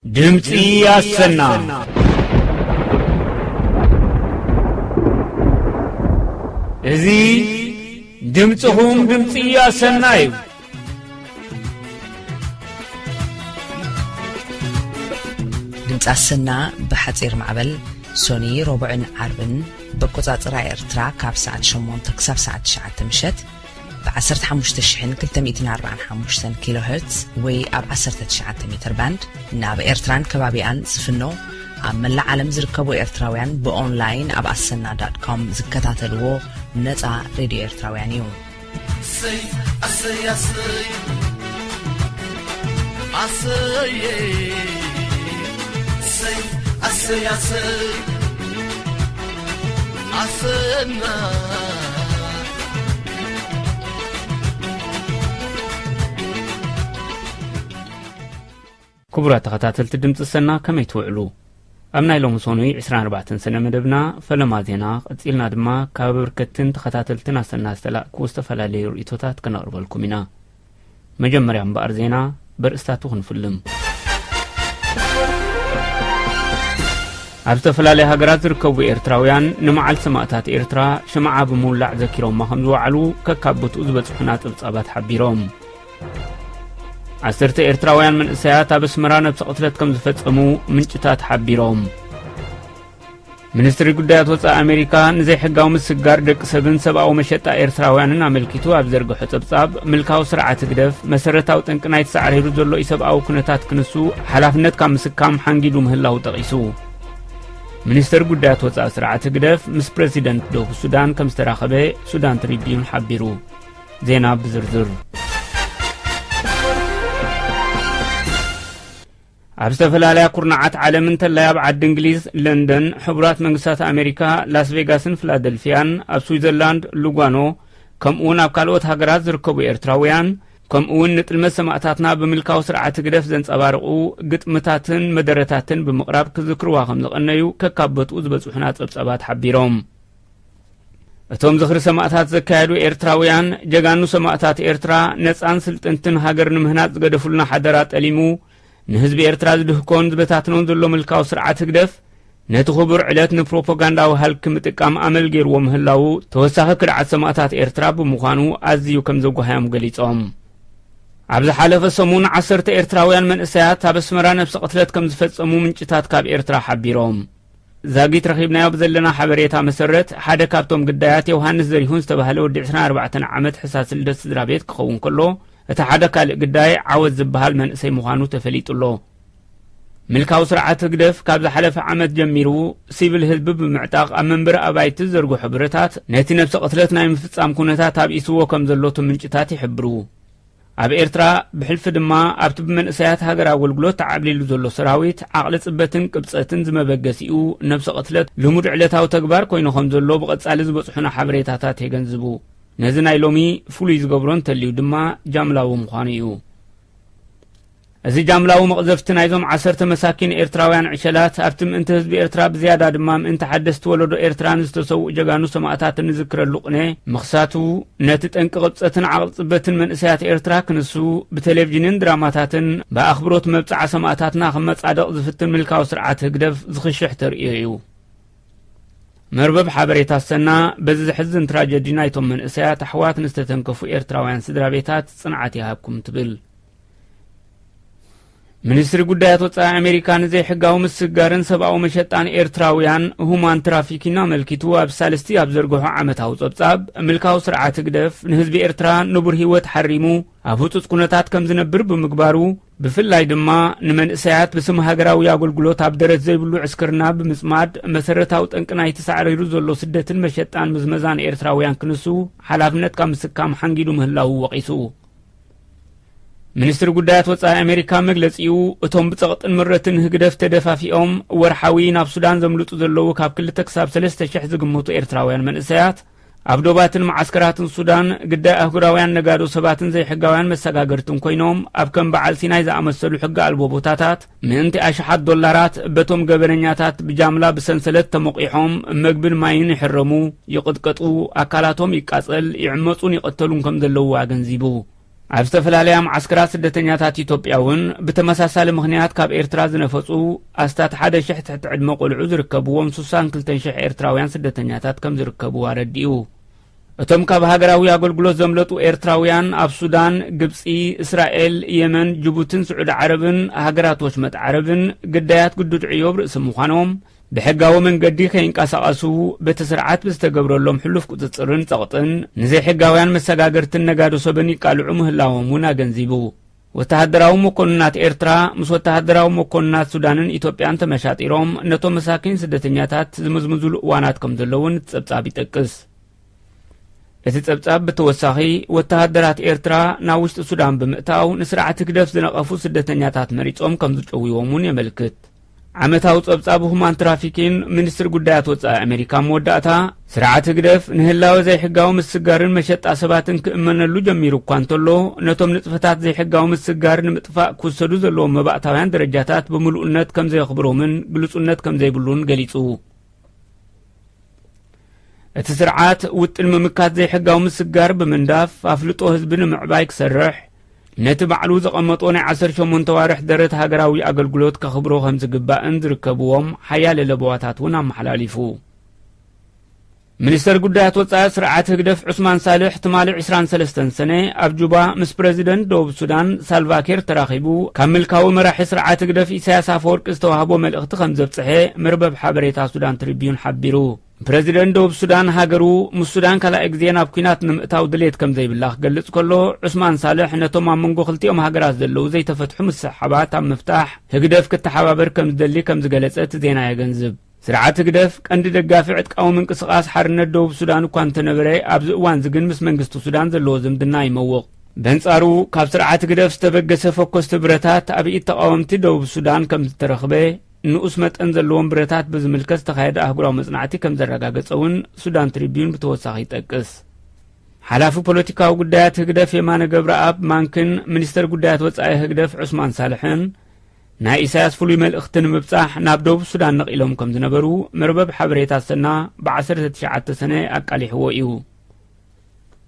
ድምፂ ኣሰና። እዚ ድምፅኹም ድምፂ ኣሰና እዩ። ድምፂ ኣሰና ብሓፂር ማዕበል ሶኒ፣ ረቡዕን ዓርብን ብኣቆፃፅራ ኤርትራ ካብ ሰዓት ሸሞንተ ክሳብ ሰዓት ትሽዓተ ምሸት ብ ዓሰርተ ሓሙሽተ ሽሕን ክልተ ሚእትን ኣርባዓን ሓሙሽተን ኪሎ ሄርትዝ ወይ ኣብ ዓሰርተ ትሽዓተ ሜትር ባንድ ናብ ኤርትራን ከባቢኣን ዝፍኖ፣ ኣብ መላእ ዓለም ዝርከቡ ኤርትራውያን ብኦንላይን ኣብ ኣሰና ዳት ኮም ዝከታተልዎ ነጻ ሬድዮ ኤርትራውያን እዩ። ኣሰይ፣ ኣሰይ፣ ኣሰይ። ኣሰይ፣ ኣሰይ፣ ኣሰይ፣ ኣሰይ። ኣሰና። ክቡራት ተኸታተልቲ ድምፂ ሰና፣ ከመይ ትውዕሉ? ኣብ ናይ ሎሚ ሰኑይ ዕስራን ኣርባዕተን ሰነ መደብና ፈለማ ዜና፣ ቀፂልና ድማ ካብ በርከትን ተኸታተልትን ኣሰና ዝተላእኩ ዝተፈላለዩ ርእይቶታት ከነቕርበልኩም ኢና። መጀመርያ እምበኣር ዜና በርእስታቱ ክንፍልም። ኣብ ዝተፈላለያ ሃገራት ዝርከቡ ኤርትራውያን ንመዓልቲ ሰማእታት ኤርትራ ሽምዓ ብምውላዕ ዘኪሮማ ከም ዝወዓሉ ከካብ ቦትኡ ዝበጽሑና ጸብጻባት ሓቢሮም። ዓሰርተ ኤርትራውያን መንእሰያት ኣብ ኣስመራ ነብሰ ቅትለት ከም ዝፈጸሙ ምንጭታት ሓቢሮም። ሚኒስትሪ ጉዳያት ወጻኢ ኣሜሪካ ንዘይሕጋዊ ምስጋር ደቂ ሰብን ሰብኣዊ መሸጣ ኤርትራውያንን ኣመልኪቱ ኣብ ዘርግሖ ጸብጻብ፣ ምልካዊ ስርዓት ህግደፍ መሰረታዊ ጠንቂ ናይቲ ሳዕሪሩ ዘሎ ኢሰብኣዊ ኩነታት ክንሱ ሓላፍነት ካብ ምስካም ሓንጊዱ ምህላው ጠቒሱ። ሚኒስትር ጉዳያት ወጻኢ ስርዓት ህግደፍ ምስ ፕረዚደንት ደቡብ ሱዳን ከም ዝተራኸበ ሱዳን ትሪቢዩን ሓቢሩ። ዜና ብዝርዝር። ኣብ ዝተፈላለያ ኩርናዓት ዓለም እንተላይ ኣብ ዓዲ እንግሊዝ፣ ለንደን፣ ሕቡራት መንግስታት ኣሜሪካ፣ ላስ ቬጋስን ፊላደልፊያን፣ ኣብ ስዊዘርላንድ፣ ሉጓኖ፣ ከምኡውን ኣብ ካልኦት ሃገራት ዝርከቡ ኤርትራውያን፣ ከምኡውን ንጥልመት ሰማእታትና ብምልካዊ ስርዓት ህግደፍ ዘንጸባርቑ ግጥምታትን መደረታትን ብምቕራብ ክዝክርዋ ከም ዝቐነዩ ከካብ ቦትኡ ዝበጽሑና ጸብጻባት ሓቢሮም። እቶም ዝኽሪ ሰማእታት ዘካየዱ ኤርትራውያን፣ ጀጋኑ ሰማእታት ኤርትራ ነጻን ስልጥንትን ሃገር ንምህናጽ ዝገደፉልና ሓደራ ጠሊሙ፣ ንህዝቢ ኤርትራ ዝድህኮን ዝበታትኖን ዘሎ ምልካዊ ስርዓት ህግደፍ፣ ነቲ ክቡር ዕለት ንፕሮፓጋንዳዊ ሃልኪ ምጥቃም ኣመል ገይርዎ ምህላዉ፣ ተወሳኺ ክድዓት ሰማእታት ኤርትራ ብምዃኑ ኣዝዩ ከም ዘጓሃዮም ገሊጾም። ኣብ ዝሓለፈ ሰሙን ዓሰርተ ኤርትራውያን መንእሰያት ኣብ ኣስመራ ነብሰ ቅትለት ከም ዝፈጸሙ ምንጭታት ካብ ኤርትራ ሓቢሮም። ዛጊት ረኺብናዮ ብዘለና ሓበሬታ መሰረት፣ ሓደ ካብቶም ግዳያት ዮሃንስ ዘሪሁን ዝተባህለ ወዲ ዕስራን ኣርባዕተን ዓመት ሕሳስ ልደት ስድራ ቤት ክኸውን ከሎ፣ እቲ ሓደ ካልእ ግዳይ ዓወት ዝበሃል መንእሰይ ምዃኑ ተፈሊጡ ኣሎ። ምልካዊ ስርዓት ህግደፍ ካብ ዝሓለፈ ዓመት ጀሚሩ፣ ሲቪል ህዝቢ ብምዕጣቕ ኣብ መንበሪ ኣባይቲ ዝዘርግሖ ብረታት፣ ነቲ ነብሰ ቅትለት ናይ ምፍጻም ኩነታት ኣብኢስዎ ከም ዘሎ እቶም ምንጭታት ይሕብሩ። ኣብ ኤርትራ፣ ብሕልፊ ድማ ኣብቲ ብመንእሰያት ሃገር ኣገልግሎት ተዓብሊሉ ዘሎ ሰራዊት፣ ዓቕሊ ጽበትን ቅብጸትን ዝመበገሲኡ ነብሰ ቅትለት ልሙድ ዕለታዊ ተግባር ኮይኑ ከም ዘሎ ብቐጻሊ ዝበጽሑና ሓበሬታታት የገንዝቡ። ነዚ ናይ ሎሚ ፍሉይ ዝገብሮ እንተልዩ ድማ ጃምላዊ ምዃኑ እዩ። እዚ ጃምላዊ መቕዘፍቲ ናይዞም ዓሰርተ መሳኪን ኤርትራውያን ዕሸላት፣ ኣብቲ ምእንቲ ህዝቢ ኤርትራ ብዝያዳ ድማ ምእንቲ ሓደስቲ ወለዶ ኤርትራ ንዝተሰውኡ ጀጋኑ ሰማእታት እንዝክረሉ ቅነ ምኽሳቱ፣ ነቲ ጠንቂ ቅብጸትን ዓቕሊ ጽበትን መንእሰያት ኤርትራ ክንሱ፣ ብቴሌቪዥንን ድራማታትን ብኣኽብሮት መብጽዓ ሰማእታትና ክመጻደቕ ዝፍትን ምልካዊ ስርዓት ህግደፍ ዝኽሽሕ ተርእዮ እዩ። መርበብ ሓበሬታ ሰና፣ በዚ ዘሕዝን ትራጀዲ ናይቶም መንእሰያት ኣሕዋት ንዝተተንከፉ ኤርትራውያን ስድራ ቤታት ጽንዓት ይሃብኩም ትብል። ሚኒስትሪ ጉዳያት ወጻኢ ኣሜሪካ ንዘይሕጋዊ ምስግጋርን ሰብኣዊ መሸጣን ኤርትራውያን፣ ሁማን ትራፊኪን፣ ኣመልኪቱ ኣብ ሳልስቲ ኣብ ዘርግሖ ዓመታዊ ጸብጻብ፣ ምልካዊ ስርዓት ህግደፍ ንህዝቢ ኤርትራ ንቡር ህይወት ሓሪሙ ኣብ ህጹጽ ኩነታት ከም ዝነብር ብምግባሩ፣ ብፍላይ ድማ ንመንእሰያት ብስም ሃገራዊ ኣገልግሎት ኣብ ደረት ዘይብሉ ዕስክርና ብምጽማድ፣ መሰረታዊ ጠንቂ ናይቲ ሳዕሪሩ ዘሎ ስደትን መሸጣን ምዝመዛን ኤርትራውያን ክንሱ ሓላፍነት ካብ ምስካም ሓንጊዱ ምህላዉ ወቒሱ። ሚኒስትሪ ጉዳያት ወጻኢ ኣሜሪካ መግለጺኡ፣ እቶም ብጸቕጥን ምረትን ህግደፍ ተደፋፊኦም ወርሓዊ ናብ ሱዳን ዘምልጡ ዘለዉ ካብ ክልተ ክሳብ ሰለስተ ሽሕ ዝግመቱ ኤርትራውያን መንእሰያት፣ ኣብ ዶባትን መዓስከራትን ሱዳን ግዳይ ኣህጉራውያን ነጋዶ ሰባትን ዘይሕጋውያን መሰጋገርትን ኮይኖም፣ ኣብ ከም በዓል ሲናይ ዝኣመሰሉ ሕጊ ኣልቦ ቦታታት፣ ምእንቲ ኣሽሓት ዶላራት በቶም ገበነኛታት ብጃምላ ብሰንሰለት ተሞቒሖም፣ መግብን ማይን ይሕረሙ፣ ይቕጥቀጡ፣ ኣካላቶም ይቃጸል፣ ይዕመጹን ይቐተሉን ከም ዘለዉ ኣገንዚቡ። ኣብ ዝተፈላለያ መዓስከራት ስደተኛታት ኢትዮጵያ እውን ብተመሳሳሊ ምኽንያት ካብ ኤርትራ ዝነፈጹ ኣስታት ሓደ ሽሕ ትሕቲ ዕድመ ቆልዑ ዝርከብዎም ስሳን ክልተን ሽሕ ኤርትራውያን ስደተኛታት ከም ዝርከቡ ኣረዲኡ። እቶም ካብ ሃገራዊ ኣገልግሎት ዘምለጡ ኤርትራውያን ኣብ ሱዳን፣ ግብጺ፣ እስራኤል፣ የመን፣ ጅቡትን ስዑዲ ዓረብን ሃገራት ወሽመጥ ዓረብን ግዳያት ግዱድ ዕዮ ኣብ ርእሲ ምዃኖም፣ ብሕጋዊ መንገዲ ከይንቀሳቐሱ በቲ ስርዓት ብዝተገብረሎም ሕሉፍ ቁጽጽርን ጸቕጥን ንዘይሕጋውያን መሰጋገርትን ነጋዶ ሰብን ይቃልዑ ምህላዎም እውን ኣገንዚቡ። ወተሃደራዊ መኮንናት ኤርትራ ምስ ወተሃደራዊ መኮንናት ሱዳንን ኢትዮጵያን ተመሻጢሮም ነቶም መሳኪን ስደተኛታት ዝምዝምዙሉ እዋናት ከም ዘለውን እቲ ጸብጻብ ይጠቅስ። እቲ ጸብጻብ ብተወሳኺ፣ ወተሃደራት ኤርትራ ናብ ውሽጢ ሱዳን ብምእታው ንስርዓት ህግደፍ ዝነቐፉ ስደተኛታት መሪጾም ከም ዝጨውይዎም እውን የመልክት። ዓመታዊ ጸብጻብ ሁማን ትራፊኪን ሚኒስትሪ ጉዳያት ወጻኢ ኣሜሪካ መወዳእታ፣ ስርዓት ህግደፍ ንህላወ ዘይሕጋዊ ምስጋርን መሸጣ ሰባትን ክእመነሉ ጀሚሩ እኳ እንተሎ፣ ነቶም ንጥፈታት ዘይሕጋዊ ምስጋር ንምጥፋእ ክውሰዱ ዘለዎም መባእታውያን ደረጃታት ብምሉእነት ከም ዘየኽብሮምን ግሉጽነት ከም ዘይብሉን ገሊጹ። እቲ ስርዓት ውጥን ምምካት ዘይሕጋዊ ምስጋር ብምንዳፍ ኣፍልጦ ህዝቢ ንምዕባይ ክሰርሕ፣ ነቲ ባዕሉ ዘቐመጦ ናይ ዓሰርተ ሸሞንተ ዋርሕ ደረት ሃገራዊ ኣገልግሎት ከኽብሮ ከም ዝግባእን ዝርከብዎም ሓያለ ለበዋታት እውን ኣመሓላሊፉ። ሚኒስተር ጉዳያት ወጻኢ ስርዓት ህግደፍ ዑስማን ሳልሕ ትማሊ ዕስራን ሰለስተን ሰነ ኣብ ጁባ ምስ ፕረዚደንት ደቡብ ሱዳን ሳልቫኪር ተራኺቡ፣ ካብ ምልካዊ መራሒ ስርዓት ህግደፍ ኢሳያስ ኣፈወርቂ ዝተዋህቦ መልእኽቲ ከም ዘብጽሐ መርበብ ሓበሬታ ሱዳን ትሪቢዩን ሓቢሩ። ፕረዚደንት ደቡብ ሱዳን ሃገሩ ምስ ሱዳን ካልኣይ ግዜ ናብ ኲናት ንምእታው ድሌት ከም ዘይብላ ክገልጽ ከሎ፣ ዑስማን ሳልሕ ነቶም ኣብ መንጎ ክልቲኦም ሃገራት ዘለዉ ዘይተፈትሑ ምስሕሓባት ኣብ ምፍታሕ ህግደፍ ክተሓባበር ከም ዝደሊ ከም ዝገለጸ እቲ ዜና የገንዝብ። ስርዓት ህግደፍ ቀንዲ ደጋፊ ዕጥቃዊ ምንቅስቓስ ሓርነት ደቡብ ሱዳን እኳ እንተነበረ፣ ኣብዚ እዋንዚ ግን ምስ መንግስቲ ሱዳን ዘለዎ ዝምድና ይመውቕ። በንጻሩ፣ ካብ ስርዓት ህግደፍ ዝተበገሰ ፈኮስቲ ብረታት ኣብ ኢድ ተቓወምቲ ደቡብ ሱዳን ከም ዝተረኽበ፣ ንኡስ መጠን ዘለዎም ብረታት ብዝምልከት ዝተኻየደ ኣህጉራዊ መጽናዕቲ ከም ዘረጋገጸ እውን ሱዳን ትሪቢዩን ብተወሳኺ ይጠቅስ። ሓላፊ ፖለቲካዊ ጉዳያት ህግደፍ የማነ ገብረኣብ ማንክን ሚኒስተር ጉዳያት ወጻኢ ህግደፍ ዑስማን ሳልሕን ናይ ኢሳያስ ፍሉይ መልእኽቲ ንምብጻሕ ናብ ደቡብ ሱዳን ነቒሎም ከም ዝነበሩ መርበብ ሓበሬታ ኣሰና ብዓሰርተ ትሽዓተ ሰነ ኣቃሊሕዎ እዩ።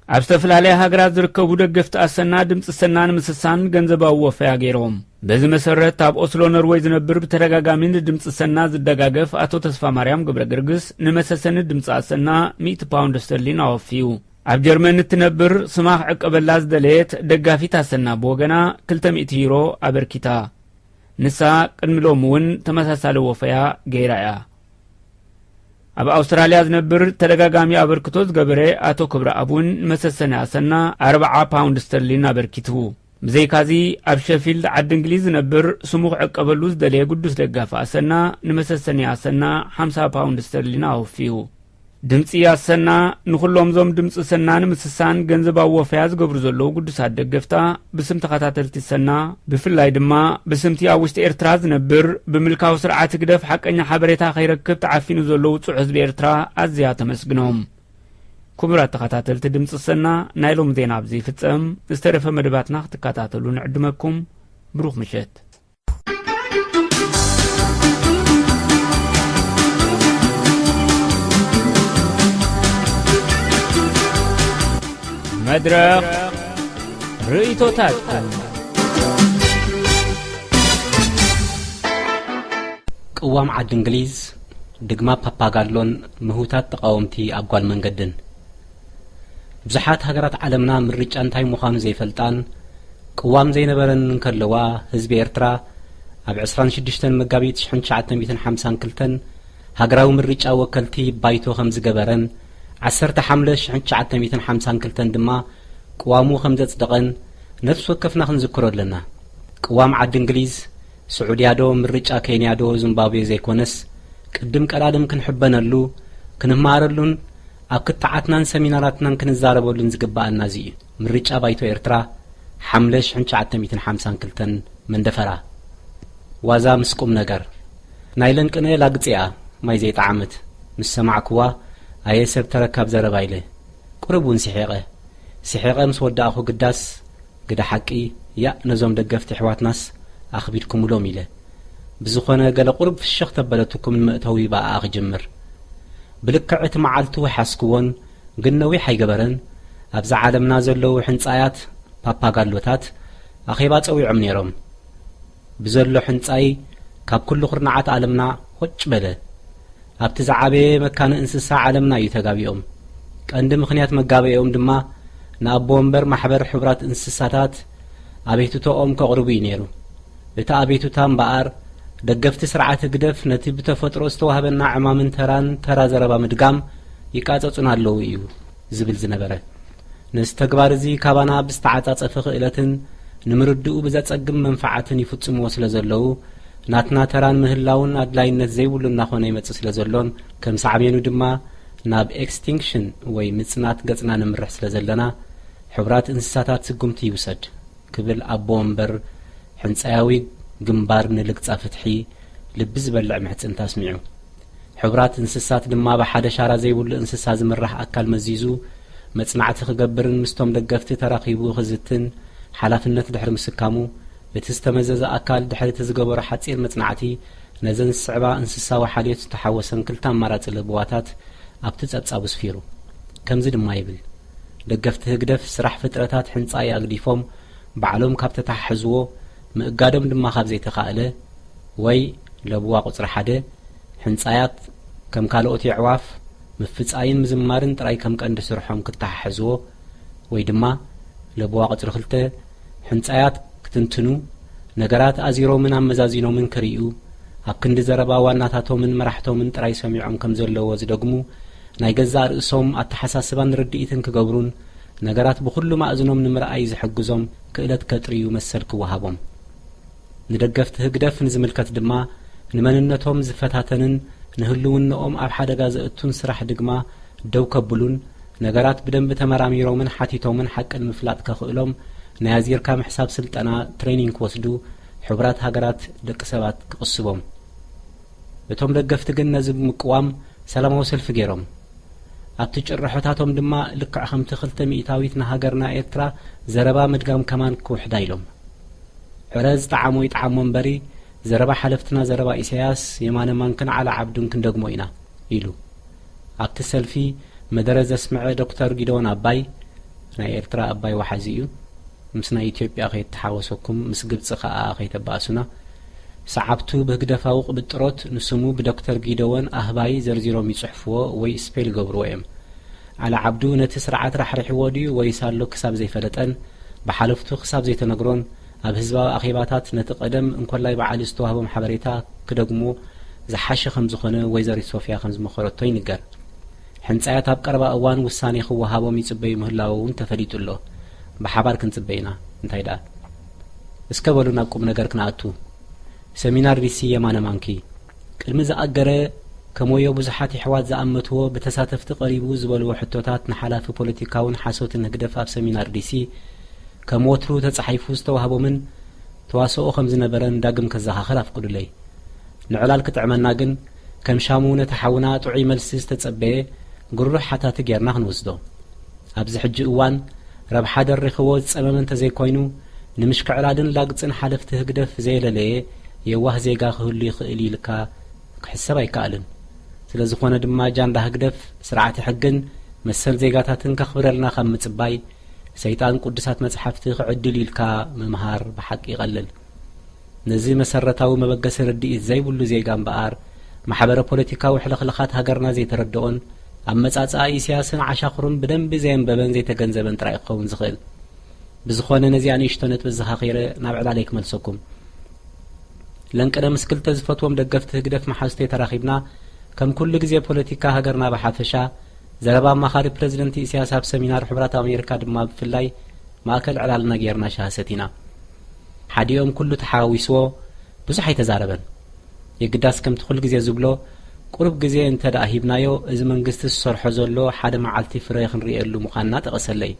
ኣብ ዝተፈላለያ ሃገራት ዝርከቡ ደገፍቲ ኣሰና ድምፂ ሰና ንምስሳን ገንዘባዊ ወፈያ ገይሮም። በዚ መሰረት ኣብ ኦስሎ ኖርወይ ዝነብር ብተደጋጋሚ ንድምፂ ሰና ዝደጋገፍ ኣቶ ተስፋ ማርያም ገብረ ገርግስ ንመሰሰኒ ድምፂ ኣሰና ሚእቲ ፓውንድ ስተርሊን ኣወፍዩ። ኣብ ጀርመን እትነብር ስማ ክዕቀበላ ዝደለየት ደጋፊት ኣሰና ብወገና ክልተ ሚእቲ ዩሮ ኣበርኪታ። ንሳ ቅድሚ ሎሚ እውን ተመሳሳሊ ወፈያ ገይራ እያ። ኣብ ኣውስትራልያ ዝነብር ተደጋጋሚ ኣበርክቶ ዝገበረ ኣቶ ክብረኣብ እውን ንመሰሰኒ ኣሰና ኣርብዓ ፓውንድ ስተርሊን ኣበርኪቱ። ብዘይካዚ ኣብ ሸፊልድ ዓዲ እንግሊዝ ዝነብር ስሙ ክዕቀበሉ ዝደለየ ግዱስ ደጋፊ ኣሰና ንመሰሰኒ ኣሰና ሓምሳ ፓውንድ ስተርሊን ኣወፍዩ። ድምጺ ኣሰና ንኹሎም ዞም ድምጺ ሰና ንምስሳን ገንዘባዊ ወፈያ ዝገብሩ ዘለዉ ግዱሳት ደገፍታ ብስም ተኸታተልቲ ሰና፣ ብፍላይ ድማ ብስምቲ ኣብ ውሽጢ ኤርትራ ዝነብር ብምልካዊ ስርዓት ህግደፍ ሓቀኛ ሓበሬታ ከይረክብ ተዓፊኑ ዘሎ ውጹዕ ህዝቢ ኤርትራ ኣዝያ ተመስግኖም። ክቡራት ተኸታተልቲ ድምጺ ሰና፣ ናይ ሎም ዜና ኣብዚ ይፍጸም። ዝተረፈ መደባትና ክትከታተሉ ንዕድመኩም። ብሩኽ ምሸት። መድረኽ ርእይቶታትኩም። ቅዋም ዓዲ እንግሊዝ፣ ድግማ ፓፓጋሎን ምህውታት ተቓወምቲ ኣብ ጓል መንገድን። ብዙሓት ሃገራት ዓለምና ምርጫ እንታይ ምዃኑ ዘይፈልጣን ቅዋም ዘይነበረን እንከለዋ፣ ህዝቢ ኤርትራ ኣብ ዕስራን ሽዱሽተን መጋቢት ሽሕን ትሽዓተ ሚእትን ሓምሳን ክልተን ሃገራዊ ምርጫ ወከልቲ ባይቶ ከም ዝገበረን፣ ዓሰርተ ሓምለ ሽሕን ትሽዓተ ሚእትን ሓምሳን ክልተን ድማ ቅዋሙ ከም ዘጽደቐን ነፍሲ ወከፍና ክንዝክሮ ኣለና። ቅዋም ዓዲ እንግሊዝ፣ ስዑድያ ዶ ምርጫ ኬንያ ዶ ዚምባብዌ ዘይኮነስ፣ ቅድም ቀዳድም ክንሕበነሉ፣ ክንመሃረሉን ኣብ ክትዓትናን ሰሚናራትናን ክንዛረበሉን ዝግበኣና እዚ እዩ። ምርጫ ባይቶ ኤርትራ፣ ሓምለ ሽሕን ትሽዓተ ሚእትን ሓምሳን ክልተን መንደፈራ። ዋዛ ምስ ቁም ነገር። ናይ ለንቅነ ላግጺኣ ማይ ዘይጠዓመት ምስ ሰማዕክዋ፣ ኣየ ሰብ ተረካብ ዘረባ ኢለ። ቁሩብ እውን ስሒቐ። ስሒቐ ምስ ወዳእኹ ግዳስ፣ ግደ ሓቂ፣ ያእ ነዞም ደገፍቲ ኣሕዋትናስ ኣኽቢድኩምሎም ኢለ። ብዝኾነ ገለ ቁሩብ ፍሽኽ ተበለትኩም ንመእተዊ ብኣኣ ክጅምር። ብልክዕ እቲ መዓልቲ ወሓዝክዎን ግን ነዊሕ ኣይገበረን፣ ኣብዛ ዓለምና ዘለዉ ሕንጻያት ፓፓጋሎታት ኣኼባ ጸዊዖም ነይሮም። ብዘሎ ሕንጻይ ካብ ኩሉ ኩርናዓት ዓለምና ሆጭ በለ። ኣብቲ ዝዓበየ መካነ እንስሳ ዓለምና እዩ ተጋቢኦም። ቀንዲ ምኽንያት መጋበኢኦም ድማ ንኣቦ ወንበር ማሕበር ሕቡራት እንስሳታት ኣቤቱታኦም ከቕርቡ እዩ ነይሩ። እቲ ኣቤቱታ እምበኣር ደገፍቲ ስርዓት ህግደፍ ነቲ ብተፈጥሮ ዝተዋህበና ዕማምን ተራን ተራ ዘረባ ምድጋም ይቃጸጹና ኣለዉ እዩ ዝብል ዝነበረ። ነዚ ተግባር እዚ ካባና ብዝተዓጻጸፈ ክእለትን ንምርድኡ ብዘጸግም መንፈዓትን ይፍጽምዎ ስለ ዘለዉ፣ ናትና ተራን ምህላውን ኣድላይነት ዘይብሉ እናኾነ ይመጽእ ስለ ዘሎን፣ ከም ሳዕቤኑ ድማ ናብ ኤክስቲንክሽን ወይ ምጽናት ገጽና ንምርሕ ስለ ዘለና፣ ሕቡራት እንስሳታት ስጉምቲ ይውሰድ ክብል ኣቦ ወንበር ሕንጻያዊ ግንባር ንልግጻ ፍትሒ ልቢ ዝበልዕ ምሕጽንታ ኣስሚዑ። ሕቡራት እንስሳት ድማ ብሓደ ሻራ ዘይብሉ እንስሳ ዝምራሕ ኣካል መዚዙ መጽናዕቲ ክገብርን ምስቶም ደገፍቲ ተራኺቡ ክዝትን ሓላፍነት ድሕሪ ምስካሙ፣ እቲ ዝተመዘዘ ኣካል ድሕሪ እቲ ዝገበሮ ሓጺር መጽናዕቲ ነዘን ዝስዕባ እንስሳዊ ሓልዮት ዝተሓወሰን ክልተ ኣማራጺ ለበዋታት ኣብቲ ጸብጻቡ ስፊሩ። ከምዚ ድማ ይብል፣ ደገፍቲ ህግደፍ ስራሕ ፍጥረታት ሕንጻይ ኣግዲፎም ባዕሎም ካብ ተተሓሕዝዎ፣ ምእጋዶም ድማ ካብ ዘይተኻእለ፣ ወይ ለብዋ ቁጽሪ ሓደ፣ ሕንጻያት ከም ካልኦት የዕዋፍ ምፍጻይን ምዝማርን ጥራይ ከም ቀንዲ ስርሖም ክተሓሕዝዎ፣ ወይ ድማ ለብዋ ቁጽሪ ክልተ፣ ሕንጻያት ክትንትኑ፣ ነገራት ኣዚሮምን ኣመዛዚኖምን ክርእዩ፣ ኣብ ክንዲ ዘረባ ዋናታቶምን መራሕቶምን ጥራይ ሰሚዖም ከም ዘለዎ ዝደግሙ፣ ናይ ገዛእ ርእሶም ኣተሓሳስባን ርድኢትን ክገብሩን፣ ነገራት ብኹሉ ማእዝኖም ንምርኣይ ዝሕግዞም ክእለት ከጥርዩ መሰል ክወሃቦም። ንደገፍቲ ህግደፍ ንዝምልከት ድማ፣ ንመንነቶም ዝፈታተንን ንህልውንኦም ኣብ ሓደጋ ዘእቱን ስራሕ ድግማ ደው ከብሉን፣ ነገራት ብደንቢ ተመራሚሮምን ሓቲቶምን ሓቂ ንምፍላጥ ከኽእሎም ናይ ኣዚርካ ምሕሳብ ስልጠና፣ ትሬኒንግ፣ ክወስዱ ሕቡራት ሃገራት ደቂ ሰባት ክቕስቦም። እቶም ደገፍቲ ግን ነዚ ብምቅዋም ሰላማዊ ሰልፊ ገይሮም። ኣብቲ ጭርሖታቶም ድማ ልክዕ ከምቲ ክልተ ሚእታዊት ንሃገርና ኤርትራ ዘረባ ምድጋም ከማን ክውሕዳ ኢሎም። ዕረ ዝጠዓሞ ይጥዓሞ እምበሪ፣ ዘረባ ሓለፍትና ዘረባ ኢሳያስ፣ የማነ ማንክን ዓሊ ዓብዱን ክንደግሞ ኢና ኢሉ። ኣብቲ ሰልፊ መደረ ዘስምዐ ዶክተር ጊደዎን ኣባይ፣ ናይ ኤርትራ ኣባይ ወሓዚ እዩ፣ ምስ ናይ ኢትዮጵያ ከይተሓወሰኩም፣ ምስ ግብጺ ከኣ ከይተባእሱና። ሰዓብቱ ብህግደፋዊ ቅብጥሮት ንስሙ ብዶክተር ጊደዎን ኣህባይ ዘርዚሮም ይጽሕፍዎ ወይ ስፔል ይገብርዎ እዮም። ዓሊ ዓብዱ ነቲ ስርዓት ራሕሪሕዎ ድዩ ወይስ ኣሎ ክሳብ ዘይፈለጠን ብሓለፍቱ ክሳብ ዘይተነግሮን፣ ኣብ ህዝባዊ ኣኼባታት ነቲ ቀደም እንኮላይ ብዓሊ ዝተዋህቦም ሓበሬታ ክደግሞ ዝሓሸ ከም ዝኾነ ወይዘሪት ሶፍያ ከም ዝመኸረቶ ይንገር። ሕንጻያት ኣብ ቀረባ እዋን ውሳኔ ክወሃቦም ይጽበዩ ምህላዉ እውን ተፈሊጡ ኣሎ። ብሓባር ክንጽበ ኢና። እንታይ ደኣ? እስከ በሉ ናብ ቁም ነገር ክንኣቱ። ሰሚናር ዲሲ የማነ ማንኪ። ቅድሚ ዝኣገረ፣ ከም ወዮ ብዙሓት የሕዋት ዝኣመትዎ ብተሳተፍቲ ቀሪቡ ዝበልዎ ሕቶታት ንሓላፊ ፖለቲካውን ሓሶትን ህግደፍ ኣብ ሰሚናር ዲሲ ከም ወትሩ ተጻሒፉ ዝተዋህቦምን ተዋስኦ ከም ዝነበረን ዳግም ከዘኻኽር ኣፍቅዱለይ። ንዕላል ክጥዕመና ግን ከም ሻሙ ነቲ ሓውና ጥዑይ መልሲ ዝተጸበየ ግሩህ ሓታቲ ጌርና ክንወስዶ። ኣብዚ ሕጂ እዋን ረብሓ ደሪኽዎ ዝጸመመ እንተዘይኮይኑ፣ ንምሽክዕላልን ላግጽን ሓለፍቲ ህግደፍ ዘየለለየ የዋህ ዜጋ ክህሉ ይኽእል ኢልካ ክሕሰብ ኣይከኣልን። ስለ ዝኾነ ድማ ጃንዳ ህግደፍ ስርዓተ ሕግን መሰል ዜጋታትን ከኽብረልና ካብ ምጽባይ፣ ሰይጣን ቅዱሳት መጽሓፍቲ ክዕድል ኢልካ ምምሃር ብሓቂ ይቐልል። ነዚ መሰረታዊ መበገሲ ርድኢት ዘይብሉ ዜጋ እምበኣር፣ ማሕበረ ፖለቲካዊ ሕልኽልኻት ሃገርና ዘይተረድኦን ኣመጻጽኣ ኢሳያስን ዓሻኽሩን ብደንቢ ዘየንበበን ዘይተገንዘበን ጥራይ ክኸውን ዝኽእል። ብዝኾነ ነዚኣ ንእሽቶ ነጥቢ ኣዘኻኺረ ናብ ዕላለይ ክመልሰኩም። ለንቅነ ምስ ክልተ ዝፈትዎም ደገፍቲ ህግደፍ መሓዙተይ ተራኺብና፣ ከም ኩሉ ግዜ ፖለቲካ ሃገርና ብሓፈሻ፣ ዘረባ ኣማኻሪ ፕረዚደንት ኢሳያስ ኣብ ሰሚናር ሕቡራት ኣሜሪካ ድማ ብፍላይ ማእከል ዕላልና ጌርና ሻሂ ሰቲና። ሓዲኦም ኩሉ ተሓዋዊስዎ ብዙሕ ኣይተዛረበን። የግዳስ ከምቲ ኩሉ ግዜ ዝብሎ፣ ቁሩብ ግዜ እንተ ደኣ ሂብናዮ፣ እዚ መንግስቲ ዝሰርሖ ዘሎ ሓደ መዓልቲ ፍረ ክንርእየሉ ምዃንና ጠቐሰለይ።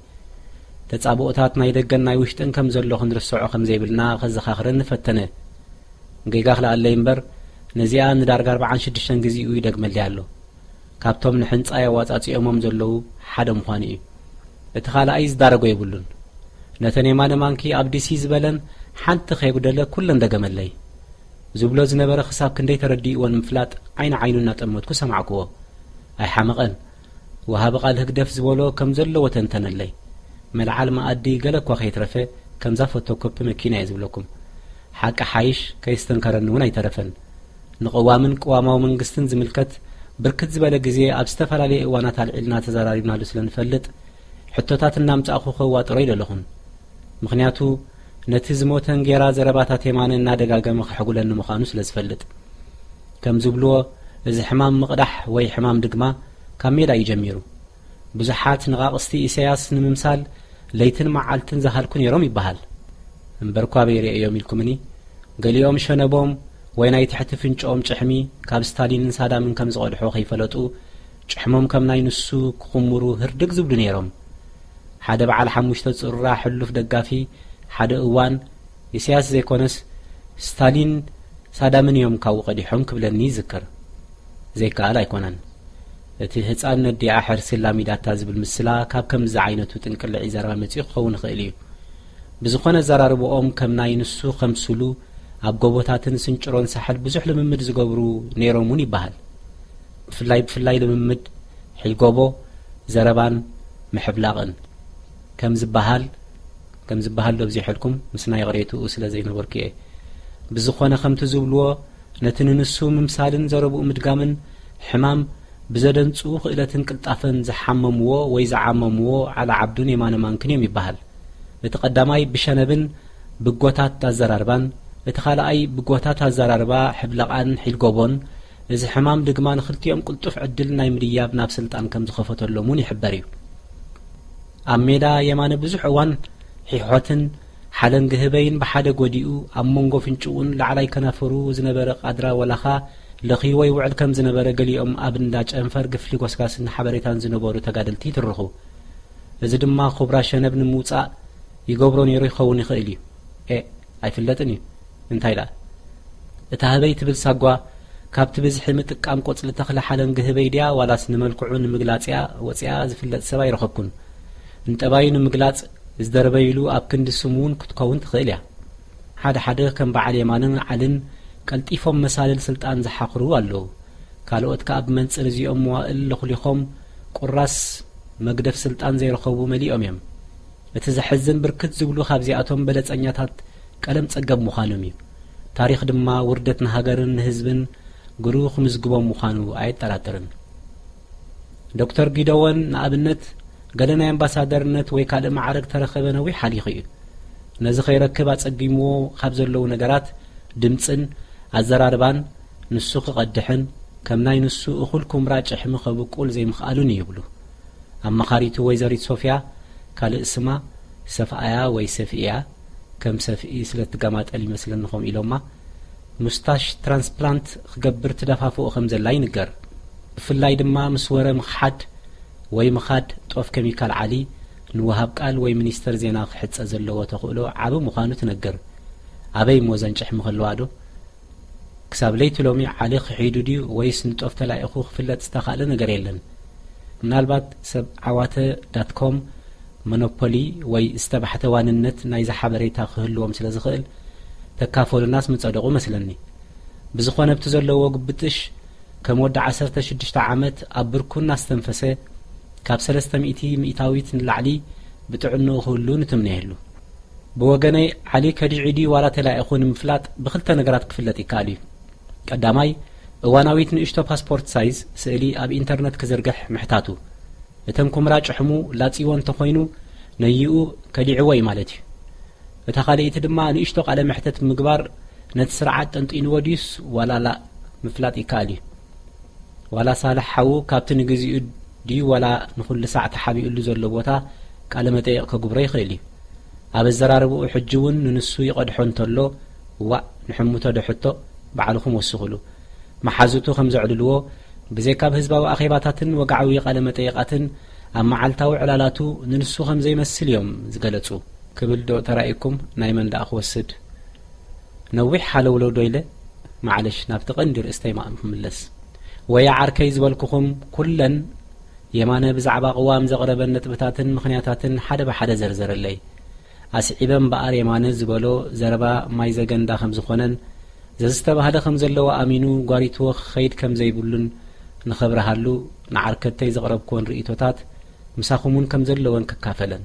ተጻብኦታት ናይ ደገን ናይ ውሽጥን ከም ዘሎ ክንርስዖ ከም ዘይብልና ከዘኻኽረኒ ፈተነ። ጌጋ ክልኣለይ እምበር፣ ነዚኣ ንዳርጋ ኣርብዓን ሽዱሽተን ግዜኡ ይደግመለይ ኣሎ። ካብቶም ንሕንጻይ ኣዋጻጺኦሞም ዘለዉ ሓደ ምዃኑ እዩ። እቲ ካልኣይ ዝዳረጎ የብሉን። ነተን የማነ ማንኪ ኣብ ዲሲ ዝበለን ሓንቲ ከይጉደለ ኩለን ደገመለይ። ዝብሎ ዝነበረ ክሳብ ክንደይ ተረዲእዎ ንምፍላጥ ዓይኒ ዓይኑ እናጠመትኩ ሰማዕክዎ። ኣይሓመቐን። ወሃቢ ቃል ህግደፍ ዝበሎ ከም ዘለዎ ተንተነለይ። መልዓል መኣዲ ገለ እኳ ከይትረፈ ከምዛ ፎቶኮፒ መኪና እየ ዝብለኩም። ሓቂ ሓይሽ ከይስተንከረኒ እውን ኣይተረፈን። ንቅዋምን ቅዋማዊ መንግስትን ዝምልከት ብርክት ዝበለ ግዜ ኣብ ዝተፈላለየ እዋናት ኣልዒልና ተዘራሪብናሉ ስለ ንፈልጥ፣ ሕቶታት እናምጻእኹ ከዋጥሮ ኣይደለኹን። ምኽንያቱ፣ ነቲ ዝሞተ እንጌራ ዘረባታት የማነ እናደጋገመ ከሕጉለኒ ምዃኑ ስለ ዝፈልጥ። ከም ዝብልዎ፣ እዚ ሕማም ምቕዳሕ ወይ ሕማም ድግማ ካብ ሜዳ እዩ ጀሚሩ። ብዙሓት ነቓቕስቲ ኢሳያስ ንምምሳል ለይትን መዓልትን ዝሃልኩ ነይሮም ይበሃል። እምበርኳ ኣበይ ርእዮም ኢልኩምኒ? ገሊኦም ሸነቦም ወይ ናይ ትሕቲ ፍንጭኦም ጭሕሚ ካብ ስታሊንን ሳዳምን ከም ዝቐድሖ ከይፈለጡ፣ ጭሕሞም ከም ናይ ንሱ ክኹምሩ ህርድግ ዝብሉ ነይሮም። ሓደ በዓል ሓሙሽተ ጽሩራ ሕሉፍ ደጋፊ ሓደ እዋን፣ ኢሳያስ ዘይኮነስ ስታሊን ሳዳምን እዮም ካብኡ ቀዲሖም ክብለኒ ይዝክር። ዘይከኣል ኣይኮነን። እቲ ህጻን ነዲኣ ሕርሲ ላሚዳታ ዝብል ምስላ ካብ ከምዚ ዓይነቱ ጥንቅልዒ ዘረባ መጺኡ ክኸውን ይኽእል እዩ። ብዝኾነ ኣዘራርባኦም ከም ናይ ንሱ ከምስሉ ኣብ ጎቦታትን ስንጭሮን ሳሕል ብዙሕ ልምምድ ዝገብሩ ነይሮም እውን ይበሃል። ብፍላይ ብፍላይ ልምምድ ሒልጎቦ፣ ዘረባን ምሕብላቕን ከም ዝበሃል፣ ከም ዝበሃል ዶ ኣብዚሐልኩም ምስና ይቕሬትኡ ስለ ዘይነበርኩ እየ። ብዝኾነ ከምቲ ዝብልዎ ነቲ ንንሱ ምምሳልን ዘረብኡ ምድጋምን ሕማም ብዘደንጽኡ ክእለትን ቅልጣፈን ዝሓመምዎ ወይ ዝዓመምዎ ዓላ ዓብዱን የማነ ማንክን እዮም ይበሃል። እቲ ቀዳማይ ብሸነብን ብጎታት ኣዘራርባን፣ እቲ ካልኣይ ብጎታት ኣዘራርባ ሕብለቓን ሒልጎቦን፣ እዚ ሕማም ድግማ ንኽልቲኦም ቅልጡፍ ዕድል ናይ ምድያብ ናብ ስልጣን ከም ዝኸፈተሎም እውን ይሕበር እዩ። ኣብ ሜዳ የማነ ብዙሕ እዋን ሒሖትን ሓለንጊ ህበይን ብሓደ ጎዲኡ፣ ኣብ መንጎ ፍንጭኡን ላዕላይ ከናፍሩ ዝነበረ ቃድራ ወላኻ ለኽይዎ ይውዕል ከም ዝነበረ ገሊኦም ኣብ እንዳ ጨንፈር ግፍሊ ጎስጋስን ሓበሬታን ዝነበሩ ተጋደልቲ ይትርኹ። እዚ ድማ ኩብራ ሸነብ ንምውጻእ ይገብሮ ነይሩ ይኸውን ይኽእል እዩ። ኤ፣ ኣይፍለጥን እዩ። እንታይ ደኣ? እታ ህበይ ትብል ሳጓ ካብቲ ብዝሒ ምጥቃም ቆጽሊ ተኽሊ ሓለንጊ ህበይ ድያ ዋላስ ንመልክዑ ንምግላጽ እያ ወጺኣ ዝፍለጥ ሰብ ኣይረኸብኩን። ንጠባዩ ንምግላጽ ዝደርበይሉ ኣብ ክንዲ ስሙ እውን ክትከውን ትኽእል እያ። ሓደ ሓደ ከም በዓል የማንን ዓልን ቀልጢፎም መሳልል ስልጣን ዝሓኽሩ ኣለዉ። ካልኦት ከኣ ብመንጽር እዚኦም መዋእል ለኹሊኾም ቁራስ መግደፍ ስልጣን ዘይረኸቡ መሊኦም እዮም። እቲ ዘሕዝን ብርክት ዝብሉ ካብዚኣቶም በለጸኛታት ቀለም ጸገብ ምዃኖም እዩ። ታሪኽ ድማ ውርደት ንሃገርን ንህዝብን ግሩ ክምዝግቦም ምዃኑ ኣየጠራጥርን። ዶክተር ጊደዎን ንኣብነት ገለ ናይ ኣምባሳደርነት ወይ ካልእ ማዕረግ ተረኸበ ነዊሕ ሓሊኹ እዩ። ነዚ ከይረክብ ኣጸጊምዎ ካብ ዘለዉ ነገራት ድምጽን ኣዘራርባን ንሱ ክቐድሕን ከም ናይ ንሱ እኹል ኩምራ ጭሕሚ ከብቁል ዘይምኽኣሉን እዩ ይብሉ። ኣማኻሪቱ ወይዘሪት ሶፍያ ካልእ ስማ ሰፍኣያ ወይ ሰፍእያ፣ ከም ሰፍኢ ስለ ትገማጠል ይመስለኒ ከምኡ ኢሎማ፣ ሙስታሽ ትራንስፕላንት ክገብር ትደፋፍኦ ከም ዘላ ይንገር። ብፍላይ ድማ ምስ ወረ ምኽሓድ ወይ ምኻድ ጦፍ ኬሚካል ዓሊ ንወሃብ ቃል ወይ ሚኒስተር ዜና ክሕጸ ዘለዎ ተኽእሎ ዓቢ ምዃኑ ትነግር። ኣበይ እሞ ዘንጭሕ ምኸለዋ ዶ? ክሳብ ለይቲ ሎሚ ዓሊ ክሒዱ ድዩ ወይስ ንጦፍ ተላኢኹ ክፍለጥ ዝተኻእለ ነገር የለን። ምናልባት ሰብ ዓዋተ ዳት ኮም መኖፖሊ ወይ ዝተባሕተ ዋንነት ናይዚ ሓበሬታ ክህልዎም ስለ ዝኽእል ተካፈሉናስ ምጸደቑ መስለኒ። ብዝኾነ ኣብቲ ዘለዎ ግብጥሽ ከም ወዲ ዓሰርተ ሽዱሽተ ዓመት ኣብ ብርኩ እናስተንፈሰ ካብ ሰለስተ ሚእቲ ሚእታዊት ንላዕሊ ብጥዕንኡ ክህሉ ንትምነየሉ። ብወገነይ ዓሊ ከዲዑ ድዩ ዋላ ተላኢኹ ንምፍላጥ ብኽልተ ነገራት ክፍለጥ ይከኣል እዩ። ቀዳማይ፣ እዋናዊት ንእሽቶ ፓስፖርት ሳይዝ ስእሊ ኣብ ኢንተርነት ክዝርግሕ ምሕታቱ። እተን ኩምራ ጭሕሙ ላጺዎ እንተኾይኑ ነይኡ ከዲዕዎ እዩ ማለት እዩ። እታ ካልኣይቲ ድማ ንእሽቶ ቃለ መሕተት ብምግባር ነቲ ስርዓት ጠንጢንዎ ድዩስ ዋላ ላእ ምፍላጥ ይከኣል እዩ። ዋላ ሳልሕ ሓዉ ካብቲ ንግዚኡ ድዩ ዋላ ንኹሉ ሳዕ ተሓቢኡሉ ዘሎ ቦታ ቃለ መጠይቕ ከጉብሮ ይኽእል እዩ። ኣብ ኣዘራርባኡ ሕጂ እውን ንንሱ ይቐድሖ እንተሎ፣ ዋእ ንሕሙቶ ዶ ሕቶ ባዕልኹም ወስኹሉ። መሓዙቱ ከም ዘዕልልዎ፣ ብዘይካ ኣብ ህዝባዊ ኣኼባታትን ወግዓዊ ቃለ መጠይቓትን ኣብ መዓልታዊ ዕላላቱ ንንሱ ከም ዘይመስል እዮም ዝገለጹ። ክብል ዶ ተራእዩኩም ናይ መን ደኣ ክወስድ? ነዊሕ ሃለውለው ዶ ኢለ? ማዕለሽ ናብቲ ቀንዲ ርእስተይ ማእም ክምለስ። ወያ ዓርከይ ዝበልኩኹም ኩለን የማነ ብዛዕባ ቅዋም ዘቕረበን ነጥብታትን ምኽንያታትን ሓደ ብሓደ ዘርዘረለይ። ኣስዒበ እምበኣር የማነ ዝበሎ ዘረባ ማይ ዘገንዳ ከም ዝኾነን ዘዝተባህለ ከም ዘለዎ ኣሚኑ ጓሪትዎ ክኸይድ ከም ዘይብሉን ንኸብርሃሉ ንዓርከተይ ዘቕረብክወን ርእይቶታት ምሳኹም እውን ከም ዘለወን ክካፈለን።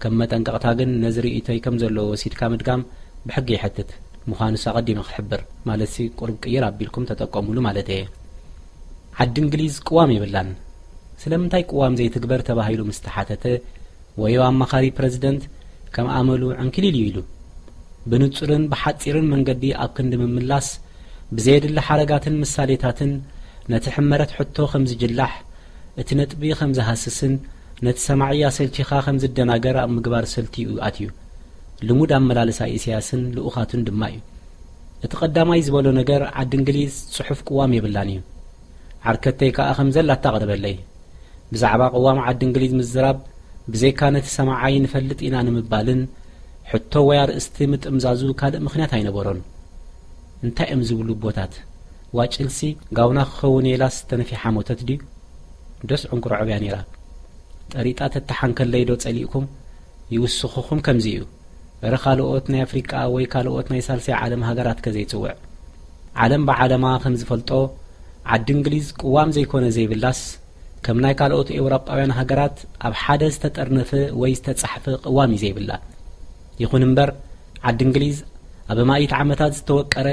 ከም መጠንቀቕታ ግን ነዚ ርእይቶይ ከም ዘለዎ ወሲድካ ምድጋም ብሕጊ ይሕትት። ምዃኑስ ኣቐዲመ ክሕብር፣ ማለትሲ ቁሩብ ቅይር ኣቢልኩም ተጠቀሙሉ ማለት እየ። ዓዲ እንግሊዝ ቅዋም የብላን። ስለምንታይ ቅዋም ዘይትግበር ተባሂሉ ምስ ተሓተተ፣ ወዮ ኣማኻሪ ፕረዚደንት ከም ኣመሉ ዕንኪሊል እዩ ኢሉ። ብንጹርን ብሓጺርን መንገዲ ኣብ ክንዲ ምምላስ፣ ብዘየድሊ ሓረጋትን ምሳሌታትን ነቲ ሕመረት ሕቶ ከም ዝጅላሕ፣ እቲ ነጥቢ ከም ዝሃስስን ነቲ ሰማዒ ኣሰልቺኻ ከም ዝደናገር ኣብ ምግባር ሰልቲ እዩ ኣትዩ። ልሙድ ኣመላልሳ ኢሳያስን ልኡኻቱን ድማ እዩ። እቲ ቀዳማይ ዝበሎ ነገር ዓዲ እንግሊዝ ጽሑፍ ቅዋም የብላን እዩ። ዓርከተይ ከኣ ከም ዘላታ ኣቕርበለይ። ብዛዕባ ቅዋም ዓዲ እንግሊዝ ምዝራብ ብዘይካ ነቲ ሰማዓይ ንፈልጥ ኢና ንምባልን ሕቶ ወይ ኣርእስቲ ምጥምዛዙ ካልእ ምኽንያት ኣይነበሮን። እንታይ እዮም ዝብሉ ኣቦታት? ዋጭልሲ ጋውና ክኸውን ኢላስ ተነፊሓ ሞተት ድዩ? ዶስ ዕንቁርዕብ እያ ነይራ። ጠሪጣ ተተሓንከለይ ዶ ጸሊእኩም? ይውስኹኹም ከምዚ እዩ። እረ ካልኦት ናይ ኣፍሪቃ ወይ ካልኦት ናይ ሳልሳይ ዓለም ሃገራት ከ ዘይጽውዕ? ዓለም ብዓለማ ከም ዝፈልጦ ዓዲ እንግሊዝ ቅዋም ዘይኮነ ዘይብላስ ከም ናይ ካልኦት ኤውሮጳውያን ሃገራት ኣብ ሓደ ዝተጠርነፈ ወይ ዝተጻሕፈ ቅዋም እዩ ዘይብላ። ይኹን እምበር ዓዲ እንግሊዝ ኣብ ኣማኢት ዓመታት ዝተወቀረ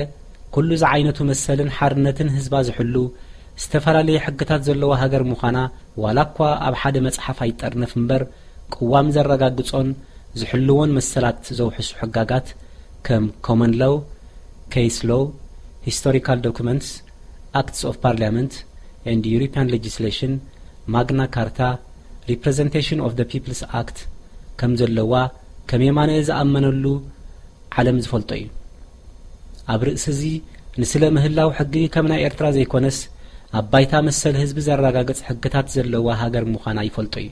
ኩሉ ዝዓይነቱ መሰልን ሓርነትን ህዝባ ዝሕሉ ዝተፈላለየ ሕግታት ዘለዋ ሃገር ምዃና ዋላ እኳ ኣብ ሓደ መጽሓፍ ኣይጠርነፍ እምበር ቅዋም ዘረጋግጾን ዝሕልዎን መሰላት ዘውሕሱ ሕጋጋት ከም ኮመን ሎው፣ ኬስ ሎው፣ ሂስቶሪካል ዶኩመንትስ፣ ኣክትስ ኦፍ ፓርሊያመንት ኤንድ ዩሮፒያን ሌጂስሌሽን፣ ማግና ካርታ፣ ሪፕረዘንቴሽን ኦፍ ደ ፒፕልስ ኣክት ከም ዘለዋ ከም የማነ ዝኣመነሉ ዓለም ዝፈልጦ እዩ። ኣብ ርእሲ እዚ ንስለ ምህላው ሕጊ ከም ናይ ኤርትራ ዘይኮነስ ኣብ ባይታ መሰል ህዝቢ ዘረጋግጽ ሕግታት ዘለዋ ሃገር ምዃና ይፈልጦ እዩ።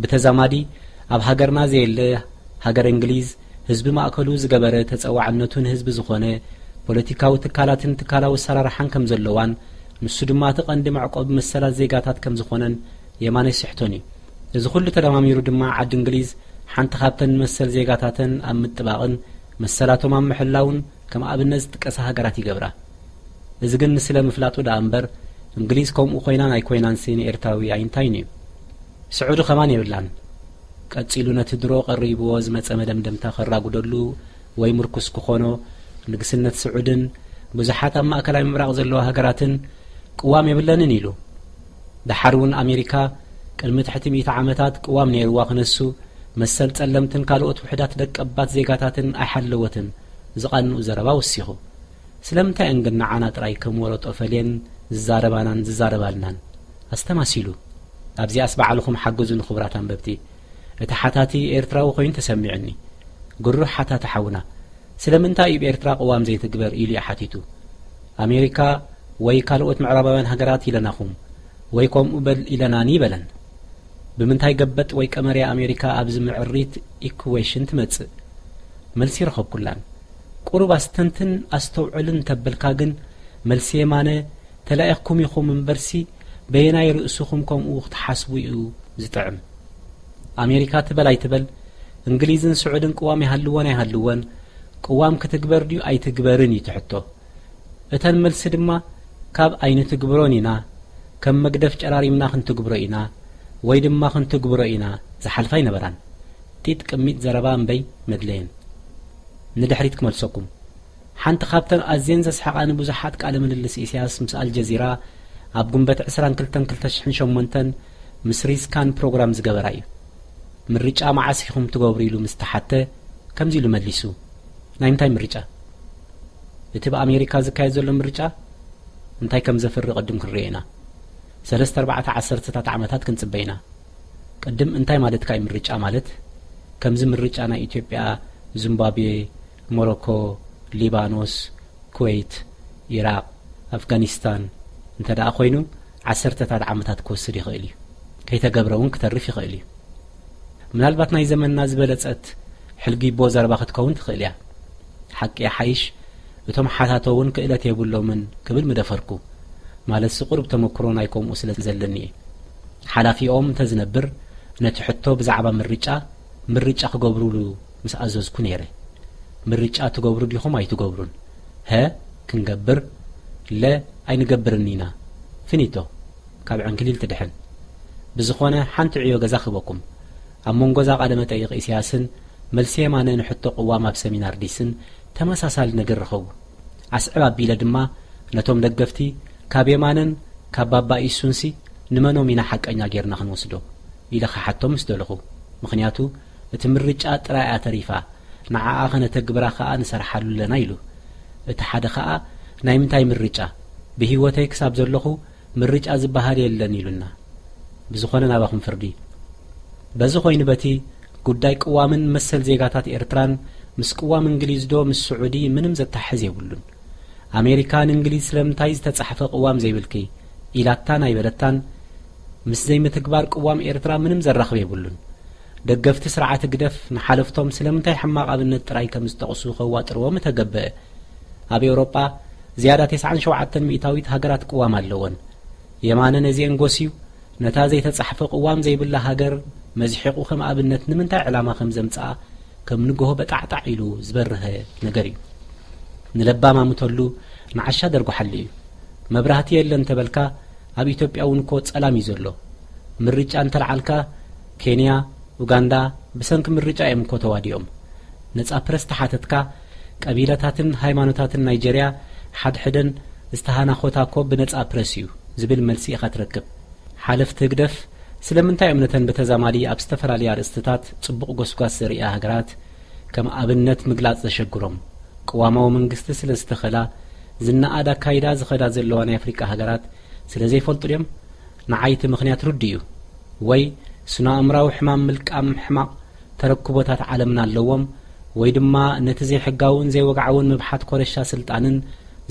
ብተዛማዲ ኣብ ሃገርና ዘየለ ሃገር እንግሊዝ ህዝቢ ማእከሉ ዝገበረ ተጸዋዕነቱ ንህዝቢ ዝኾነ ፖለቲካዊ ትካላትን ትካላዊ ኣሰራርሓን ከም ዘለዋን ንሱ ድማ እቲ ቀንዲ መዕቆቢ መሰላት ዜጋታት ከም ዝኾነን የማነ ይስሕቶን እዩ። እዚ ኩሉ ተደማሚሩ ድማ ዓዲ እንግሊዝ ሓንቲ ካብተን መሰል ዜጋታተን ኣብ ምጥባቕን መሰላቶም ኣብ ምሕላውን ከም ኣብነት ዝጥቀሳ ሃገራት ይገብራ። እዚ ግን ንስለ ምፍላጡ ደኣ እምበር እንግሊዝ ከምኡ ኮይናን ኣይኮይናንሲ ንኤርትራዊ ኣይንታይን እዩ። ስዑዲ ከማን የብላን። ቀጺሉ ነቲ ድሮ ቀሪብዎ ዝመጸ መደምደምታ ከራጉደሉ ወይ ምርኩስ ክኾኖ ንግስነት ስዑድን ብዙሓት ኣብ ማእከላይ ምብራቕ ዘለዋ ሃገራትን ቅዋም የብለንን ኢሉ። ደሓር እውን ኣሜሪካ ቅድሚ ትሕቲ ሚእቲ ዓመታት ቅዋም ነይርዋ ክነሱ መሰል ጸለምትን ካልኦት ውሕዳት ደቀባት ዜጋታትን ኣይሓለወትን ዝቓንኡ ዘረባ ወሲኹ። ስለምንታይ እየን ግን ንዓና ጥራይ ከም ወረጦ ፈልየን ዝዛረባናን ዝዛረባልናን? ኣስተማሲሉ። ኣብዚኣስ ባዕልኹም ሓግዙ ንኽቡራት ኣንበብቲ። እቲ ሓታቲ ኤርትራዊ ኮይኑ ተሰሚዑኒ። ግሩህ ሓታቲ ሓውና፣ ስለምንታይ እዩ ብኤርትራ ቅዋም ዘይትግበር ኢሉ እዩ ሓቲቱ። ኣሜሪካ ወይ ካልኦት ምዕራባውያን ሃገራት ኢለናኹም ወይ ከምኡ በል ኢለናኒ በለን። ብምንታይ ገበጥ ወይ ቀመርያ ኣሜሪካ ኣብዚ ምዕሪት ኢኩዌሽን ትመጽእ? መልሲ ረኸብኩላን። ቁሩብ ኣስተንትን ኣስተውዕልን እንተበልካ ግን መልሲ የማነ ተላኢኽኩም ኢኹም እምበርሲ በየናይ ርእስኹም ከምኡ ክትሓስቡ እዩ ዝጥዕም። ኣሜሪካ ትበል ኣይትበል እንግሊዝን ስዑድን ቅዋም ይሃልወን ኣይሃልወን ቅዋም ክትግበር ድዩ ኣይትግበርን እዩ ትሕቶ። እተን መልሲ ድማ ካብ ኣይንትግብሮን ኢና፣ ከም መግደፍ ጨራሪምና ክንትግብሮ ኢና ወይ ድማ ክንትግብሮ ኢና ዝሓልፋ ኣይነበራን። ጢጥ ቅሚጥ ዘረባ እምበይ መድለየን። ንድሕሪት ክመልሰኩም። ሓንቲ ካብተን ኣዝየን ዘስሕቓኒ ብዙሓት ቃለ ምልልስ ኢሳያስ ምስ ኣልጀዚራ ኣብ ጉንበት ዕስራን ክልተን ክልተ ሽሕን ሸሞንተን ምስ ሪዝካን ፕሮግራም ዝገበራ እዩ። ምርጫ መዓስ ኢኹም ትገብሩ ኢሉ ምስ ተሓተ ከምዚ ኢሉ መሊሱ። ናይ ምንታይ ምርጫ? እቲ ብኣሜሪካ ዝካየድ ዘሎ ምርጫ እንታይ ከም ዘፍሪ ቅድም ክንሪኦ ኢና። ሰለስተ ኣርባዕተ ዓሰርተታት ዓመታት ክንጽበ ኢና። ቅድም እንታይ ማለትካ እዩ ምርጫ ማለት? ከምዚ ምርጫ ናይ ኢትዮጵያ፣ ዚምባብዌ፣ ሞሮኮ፣ ሊባኖስ፣ ኩዌት፣ ኢራቕ፣ ኣፍጋኒስታን እንተ ደኣ ኮይኑ ዓሰርተታት ዓመታት ክወስድ ይኽእል እዩ። ከይተገብረ እውን ክተርፍ ይኽእል እዩ። ምናልባት ናይ ዘመንና ዝበለጸት ሕልጊቦ ዘረባ ክትከውን ትኽእል እያ። ሓቂ ይሓይሽ፣ እቶም ሓታቶ እውን ክእለት የብሎምን ክብል ምደፈርኩ። ማለትሲ ቁሩብ ተመክሮ ናይ ከምኡ ስለ ዘለኒ እየ። ሓላፊኦም እንተ ዝነብር ነቲ ሕቶ ብዛዕባ ምርጫ፣ ምርጫ ክገብሩሉ ምስ ኣዘዝኩ ነይረ። ምርጫ ትገብሩ ዲኹም ኣይትገብሩን? ሀ፣ ክንገብር፣ ለ፣ ኣይንገብርን ኢና። ፊኒቶ። ካብ ዕንክሊል ትድሕን። ብዝኾነ ሓንቲ ዕዮ ገዛ ክህበኩም። ኣብ መንጎ እዛ ቃለ መጠይቕ ኢሳያስን መልሲ የማነ ንሕቶ ቅዋም ኣብ ሰሚናር ዲስን ተመሳሳሊ ነገር ረኸቡ። ኣስዕብ ኣቢለ ድማ ነቶም ደገፍቲ፣ ካብ የማነን ካብ ባባ ኢሱንሲ ንመኖም ኢና ሓቀኛ ጌርና ክንወስዶ? ኢለ ክሓቶም ምስ ደለኹ። ምኽንያቱ እቲ ምርጫ ጥራይ እያ ተሪፋ፣ ንዓኣ ኸነተግብራ ኸኣ ንሰርሓሉ ኣለና ኢሉ። እቲ ሓደ ኸኣ ናይ ምንታይ ምርጫ? ብህይወተይ ክሳብ ዘለኹ ምርጫ ዝበሃል የለን ኢሉና። ብዝኾነ ናባኹም ፍርዲ። በዚ ኾይኑ በቲ ጉዳይ ቅዋምን መሰል ዜጋታት ኤርትራን ምስ ቅዋም እንግሊዝ ዶ ምስ ስዑዲ ምንም ዘተሓሕዝ የብሉን። ኣሜሪካ ንእንግሊዝ ስለምንታይ ዝተጻሕፈ ቅዋም ዘይብልኪ ኢላታን ኣይበለታን፣ ምስ ዘይምትግባር ቅዋም ኤርትራ ምንም ዘራኽብ የብሉን። ደገፍቲ ስርዓት ህግደፍ ንሓለፍቶም ስለምንታይ ሕማቕ ኣብነት ጥራይ ከም ዝጠቕሱ ከዋጥርዎ ምተገበአ። ኣብ ኤውሮጳ ዝያዳ ተስዓን ሸውዓተን ሚእታዊት ሃገራት ቅዋም ኣለወን። የማነ ነዚአን ጎስዩ ነታ ዘይተጻሕፈ ቅዋም ዘይብላ ሃገር መዝሒቑ ከም ኣብነት ንምንታይ ዕላማ ከም ዘምጽኣ ከም ንግሆ በጣዕጣዕ ኢሉ ዝበርሀ ነገር እዩ። ንለባም ኣምተሉ ንዓሻ ደርጉሓሉ እዩ። መብራህቲ የለን ተበልካ ኣብ ኢትዮጵያ እውን እኮ ጸላም እዩ ዘሎ። ምርጫ እንተልዓልካ ኬንያ፣ ኡጋንዳ ብሰንኪ ምርጫ እዮም እኮ ተዋዲኦም። ነጻ ፕረስ ተሓተትካ ቀቢላታትን ሃይማኖታትን ናይጀርያ ሓድሕደን ዝተሃናኾታ እኮ ብነጻ ፕረስ እዩ ዝብል መልሲ ኢኻ ትረክብ። ሓለፍቲ ህግደፍ ስለምንታይ እዮም ነተን ብተዛማዲ ኣብ ዝተፈላለያ ኣርእስትታት ጽቡቕ ጎስጓስ ዘርእያ ሃገራት ከም ኣብነት ምግላጽ ዘሸግሮም? ቅዋማዊ መንግስቲ ስለ ዝተኸላ ዝነኣድ ኣካይዳ ዝኸዳ ዘለዋ ናይ ኣፍሪቃ ሃገራት ስለ ዘይፈልጡ ድዮም? ንዓይ እቲ ምኽንያት ርዱእ እዩ። ወይ ስነ ኣእምራዊ ሕማም ምልቃም ሕማቕ ተረክቦታት ዓለምና ኣለዎም፣ ወይ ድማ ነቲ ዘይሕጋውን ዘይወግዓውን ምብሓት ኮረሻ ስልጣንን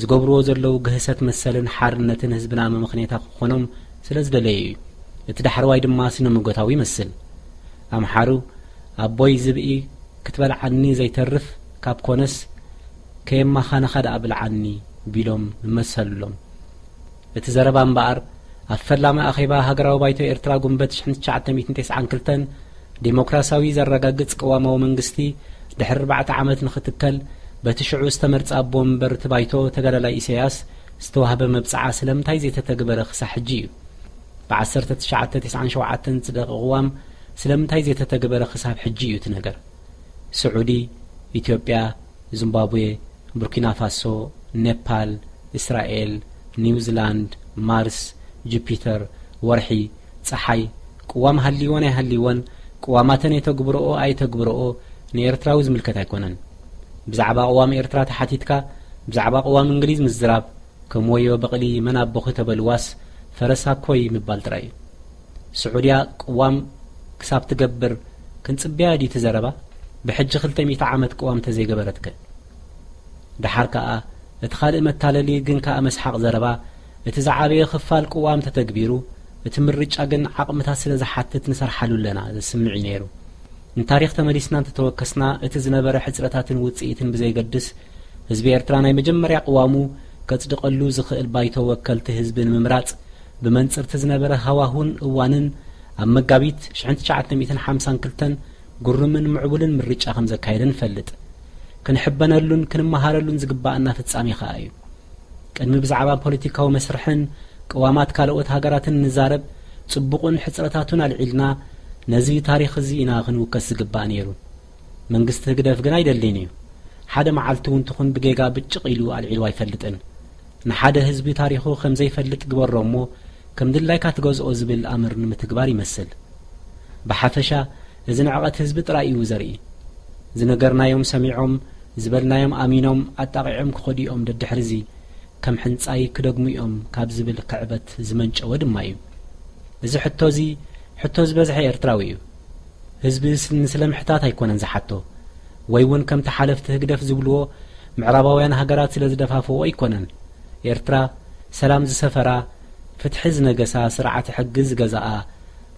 ዝገብርዎ ዘለዉ ግህሰት መሰልን ሓርነትን ህዝብና መመኽነይታ ክኾኖም ስለ ዝደለዩ እዩ። እቲ ዳሕረዋይ ድማ ስነ መጎታዊ ይመስል። ኣምሓሩ ኣቦይ ዝብኢ ክትበልዓኒ ዘይተርፍ ካብ ኮነስ ከየማኻነኻ ደኣ ብልዓኒ ቢሎም ይመሰሉሎም። እቲ ዘረባ እምበኣር ኣብ ፈላሚ ኣኼባ ሃገራዊ ባይቶ ኤርትራ ጉንበት ሽሕን ትሽዓተ ሚእትን ተስዓን ክልተን ዴሞክራሲያዊ ዘረጋግጽ ቅዋማዊ መንግስቲ ድሕሪ ኣርባዕተ ዓመት ንኽትከል በቲ ሽዑ ዝተመርጸ ኣቦ መንበር እቲ ባይቶ ተጋዳላይ ኢሳያስ ዝተዋህበ መብጽዓ ስለምንታይ ዘይተተግበረ ክሳዕ ሕጂ እዩ። ብ ዓሰርተ ትሽዓተ ተስዓን ሸውዓተን ዝጸደቐ ቅዋም ስለምንታይ ዘይተተግበረ ክሳብ ሕጂ እዩ እቲ ነገር። ስዑዲ፣ ኢትዮጵያ፣ ዚምባብዌ፣ ቡርኪና ፋሶ፣ ኔፓል፣ እስራኤል፣ ኒውዚላንድ፣ ማርስ፣ ጁፒተር፣ ወርሒ፣ ጸሓይ፣ ቅዋም ሃልይወን ኣይሃልይወን፣ ቅዋማተን የተግብረኦ ኣየተግብረኦ ንኤርትራዊ ዝምልከት ኣይኮነን። ብዛዕባ ቅዋም ኤርትራ ተሓቲትካ፣ ብዛዕባ ቅዋም እንግሊዝ ምዝራብ፣ ከም ወዮ በቕሊ መን ኣቦኺ ተበልዋስ ፈረስ ሃኮይ ምባል ጥራይ እዩ። ስዑድያ ቅዋም ክሳብ ትገብር ክንጽበያ ድዩ እቲ ዘረባ? ብሕጂ ክልተ ሚእቲ ዓመት ቅዋም ተዘይገበረትከ? ደሓር ከኣ እቲ ካልእ መታለሊ ግን ከኣ መስሓቕ ዘረባ፣ እቲ ዝዓበየ ክፋል ቅዋም ተተግቢሩ፣ እቲ ምርጫ ግን ዓቕምታት ስለ ዝሓትት ንሰርሓሉ ኣለና ዘስምዕ እዩ ነይሩ። ንታሪኽ ተመሊስና እንተተወከስና፣ እቲ ዝነበረ ሕጽረታትን ውጽኢትን ብዘይገድስ፣ ህዝቢ ኤርትራ ናይ መጀመርያ ቅዋሙ ከጽድቐሉ ዝኽእል ባይቶ ወከልቲ ህዝቢ ንምምራጽ ብመንጽርቲ ዝነበረ ሃዋሁን እዋንን፣ ኣብ መጋቢት ሽሕን ትሽዓተ ሚእትን ሓምሳን ክልተን ግሩምን ምዕቡልን ምርጫ ከም ዘካየደ ንፈልጥ። ክንሕበነሉን ክንመሃረሉን ዝግባኣና ፍጻሜ ከኣ እዩ። ቅድሚ ብዛዕባ ፖለቲካዊ መስርሕን ቅዋማት ካልኦት ሃገራትን ንዛረብ፣ ጽቡቕን ሕጽረታቱን ኣልዒልና፣ ነዚ ታሪኽ እዚ ኢና ክንውከስ ዝግባእ ነይሩ። መንግስቲ ህግደፍ ግን ኣይደልን እዩ። ሓደ መዓልቲ እውን ትኹን ብጌጋ ብጭቕ ኢሉ ኣልዒሉ ኣይፈልጥን። ንሓደ ህዝቢ ታሪኹ ከም ዘይፈልጥ ግበሮ እሞ፣ ከም ድላይካ ትገዝኦ ዝብል ኣምር ንምትግባር ይመስል። ብሓፈሻ፣ እዚ ንዕቐት ህዝቢ ጥራይ እዩ ዘርኢ። ዝነገርናዮም ሰሚዖም፣ ዝበልናዮም ኣሚኖም ኣጣቒዖም ክኸዱ እዮም፣ ደድሕሪ እዚ ከም ሕንጻይ ክደግሙ እዮም ካብ ዝብል ክዕበት ዝመንጨወ ድማ እዩ። እዚ ሕቶ እዚ፣ ሕቶ ዝበዝሐ ኤርትራዊ እዩ። ህዝቢ ስ-፣ ንስለ ምሕታት ኣይኮነን ዝሓቶ፣ ወይ እውን ከምቲ ሓለፍቲ ህግደፍ ዝብልዎ ምዕራባውያን ሃገራት ስለ ዝደፋፍኦ ኣይኮነን። ኤርትራ ሰላም ዝሰፈራ፣ ፍትሒ ዝነገሳ፣ ስርዓተ ሕጊ ዝገዝኣ፣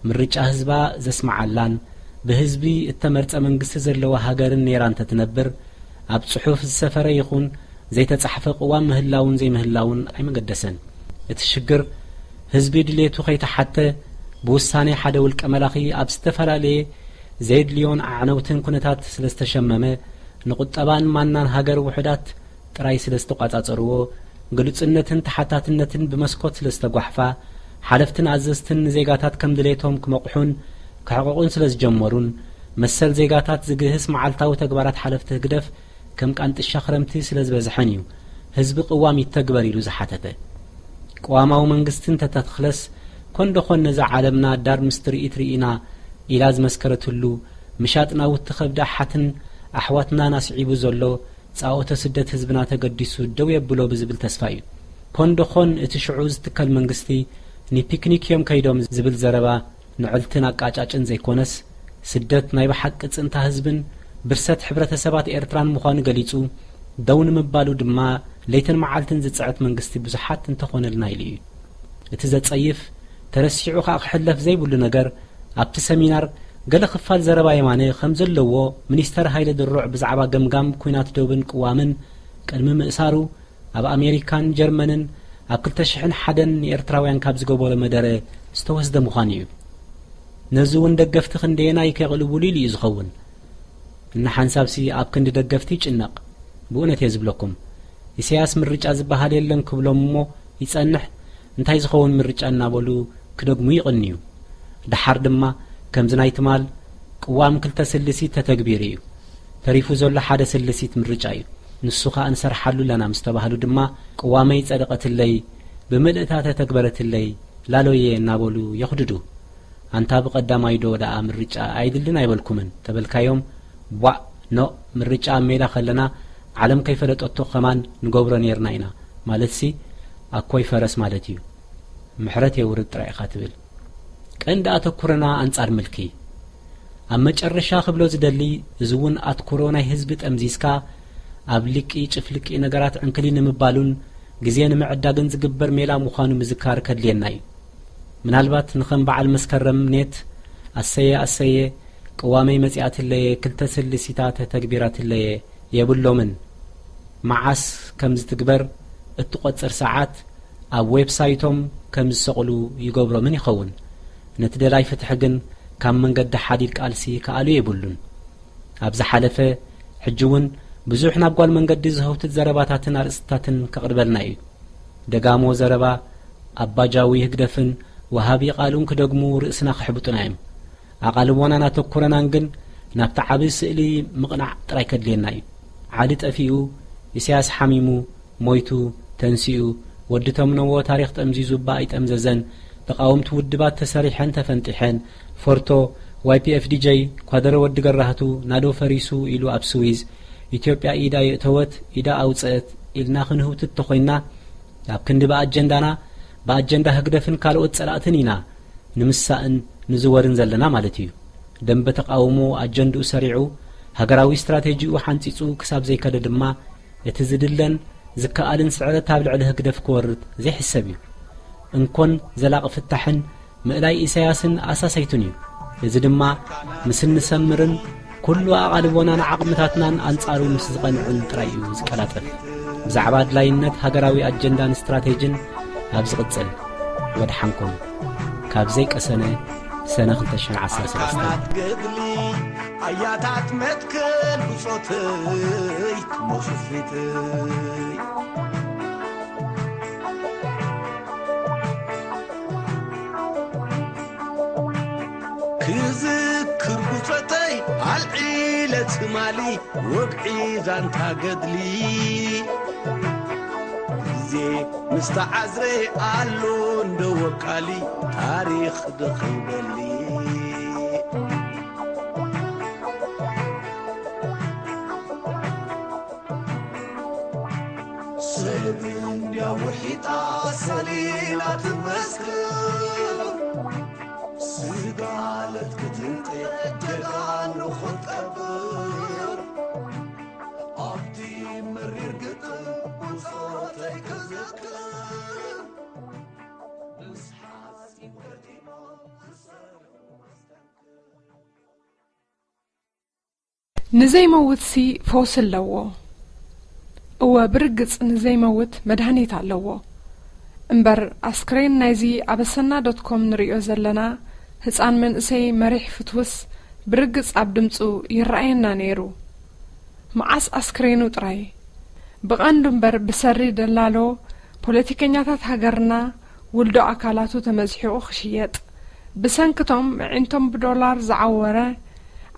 ምርጫ ህዝባ ዘስምዓላን ብህዝቢ እተመርጸ መንግስቲ ዘለዋ ሃገርን ነይራ እንተትነብር፣ ኣብ ጽሑፍ ዝሰፈረ ይኹን ዘይተጻሕፈ ቅዋም ምህላውን ዘይምህላውን ኣይመገደሰን። እቲ ሽግር፣ ህዝቢ ድሌቱ ከይተሓተ፣ ብውሳኔ ሓደ ውልቀ መላኺ ኣብ ዝተፈላለየ ዘየድልዮን ኣዕነውትን ኩነታት ስለ ዝተሸመመ፣ ንቁጠባን ማናን ሃገር ውሑዳት ጥራይ ስለ ዝተቋጻጸርዎ፣ ግሉጽነትን ተሓታትነትን ብመስኮት ስለ ዝተጓሕፋ፣ ሓለፍትን ኣዘዝትን ንዜጋታት ከም ድሌቶም ክመቕሑን ክሕቕቑን ስለ ዝጀመሩን መሰል ዜጋታት ዝግህስ መዓልታዊ ተግባራት ሓለፍቲ ህግደፍ ከም ቃንጥሻ ክረምቲ ስለ ዝበዝሐን እዩ ህዝቢ ቅዋም ይተግበር ኢሉ ዝሓተተ። ቅዋማዊ መንግስቲ እንተተትኽለስ ኮንደኾን ነዛ ዓለምና ዳር ምስ ትርኢት ርኢና ኢላ ዝመስከረትሉ ምሻጥ ናውቲ ከብዲ ኣሓትን ኣሕዋትናን ኣስዒቡ ዘሎ ጻኦተ ስደት ህዝብና ተገዲሱ ደው የብሎ ብዝብል ተስፋ እዩ። ኮንደኾን እቲ ሽዑ ዝትከል መንግስቲ ንፒክኒክ እዮም ከይዶም ዝብል ዘረባ ንዕልትን ኣቃጫጭን ዘይኮነስ፣ ስደት ናይ ብሓቂ ጽንታ ህዝብን ብርሰት ሕብረተሰባት ኤርትራን ምዃኑ ገሊጹ፣ ደው ንምባሉ ድማ ለይትን መዓልትን ዝጽዕት መንግስቲ ብዙሓት እንተኾነልና ኢሉ እዩ። እቲ ዘጸይፍ፣ ተረሲዑ ከኣ ክሕለፍ ዘይብሉ ነገር፣ ኣብቲ ሰሚናር ገለ ክፋል ዘረባ የማነ ከም ዘለዎ ሚኒስተር ሃይለ ድሩዕ ብዛዕባ ገምጋም ኲናት ዶብን ቅዋምን ቅድሚ ምእሳሩ፣ ኣብ ኣሜሪካን ጀርመንን ኣብ ክልተ ሽሕን ሓደን ንኤርትራውያን ካብ ዝገበሮ መደረ ዝተወስደ ምዃኑ እዩ። ነዚ እውን ደገፍቲ ክንደየናይ ከቕልቡሉ ኢሉ እዩ ዝኸውን። እና ሓንሳብሲ ኣብ ክንዲ ደገፍቲ ይጭነቕ። ብእውነት እየ ዝብለኩም። ኢሳያስ ምርጫ ዝበሃል የለን ክብሎም እሞ ይጸንሕ፣ እንታይ ዝኸውን ምርጫ እናበሉ ክደግሙ ይቕንዩ። ደሓር ድማ ከምዚ ናይ ትማል ቅዋም ክልተ ስልሲት ተተግቢሩ እዩ። ተሪፉ ዘሎ ሓደ ስልሲት ምርጫ እዩ። ንሱ ኸኣ ንሰርሓሉ ኣለና ምስ ተባህሉ ድማ ቅዋመይ ጸደቐትለይ፣ ብምልእታ ተተግበረትለይ፣ ላሎየ እናበሉ የኹድዱ። ኣንታ ብቐዳማይ ዶ ደኣ ምርጫ ኣይድልን ኣይበልኩምን ተበልካዮም፣ ቧእ፣ ኖእ፣ ምርጫ ኣብ ሜዳ ከለና ዓለም ከይፈለጠቶ ከማን ንገብሮ ኔርና ኢና። ማለትሲ፣ ኣኮይ ፈረስ ማለት እዩ። ምሕረት የውርድ ጥራይ ኢኻ ትብል። ቀንዲ ኣተኩሮና ኣንጻር ምልኪ። ኣብ መጨረሻ ክብሎ ዝደሊ፣ እዚ እውን ኣትኩሮ ናይ ህዝቢ ጠምዚዝካ፣ ኣብ ልቂ ጭፍልቂ ነገራት ዕንክሊል ንምባሉን ግዜ ንምዕዳግን ዝግበር ሜላ ምዃኑ ምዝካር ከድልየና እዩ። ምናልባት ንኸም በዓል መስከረም ኔት፣ ኣሰየ ኣሰየ፣ ቅዋመይ መጺኣትለየ፣ ክልተ ስልሲታት ተተግቢራትለየ የብሎምን። መዓስ ከም ዝትግበር እትቖጽር ሰዓት ኣብ ዌብሳይቶም ከም ዝሰቕሉ ይገብሮምን ይኸውን። ነቲ ደላይ ፍትሒ ግን ካብ መንገዲ ሓዲድ ቃልሲ ክኣልዮ የብሉን። ኣብ ዝሓለፈ፣ ሕጂ እውን ብዙሕ ናብ ጓል መንገዲ ዝህውትት ዘረባታትን ኣርእስትታትን ከቕርበልና እዩ። ደጋሞ ዘረባ ኣባጃዊ ህግደፍን ወሃቢ ቃሉን ክደግሙ ርእስና ክሕብጡና እዮም። ኣቓልቦናን ኣተኩሮናን ግን ናብቲ ዓቢ ስእሊ ምቕናዕ ጥራይ ከድልየና እዩ። ዓሊ ጠፊኡ፣ ኢሳያስ ሓሚሙ፣ ሞይቱ፣ ተንሲኡ፣ ወዲ ተምነዎ ታሪኽ ጠምዚዙ እባ ኣይጠምዘዘን፣ ተቓወምቲ ውድባት ተሰሪሐን ተፈንጢሐን፣ ፎርቶ፣ ዋይ ፒ ኤፍ ዲ ጀይ፣ ኳደረ ወዲ ገራህቱ፣ ናዶ ፈሪሱ ኢሉ ኣብ ስዊዝ፣ ኢትዮጵያ ኢዳ የእተወት፣ ኢዳ ኣውጸአት ኢልና ክንህውትት ተኾይንና፣ ኣብ ክንዲ ብኣጀንዳና፣ ብኣጀንዳ ህግደፍን ካልኦት ጸላእትን ኢና ንምሳእን ንዝወርን ዘለና ማለት እዩ። ደንበ ተቓውሞ ኣጀንድኡ ሰሪዑ፣ ሃገራዊ ስትራቴጂኡ ሓንጺጹ ክሳብ ዘይከደ ድማ፣ እቲ ዝድለን ዝከኣልን ስዕረት ኣብ ልዕሊ ህግደፍ ክወርድ ዘይሕሰብ እዩ። እንኮን ዘላቒ ፍታሕን ምእላይ ኢሳያስን ኣሳሰይቱን እዩ። እዚ ድማ ምስ እንሰምርን ኩሉ ኣቓልቦናን ዓቕምታትናን ኣንጻሩ ምስ ዝቐንዕን ጥራይ እዩ ዝቀላጠፍ። ብዛዕባ ኣድላይነት ሃገራዊ ኣጀንዳን ስትራቴጅን ኣብ ዝቕጽል። ወድሓንኩም። ካብ ዘይቀሰነ ሰነ ክልተ ሽሕን ዓሰርተ ሰለስተን። ኣያታት መትከል ብጾተይ ሞስፊተይ። ክዝክር ብጾተይ ኣልዒለ ትማሊ ወግዒ ዛንታ ገድሊ። ግዜ ምስ ተዓዝረ ኣሎ እንዶ ወቃሊ ታሪኽ ድኺበሊ። ሰብ እንድያ ውሒጣ ሰሊላ ትመስክር። ስጋ ለትክትንጤ ጀጋኑ ኽትቀብር። ኣብቲ መሪር ግጥም ብጾተይ ክዝክር። ምስ ሓጺን ገጢሞም ክሰርሑ መስተንክር። ንዘይመውትሲ ፈውሲ ኣለዎ። እወ፣ ብርግጽ ንዘይመውት መድሃኒት ኣለዎ። እምበር፣ ኣስክሬን ናይዚ ኣብ ኣሰና ዶት ኮም ንርእዮ ዘለና ህጻን መንእሰይ መሪሕ ፍትውስ ብርግጽ ኣብ ድምጹ ይረኣየና ነይሩ። መዓስ ኣስክሬኑ ጥራይ? ብቐንዱ እምበር ብሰሪ ደላሎ ፖለቲከኛታት ሃገርና ውልዶ ኣካላቱ ተመዝሒቑ ክሽየጥ፣ ብሰንክቶም ኣዒንቶም ብዶላር ዝዓወረ፣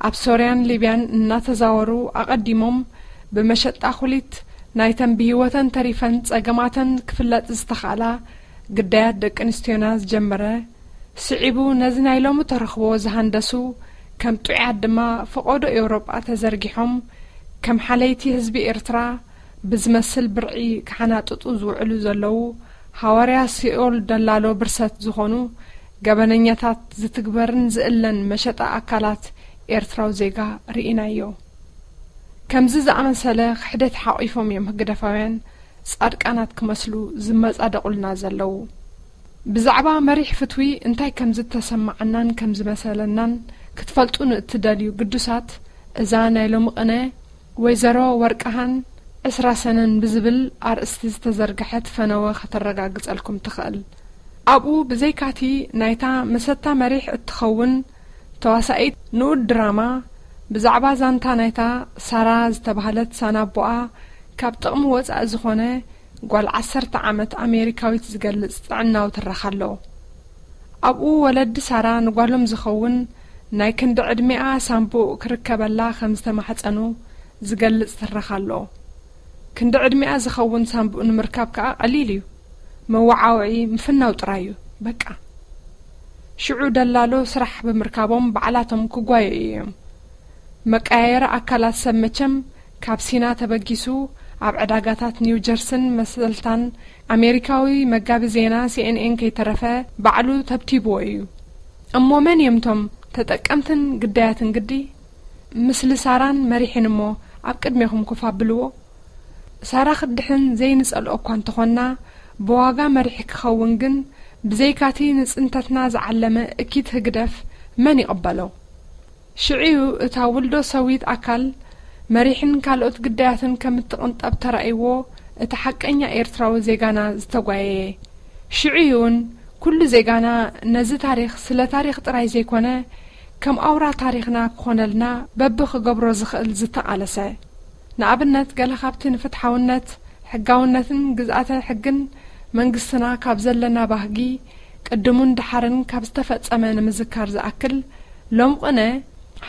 ኣብ ሶርያን ሊብያን እናተዛወሩ ኣቐዲሞም ብመሸጣ ኩሊት ናይተን ብህይወተን ተሪፈን ጸገማተን ክፍለጥ ዝተኻእላ ግዳያት ደቂ ኣንስትዮና ዝጀመረ፣ ስዒቡ ነዚ ናይ ሎሚ ተረኽቦ ዝሃንደሱ፣ ከም ጥዑያት ድማ ፈቐዶ ኤውሮጳ ተዘርጊሖም ከም ሓለይቲ ህዝቢ ኤርትራ ብዝመስል ብርዒ ክሓናጥጡ ዝውዕሉ ዘለዉ፣ ሃዋርያ ሲኦል ደላሎ ብርሰት ዝኾኑ ገበነኛታት ዝትግበርን ዝእለን መሸጣ ኣካላት ኤርትራዊ ዜጋ ርኢናዮ። ከምዚ ዝኣመሰለ ክሕደት ሓቒፎም እዮም ህግደፋውያን ጻድቃናት ክመስሉ ዝመጻደቑልና ዘለዉ። ብዛዕባ መሪሕ ፍትዊ እንታይ ከም ዝተሰማዓናን ከም ዝመሰለናን ክትፈልጡ ንእትደልዩ ግዱሳት፣ እዛ ናይ ሎሚ ቅነ ወይዘሮ ወርቅሃን ዕስራ ሰነን ብዝብል ኣርእስቲ ዝተዘርግሐት ፈነወ ከተረጋግጸልኩም ትኽእል። ኣብኡ ብዘይካቲ ናይታ መሰታ መሪሕ እትኸውን ተዋሳኢት ንኡድ ድራማ፣ ብዛዕባ ዛንታ ናይታ ሳራ ዝተባህለት ሳናቦኣ ካብ ጥቕሚ ወጻኢ ዝኾነ ጓል ዓሰርተ ዓመት ኣሜሪካዊት ዝገልጽ ጥዕናዊ ትረኻ ኣሎ። ኣብኡ ወለዲ ሳራ ንጓሎም ዝኸውን ናይ ክንዲ ዕድሜኣ ሳንቡእ ክርከበላ ከም ዝተማሕጸኑ ዝገልጽ ትረኻ ኣሎ። ክንዲ ዕድሜኣ ዝኸውን ሳንቡእ ንምርካብ ከኣ ቀሊል እዩ። መወዓውዒ ምፍናው ጥራይ እዩ። በቃ። ሽዑ ደላሎ ስራሕ ብምርካቦም ባዕላቶም ክጓየዩ እዮም። መቀያየሪ ኣካላት ሰብ መቸም ካብ ሲና ተበጊሱ ኣብ ዕዳጋታት ኒው ጀርስን መሰልታን ኣሜሪካዊ መጋቢ ዜና ሲኤንኤን ከይተረፈ ባዕሉ ተብቲብዎ እዩ። እሞ መን እዮም እቶም ተጠቀምትን ግዳያትን ግዲ? ምስሊ ሳራን መሪሕን እሞ ኣብ ቅድሜኹም ኮፍ ኣብልዎ። ሳራ ክድሕን ዘይንጸልኦ እኳ እንተኾንና፣ ብዋጋ መሪሕ ክኸውን ግን ብዘይካቲ ንጽንተትና ዝዓለመ እኪት ህግደፍ መን ይቕበሎ? ሽዑ'ዩ እታ ውልዶ ሰዊት ኣካል መሪሕን ካልኦት ግዳያትን ከም እትቕንጠብ ተራእይዎ እቲ ሓቀኛ ኤርትራዊ ዜጋና ዝተጓየየ። ሽዑ'ዩ እውን ኩሉ ዜጋና ነዚ ታሪኽ ስለ ታሪኽ ጥራይ ዘይኮነ፣ ከም ኣውራ ታሪኽና ክኾነልና በብኽገብሮ ዝኽእል ዝተቓለሰ። ንኣብነት፣ ገለ ካብቲ ንፍትሓውነት፣ ሕጋውነትን ግዝኣተ ሕግን መንግስትና ካብ ዘለና ባህጊ ቅድሙን ደሓርን ካብ ዝተፈጸመ ንምዝካር ዝኣክል፣ ሎም ቅነ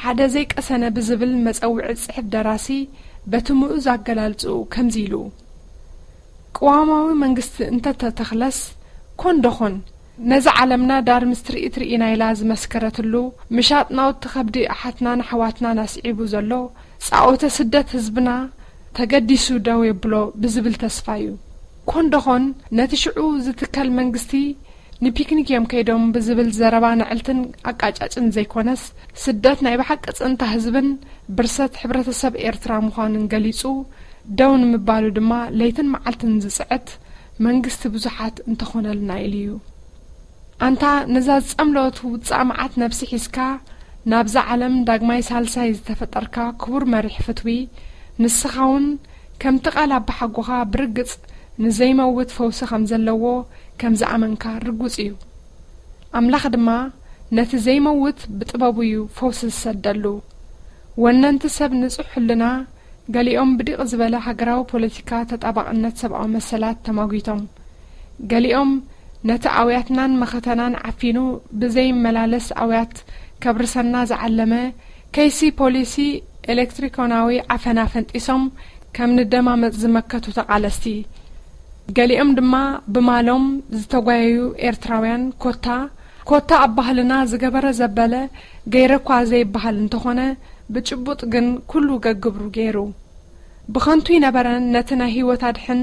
ሓደ ዘይቀሰነ ብዝብል መጸውዒ ጽሑፍ ደራሲ በቲ ምኡዝ ኣገላልጽኡ ከምዚ ኢሉ፣ ቅዋማዊ መንግስቲ እንተተተኽለስ ኮን ዶ ኾን ነዚ ዓለምና ዳር ምስ ትርኢት ርኢና ኢላ ዝመስከረትሉ፣ ምሻጥ ናውቲ ከብዲ ኣሓትናን ኣሕዋትናን ኣስዒቡ ዘሎ ጻኦተ ስደት ህዝብና ተገዲሱ ደው የብሎ ብዝብል ተስፋ እዩ። ኮን ዶ ኾን ነቲ ሽዑ ዝትከል መንግስቲ ንፒክኒክ እዮም ከይዶም ብዝብል ዘረባ ነዕልትን ኣቃጫጭን ዘይኮነስ፣ ስደት ናይ ብሓቂ ጽንታ ህዝብን ብርሰት ሕብረተሰብ ኤርትራ ምዃኑን ገሊጹ፣ ደው ንምባሉ ድማ ለይትን መዓልትን ዝጽዕት መንግስቲ ብዙሓት እንተኾነልና ኢሉ እዩ። ኣንታ ነዛ ዝጸምለወት ውጻእ መዓት ነብሲ ሒዝካ ናብዛ ዓለም ዳግማይ ሳልሳይ ዝተፈጠርካ ክቡር መሪሕ ፍትዊ፣ ንስኻ እውን ከምቲ ቃል ኣባሓጎኻ ብርግጽ ንዘይመውት ፈውሲ ከም ዘለዎ ከም ዝኣመንካ ርጉጽ እዩ። ኣምላኽ ድማ ነቲ ዘይመውት ብጥበቡ እዩ ፈውሲ ዝሰደሉ። ወነንቲ ሰብ ንጹሕ ሕልና፣ ገሊኦም ብዲቕ ዝበለ ሃገራዊ ፖለቲካ ተጣባቕነት ሰብኣዊ መሰላት ተማጒቶም፣ ገሊኦም ነቲ ኣውያትናን መኸተናን ዓፊኑ ብዘይመላለስ ኣውያት ከብርሰና ዝዓለመ ከይሲ ፖሊሲ ኤሌክትሪኮናዊ ዓፈና ፈንጢሶም ከም ንደማመጽ ዝመከቱ ተቓለስቲ፣ ገሊኦም ድማ ብማሎም ዝተጓየዩ ኤርትራውያን ኮታ፣ ኮታ ኣብ ባህልና ዝገበረ ዘበለ ገይረ እኳ ዘይበሃል እንተኾነ፣ ብጭቡጥ ግን ኩሉ ገግብሩ ገይሩ። ብኸንቱ ይነበረን ነቲ ናይ ህይወት ኣድሕን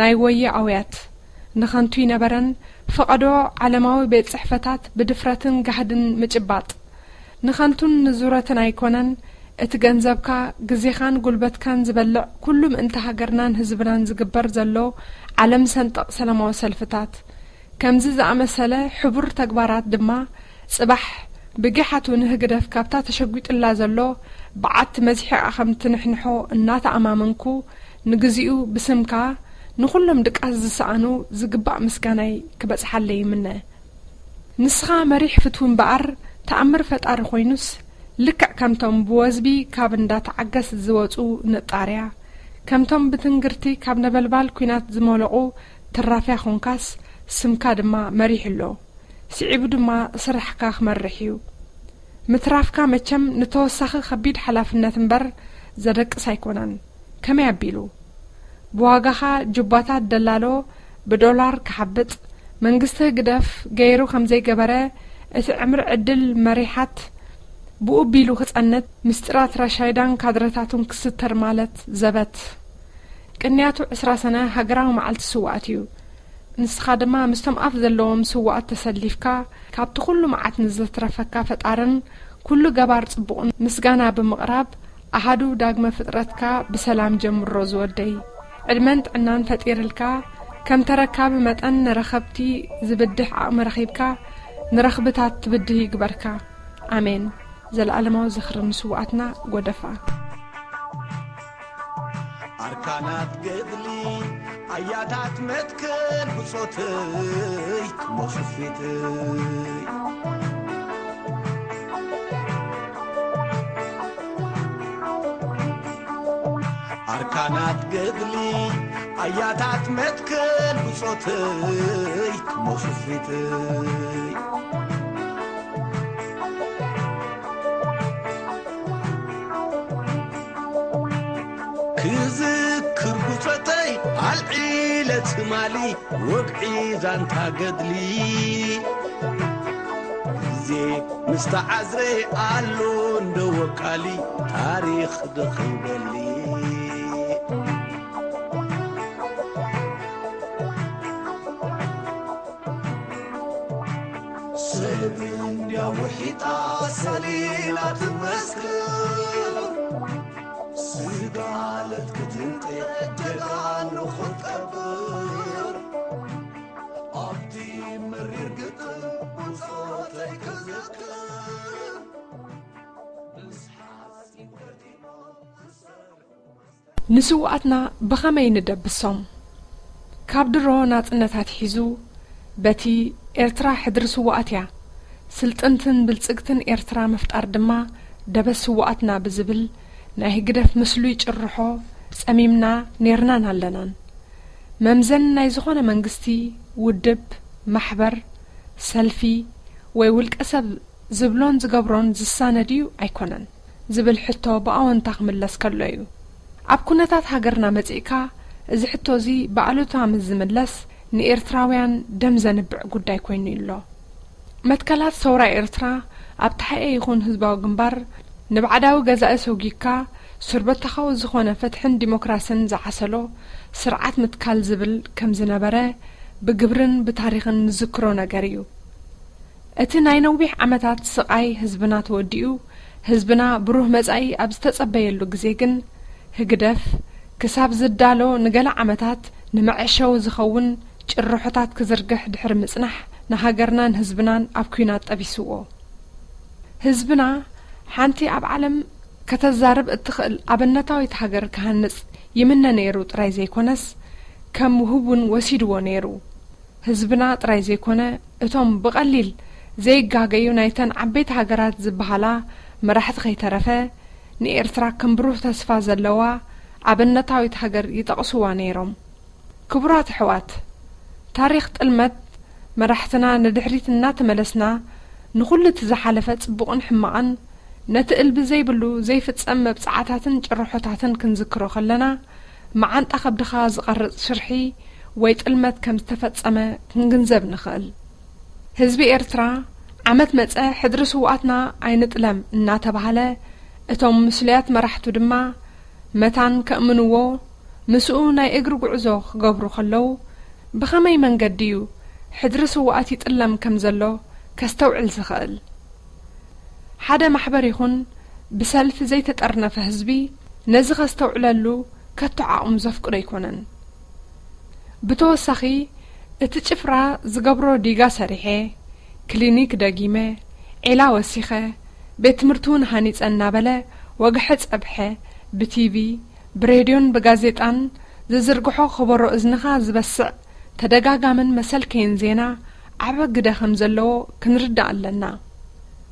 ናይ ወየ ኣውያት። ንኸንቱ ይነበረን ፈቐዶ ዓለማዊ ቤት ጽሕፈታት ብድፍረትን ጋህድን ምጭባጥ። ንኸንቱን ንዙረትን ኣይኮነን፣ እቲ ገንዘብካ፣ ግዜኻን ጉልበትካን ዝበልዕ ኩሉ ምእንቲ ሃገርናን ህዝብናን ዝግበር ዘሎ ዓለም ሰንጠቕ ሰላማዊ ሰልፍታት። ከምዚ ዝኣመሰለ ሕቡር ተግባራት ድማ ጽባሕ ብጊሓቱ ንህግደፍ ካብታ ተሸጒጥላ ዘሎ በዓቲ መዚሕኣ ከም ትንሕንሖ እናተኣማመንኩ፣ ንግዚኡ ብስምካ ንኹሎም ድቃስ ዝሰኣኑ ዝግባእ ምስጋናይ ክበጽሓለይ ይምነ። ንስኻ መሪሕ ፍትዊ እምበኣር፣ ተኣምር ፈጣሪ ኮይኑስ፣ ልክዕ ከምቶም ብወዝቢ ካብ እንዳ ተዓገስ ዝወጹ ንጣርያ፣ ከምቶም ብትንግርቲ ካብ ነበልባል ኲናት ዝመለቑ ትራፍያ ኾንካስ፣ ስምካ ድማ መሪሕ ኣሎ። ስዒቡ ድማ ስራሕካ ክመርሕ እዩ። ምትራፍካ መቸም ንተወሳኺ ከቢድ ሓላፍነት እምበር ዘደቅስ ኣይኮነን። ከመይ ኣቢሉ? ብዋጋኻ ጁባታት ደላሎ ብዶላር ክሓብጥ መንግስቲ ህግደፍ ገይሩ ከም ዘይገበረ፣ እቲ ዕምሪ ዕድል መሪሓት ብኡ ቢሉ ክጸንት፣ ምስጢራት ራሻይዳን ካድረታቱን ክስተር ማለት ዘበት። ቅንያቱ ዕስራ ሰነ ሃገራዊ መዓልቲ ስውኣት እዩ። ንስኻ ድማ ምስቶም ኣፍ ዘለዎም ስውኣት ተሰሊፍካ፣ ካብቲ ኩሉ መዓት ንዘትረፈካ ፈጣርን ኩሉ ገባር ጽቡቕን ምስጋና ብምቕራብ፣ ኣሃዱ ዳግመ ፍጥረትካ ብሰላም ጀምሮ ዝወደይ። ዕድመን ጥዕናን ፈጢርልካ፣ ከም ተረካቢ መጠን ንረኸብቲ ዝብድህ ዓቕሚ ረኺብካ፣ ንረኽብታት ትብድህ ይግበርካ። ኣሜን። ዘለኣለማዊ ዝኽሪ ንስውኣትና ጎደፋ። ኣርካናት ገድሊ ኣያታት መትከል ብጾተይ ሞስፊተይ። ኣርካናት ገድሊ ኣያታት መትከል ብጾተይ ሞስፊተይ። ክዝክር ብጾተይ ኣልዒለ ትማሊ ወግዒ ዛንታ ገድሊ። ግዜ ምስ ተዓዝረ ኣሎ እንደ ወቃሊ ታሪኽ ደኺበሊ። ሰብ እንድያ ውሒጣ ሰሊላ ትመስክር። ስጋ ኣለት ክትንጤ ጀጋኑ ክትቀብር። ኣብቲ መሪር ግጥም ብጾተይ ክዝክር። ምስ ሓጺን ገጢሞም ክሰርሑ ንስውኣትና ብኸመይ ንደብሶም? ካብ ድሮ ናጽነት ኣትሒዙ፣ በቲ ኤርትራ ሕድሪ ስውኣት እያ፣ ስልጥንትን ብልጽግትን ኤርትራ ምፍጣር ድማ ደበስ ስውኣትና ብዝብል ናይ ህግደፍ ምስሉይ ጭርሖ ጸሚምና ኔርናን ኣለናን። መምዘኒ ናይ ዝኾነ መንግስቲ፣ ውድብ፣ ማሕበር፣ ሰልፊ ወይ ውልቀ ሰብ ዝብሎን ዝገብሮን ዝሳነ ድዩ ኣይኮነን ዝብል ሕቶ ብኣወንታ ክምለስ ከሎ እዩ። ኣብ ኩነታት ሃገርና መጺእካ እዚ ሕቶ እዚ ብኣሉታ ምስ ዝምለስ ንኤርትራውያን ደም ዘንብዕ ጉዳይ ኮይኑ ኣሎ። መትከላት ሰውራ ኤርትራ ኣብ ተሓኤ ይኹን ህዝባዊ ግንባር ንባዕዳዊ ገዛኢ ሰጒግካ ሱርበታኻዊ ዝኾነ ፍትሕን ዲሞክራስን ዝዓሰሎ ስርዓት ምትካል ዝብል ከም ዝነበረ ብግብርን ብታሪኽን ንዝክሮ ነገር እዩ። እቲ ናይ ነዊሕ ዓመታት ስቓይ ህዝብና ተወዲኡ፣ ህዝብና ብሩህ መጻኢ ኣብ ዝተጸበየሉ ግዜ ግን፣ ህግደፍ ክሳብ ዝዳሎ ንገለ ዓመታት ንመዐሸዊ ዝኸውን ጭርሖታት ክዝርግሕ ድሕሪ ምጽናሕ፣ ንሃገርናን ህዝብናን ኣብ ኲናት ጠቢስዎ። ህዝብና ሓንቲ ኣብ ዓለም ከተዛርብ እትኽእል ኣብነታዊት ሃገር ክሃንጽ ይምነ ነይሩ ጥራይ ዘይኮነስ፣ ከም ውህብ እውን ወሲድዎ ነይሩ። ህዝብና ጥራይ ዘይኮነ፣ እቶም ብቐሊል ዘይጋገዩ ናይተን ዓበይቲ ሃገራት ዝበሃላ መራሕቲ ከይተረፈ፣ ንኤርትራ ከም ብሩህ ተስፋ ዘለዋ ኣብነታዊት ሃገር ይጠቕስዋ ነይሮም። ክቡራት ኣሕዋት፣ ታሪኽ ጥልመት መራሕትና ንድሕሪት እናተመለስና፣ ንኹሉ እቲ ዝሓለፈ ጽቡቕን ሕማቕን፣ ነቲ እልቢ ዘይብሉ ዘይፍጸም መብጽዓታትን ጭርሖታትን ክንዝክሮ ከለና፣ መዓንጣ ከብድኻ ዝቐርጽ ሽርሒ ወይ ጥልመት ከም ዝተፈጸመ ክንግንዘብ ንኽእል። ህዝቢ ኤርትራ፣ ዓመት መጸ ሕድሪ ስውኣትና ኣይንጥለም እናተባህለ፣ እቶም ምስሉያት መራሕቱ ድማ መታን ከእምንዎ፣ ምስኡ ናይ እግሪ ጉዕዞ ክገብሩ ከለዉ፣ ብኸመይ መንገዲ እዩ ሕድሪ ስውኣት ይጥለም ከም ዘሎ ከስተውዕል ዝኽእል? ሓደ ማሕበር ይኹን ብሰልፊ ዘይተጠርነፈ ህዝቢ ነዚ ከስተውዕለሉ ከቶ ዓቕሙ ዘፍቅዶ ኣይኮነን። ብተወሳኺ፣ እቲ ጭፍራ ዝገብሮ ዲጋ ሰሪሐ፣ ክሊኒክ ደጊመ፣ ዒላ ወሲኸ፣ ቤት ትምህርቲ እውን ሃኒጸ እናበለ ወግሐ ጸብሐ ብቲቪ፣ ብሬድዮን ብጋዜጣን ዝዝርግሖ ከበሮ እዝንኻ ዝበስዕ ተደጋጋምን መሰልከይን ዜና ዓቢ ግደ ከም ዘለዎ ክንርዳእ ኣለና።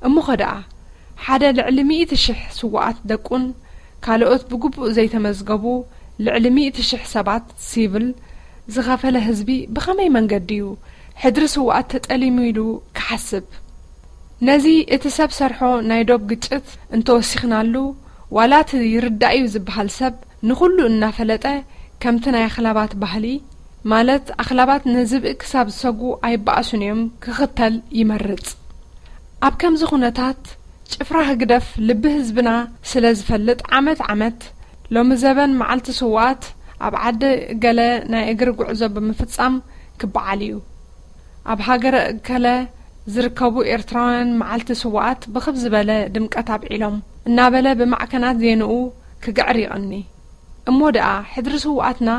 እሞኸ ደኣ፣ ሓደ ልዕሊ ሚእቲ ሽሕ ስዉኣት ደቁን ካልኦት ብግቡእ ዘይተመዝገቡ ልዕሊ ሚእቲ ሽሕ ሰባት ሲቪል ዝኸፈለ ህዝቢ ብኸመይ መንገዲ እዩ ሕድሪ ስዉኣት ተጠሊሙ ኢሉ ሓስብ። ነዚ እቲ ሰብ ሰርሖ ናይ ዶብ ግጭት እንተወሲኽናሉ፣ ዋላ እቲ ይርዳእ እዩ ዝበሃል ሰብ ንኹሉ እናፈለጠ፣ ከምቲ ናይ ኣኽላባት ባህሊ፣ ማለት ኣኽላባት ንዝብኢ ክሳብ ዝሰጉ ኣይበኣሱን እዮም፣ ክኽተል ይመርጽ። ኣብ ከምዚ ኩነታት፣ ጭፍራ ህግደፍ ልቢ ህዝብና ስለ ዝፈልጥ፣ ዓመት ዓመት ሎሚ ዘበን መዓልቲ ስውኣት ኣብ ዓዲ ገለ ናይ እግሪ ጉዕዞ ብምፍጻም ክበዓል እዩ። ኣብ ሃገረ እከለ ዝርከቡ ኤርትራውያን መዓልቲ ስውኣት ብኽብ ዝበለ ድምቀት ኣብዒሎም እናበለ ብማዕከናት ዜንኡ ክግዕር ይቕኒ። እሞ ደኣ ሕድሪ ስውኣትና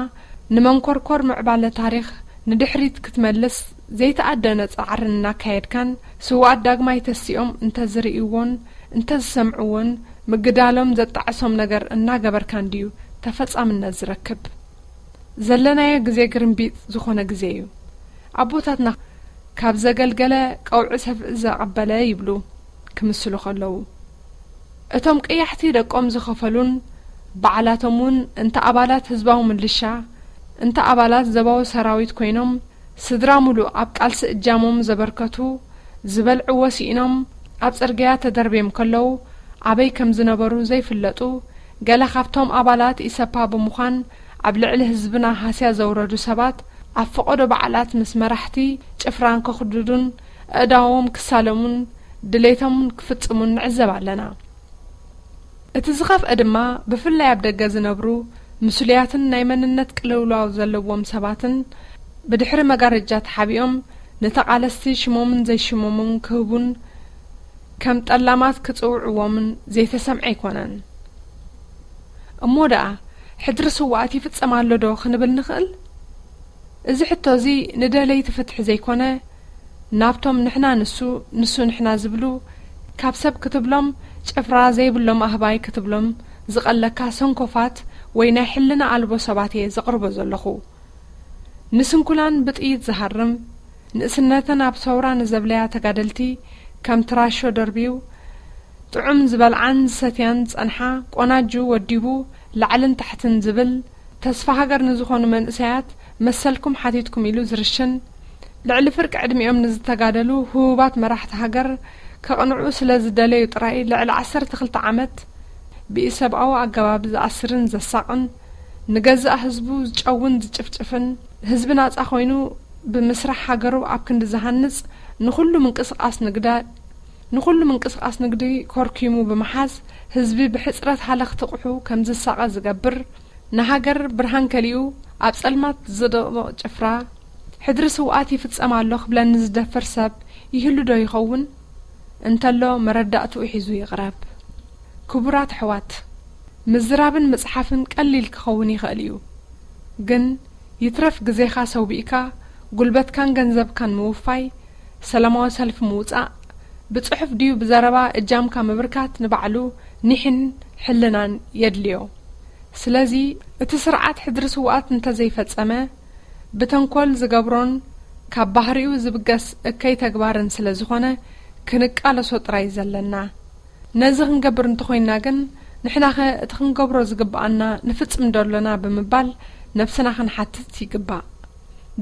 ንመንኮርኮር ምዕባለ ታሪኽ ንድሕሪት ክትመልስ ዘይተኣደነ ጻዕሪ እናካየድካን፣ ስውኣት ዳግማይ ተሲኦም እንተዝርእይዎን እንተዝሰምዕዎን ምግዳሎም ዘጣዕሶም ነገር እናገበርካን ድዩ ተፈጻምነት ዝረክብ? ዘለናዮ ግዜ ግርምቢጥ ዝኾነ ግዜ እዩ። ኣቦታትና ካብ ዘገልገለ ቀውዒ ሰፍኢ ዘቐበለ ይብሉ ክምስሉ ከለዉ፣ እቶም ቀያሕቲ ደቆም ዝኸፈሉን ባዕላቶም እውን እንተ ኣባላት ህዝባዊ ምልሻ፣ እንተ ኣባላት ዘባዊ ሰራዊት ኮይኖም ስድራ ሙሉእ ኣብ ቃልሲ እጃሞም ዘበርከቱ፣ ዝበልዕዎ ስኢኖም ኣብ ጽርግያ ተደርብዮም ከለዉ ኣበይ ከም ዝነበሩ ዘይፍለጡ፣ ገለ ካብቶም ኣባላት ኢሰፓ ብምዃን ኣብ ልዕሊ ህዝብና ሃስያ ዘውረዱ ሰባት ኣብ ፈቐዶ በዓላት ምስ መራሕቲ ጭፍራን ከኹድዱን ኣእዳዎም ክሳለሙን ድሌቶም ክፍጽሙን ንዕዘብ ኣለና። እቲ ዝኸፍአ ድማ ብፍላይ ኣብ ደገ ዝነብሩ ምስሉያትን ናይ መንነት ቅልውላው ዘለዎም ሰባትን ብድሕሪ መጋረጃ ተሓቢኦም ንተቓለስቲ ሽሞምን ዘይሽሞምን ክህቡን ከም ጠላማት ክጽውዕዎምን ዘይተሰምዐ ኣይኮነን። እሞ ደኣ ሕድሪ ስውኣት ይፍጸም ኣሎ ዶ ክንብል ንኽእል? እዚ ሕቶ እዚ ንደለይቲ ፍትሒ ዘይኮነ፣ ናብቶም ንሕና ንሱ፣ ንሱ ንሕና ዝብሉ፣ ካብ ሰብ ክትብሎም ጭፍራ ዘይብሎም ኣህባይ ክትብሎም ዝቐለካ ሰንኮፋት ወይ ናይ ሕልና ኣልቦ ሰባት እየ ዘቕርቦ ዘለኹ። ንስንኩላን ብጥይት ዝሃርም፣ ንእስነተን ኣብ ሰውራ ንዘብለያ ተጋደልቲ ከም ትራሾ ደርብዩ፣ ጥዑም ዝበልዓን ዝሰትያን ዝጸንሓ ቆናጁ ወዲቡ ላዕልን ታሕትን ዝብል፣ ተስፋ ሃገር ንዝኾኑ መንእሰያት መሰልኩም ሓቲትኩም ኢሉ ዝርሽን፣ ልዕሊ ፍርቂ ዕድሚኦም ንዝተጋደሉ ህቡባት መራሕቲ ሃገር ከቕንዑ ስለ ዝደለዩ ጥራይ ልዕሊ ዓሰርተ ክልተ ዓመት ብኢሰብኣዊ ኣገባብ ዝኣስርን ዘሳቕን፣ ንገዛእ ህዝቡ ዝጨውን ዝጭፍጭፍን፣ ህዝቢ ናጻ ኮይኑ ብምስራሕ ሃገሩ ኣብ ክንዲ ዝሃንጽ፣ ንኹሉ ምንቅስቓስ ንግዳ-፣ ንኹሉ ምንቅስቓስ ንግዲ ኮርኪሙ ብምሓዝ፣ ህዝቢ ብሕጽረት ሃለኽቲ ቁሑ ከም ዝሳቐ ዝገብር፣ ንሃገር ብርሃን ከሊኡ ኣብ ጸልማት ዝድቕድቕ ጭፍራ፣ ሕድሪ ስውኣት ይፍጸም ኣሎ ክብለኒ ዝደፍር ሰብ ይህሉ ዶ ይኸውን? እንተሎ መረዳእትኡ ሒዙ ይቕረብ። ክቡራት ኣሕዋት፣ ምዝራብን ምጽሓፍን ቀሊል ክኸውን ይኽእል እዩ። ግን ይትረፍ ግዜኻ ሰውኢካ፣ ጉልበትካን ገንዘብካን ምውፋይ፣ ሰላማዊ ሰልፊ ምውጻእ፣ ብጽሑፍ ድዩ ብዘረባ እጃምካ ምብርካት ንባዕሉ ኒሕን ሕልናን የድልዮ። ስለዚ እቲ ስርዓት ሕድሪ ስውኣት እንተዘይፈጸመ፣ ብተንኮል ዝገብሮን ካብ ባህሪኡ ዝብገስ እከይ ተግባርን ስለ ዝኾነ፣ ክንቃለሶ ጥራይ ዘለና። ነዚ ክንገብር እንተኾይንና ግን፣ ንሕናኸ እቲ ክንገብሮ ዝግብኣና ንፍጽም ዶ ኣሎና ብምባል ነብስና ክንሓትት ይግባእ።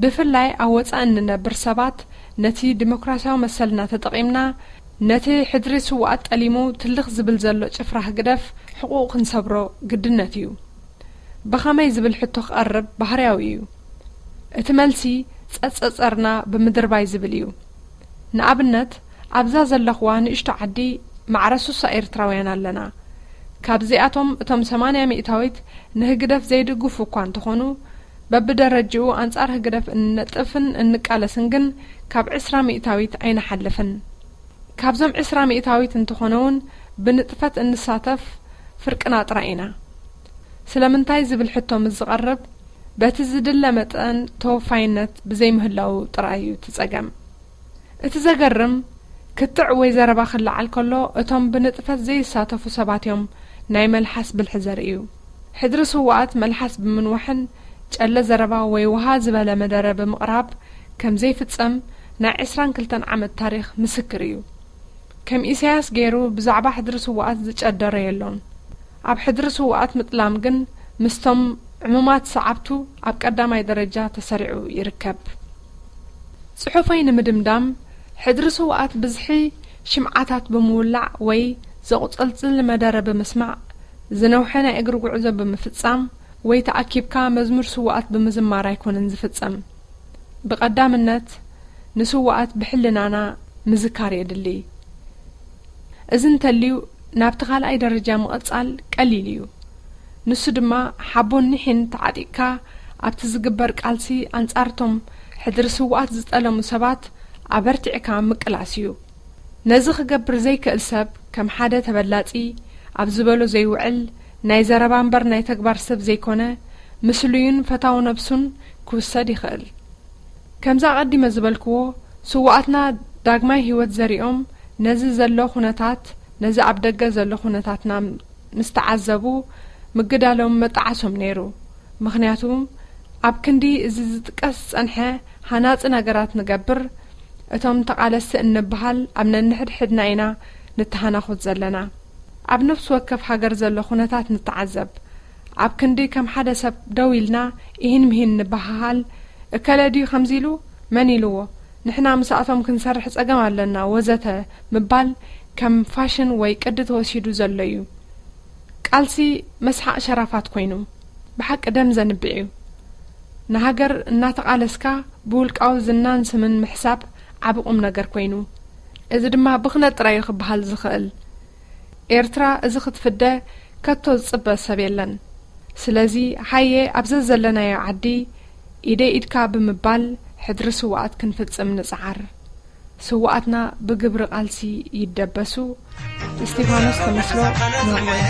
ብፍላይ ኣብ ወጻኢ እንነብር ሰባት፣ ነቲ ዲሞክራስያዊ መሰልና ተጠቒምና፣ ነቲ ሕድሪ ስውኣት ጠሊሙ ትልኽ ዝብል ዘሎ ጭፍራ ህግደፍ ሕቑኡ ክንሰብሮ ግድነት እዩ። ብኸመይ ዝብል ሕቶ ክቐርብ ባህርያዊ እዩ። እቲ መልሲ ጸጸጸርና ብምድርባይ ዝብል እዩ። ንኣብነት፣ ኣብዛ ዘለኽዋ ንእሽቶ ዓዲ ማዕረ ሱሳ ኤርትራውያን ኣለና። ካብዚኣቶም እቶም ሰማንያ ሚእታዊት ንህግደፍ ዘይድግፉ እኳ እንተኾኑ፣ በብደረጅኡ ኣንጻር ህግደፍ እንነጥፍን እንቃለስን ግን ካብ ዕስራ ሚእታዊት ኣይንሓልፍን። ካብዞም ዕስራ ሚእታዊት እንተኾነ እውን ብንጥፈት እንሳተፍ ፍርቅና ጥራይ ኢና። ስለምንታይ ዝብል ሕቶ ምስ ዝቐርብ፣ በቲ ዝድለ መጠን ተወፋይነት ብዘይምህላዉ ጥራይ እዩ እቲ ጸገም። እቲ ዘገርም፣ ክትዕ ወይ ዘረባ ክለዓል ከሎ፣ እቶም ብንጥፈት ዘይሳተፉ ሰባት እዮም ናይ መልሓስ ብልሒ ዘርእዩ። ሕድሪ ስውኣት መልሓስ ብምንዋሕን ጨለ ዘረባ ወይ ውሃ ዝበለ መደረ ብምቕራብ ከም ዘይፍጸም ናይ ዕስራን ክልተን ዓመት ታሪኽ ምስክር እዩ። ከም ኢሳያስ ገይሩ ብዛዕባ ሕድሪ ስውኣት ዝጨደረ የሎን። ኣብ ሕድሪ ስውኣት ምጥላም ግን ምስቶም ዕሙማት ሰዓብቱ ኣብ ቀዳማይ ደረጃ ተሰሪዑ ይርከብ። ጽሑፈይ ንምድምዳም፣ ሕድሪ ስውኣት ብዝሒ ሽምዓታት ብምውላዕ ወይ ዘቑጸልጽል መደረ ብምስማዕ፣ ዝነውሐ ናይ እግሪ ጉዕዞ ብምፍጻም ወይ ተኣኪብካ መዝሙር ስውኣት ብምዝማር ኣይኮነን ዝፍጸም። ብቐዳምነት ንስውኣት ብሕልናና ምዝካር የድሊ። እዚ እንተልዩ ናብቲ ካልኣይ ደረጃ ምቕጻል ቀሊል እዩ። ንሱ ድማ ሓቦን ኒሕን ተዓጢቕካ ኣብቲ ዝግበር ቃልሲ ኣንጻርቶም ሕድሪ ስውኣት ዝጠለሙ ሰባት ኣበርቲዕካ ምቅላስ እዩ። ነዚ ክገብር ዘይክእል ሰብ ከም ሓደ ተበላጺ ኣብ ዝበሎ ዘይውዕል ናይ ዘረባ እምበር ናይ ተግባር ሰብ ዘይኮነ ምስሉዩን ፈታዊ ነብሱን ክውሰድ ይኽእል። ከምዚ ኣቐዲመ ዝበልክዎ ስውኣትና ዳግማይ ህይወት ዘሪኦም ነዚ ዘሎ ኩነታት ነዚ ኣብ ደገ ዘሎ ኩነታትና ምስ ተዓዘቡ ምግዳሎም መጣዓሶም ነይሩ። ምኽንያቱ ኣብ ክንዲ እዚ ዝጥቀስ ዝጸንሐ ሃናጺ ነገራት ንገብር እቶም ተቓለስቲ እንበሃል ኣብ ነንሕድሕድና ኢና ንተሃናኹት ዘለና። ኣብ ነፍሲ ወከፍ ሃገር ዘሎ ኩነታት ንተዓዘብ። ኣብ ክንዲ ከም ሓደ ሰብ ደው ኢልና ኢሂን ምሂን ንበሃሃል፣ እከለ ድዩ ከምዚ ኢሉ? መን ኢልዎ? ንሕና ምስኣቶም ክንሰርሕ ጸገም ኣለና ወዘተ ምባል ከም ፋሽን ወይ ቅዲ ተወሲዱ ዘሎ እዩ። ቃልሲ መስሓቕ ሸራፋት ኮይኑ ብሓቂ ደም ዘንብዕ እዩ። ንሃገር እናተቓለስካ ብውልቃዊ ዝናን ስምን ምሕሳብ ዓቢ ቁም ነገር ኮይኑ፣ እዚ ድማ ብኽነት ጥራይ እዩ ክበሃል ዝኽእል። ኤርትራ እዚ ክትፍደ ከቶ ዝጽበ ሰብ የለን። ስለዚ ሃየ ኣብ ዘዘለናዮ ዓዲ ኢደይ ኢድካ ብምባል ሕድሪ ስውኣት ክንፍጽም ንጽዓር። ስውኣትና ብግብሪ ቃልሲ ይደበሱ። እስቲፋኖስ ተመስሎ፣ ኖርወይ።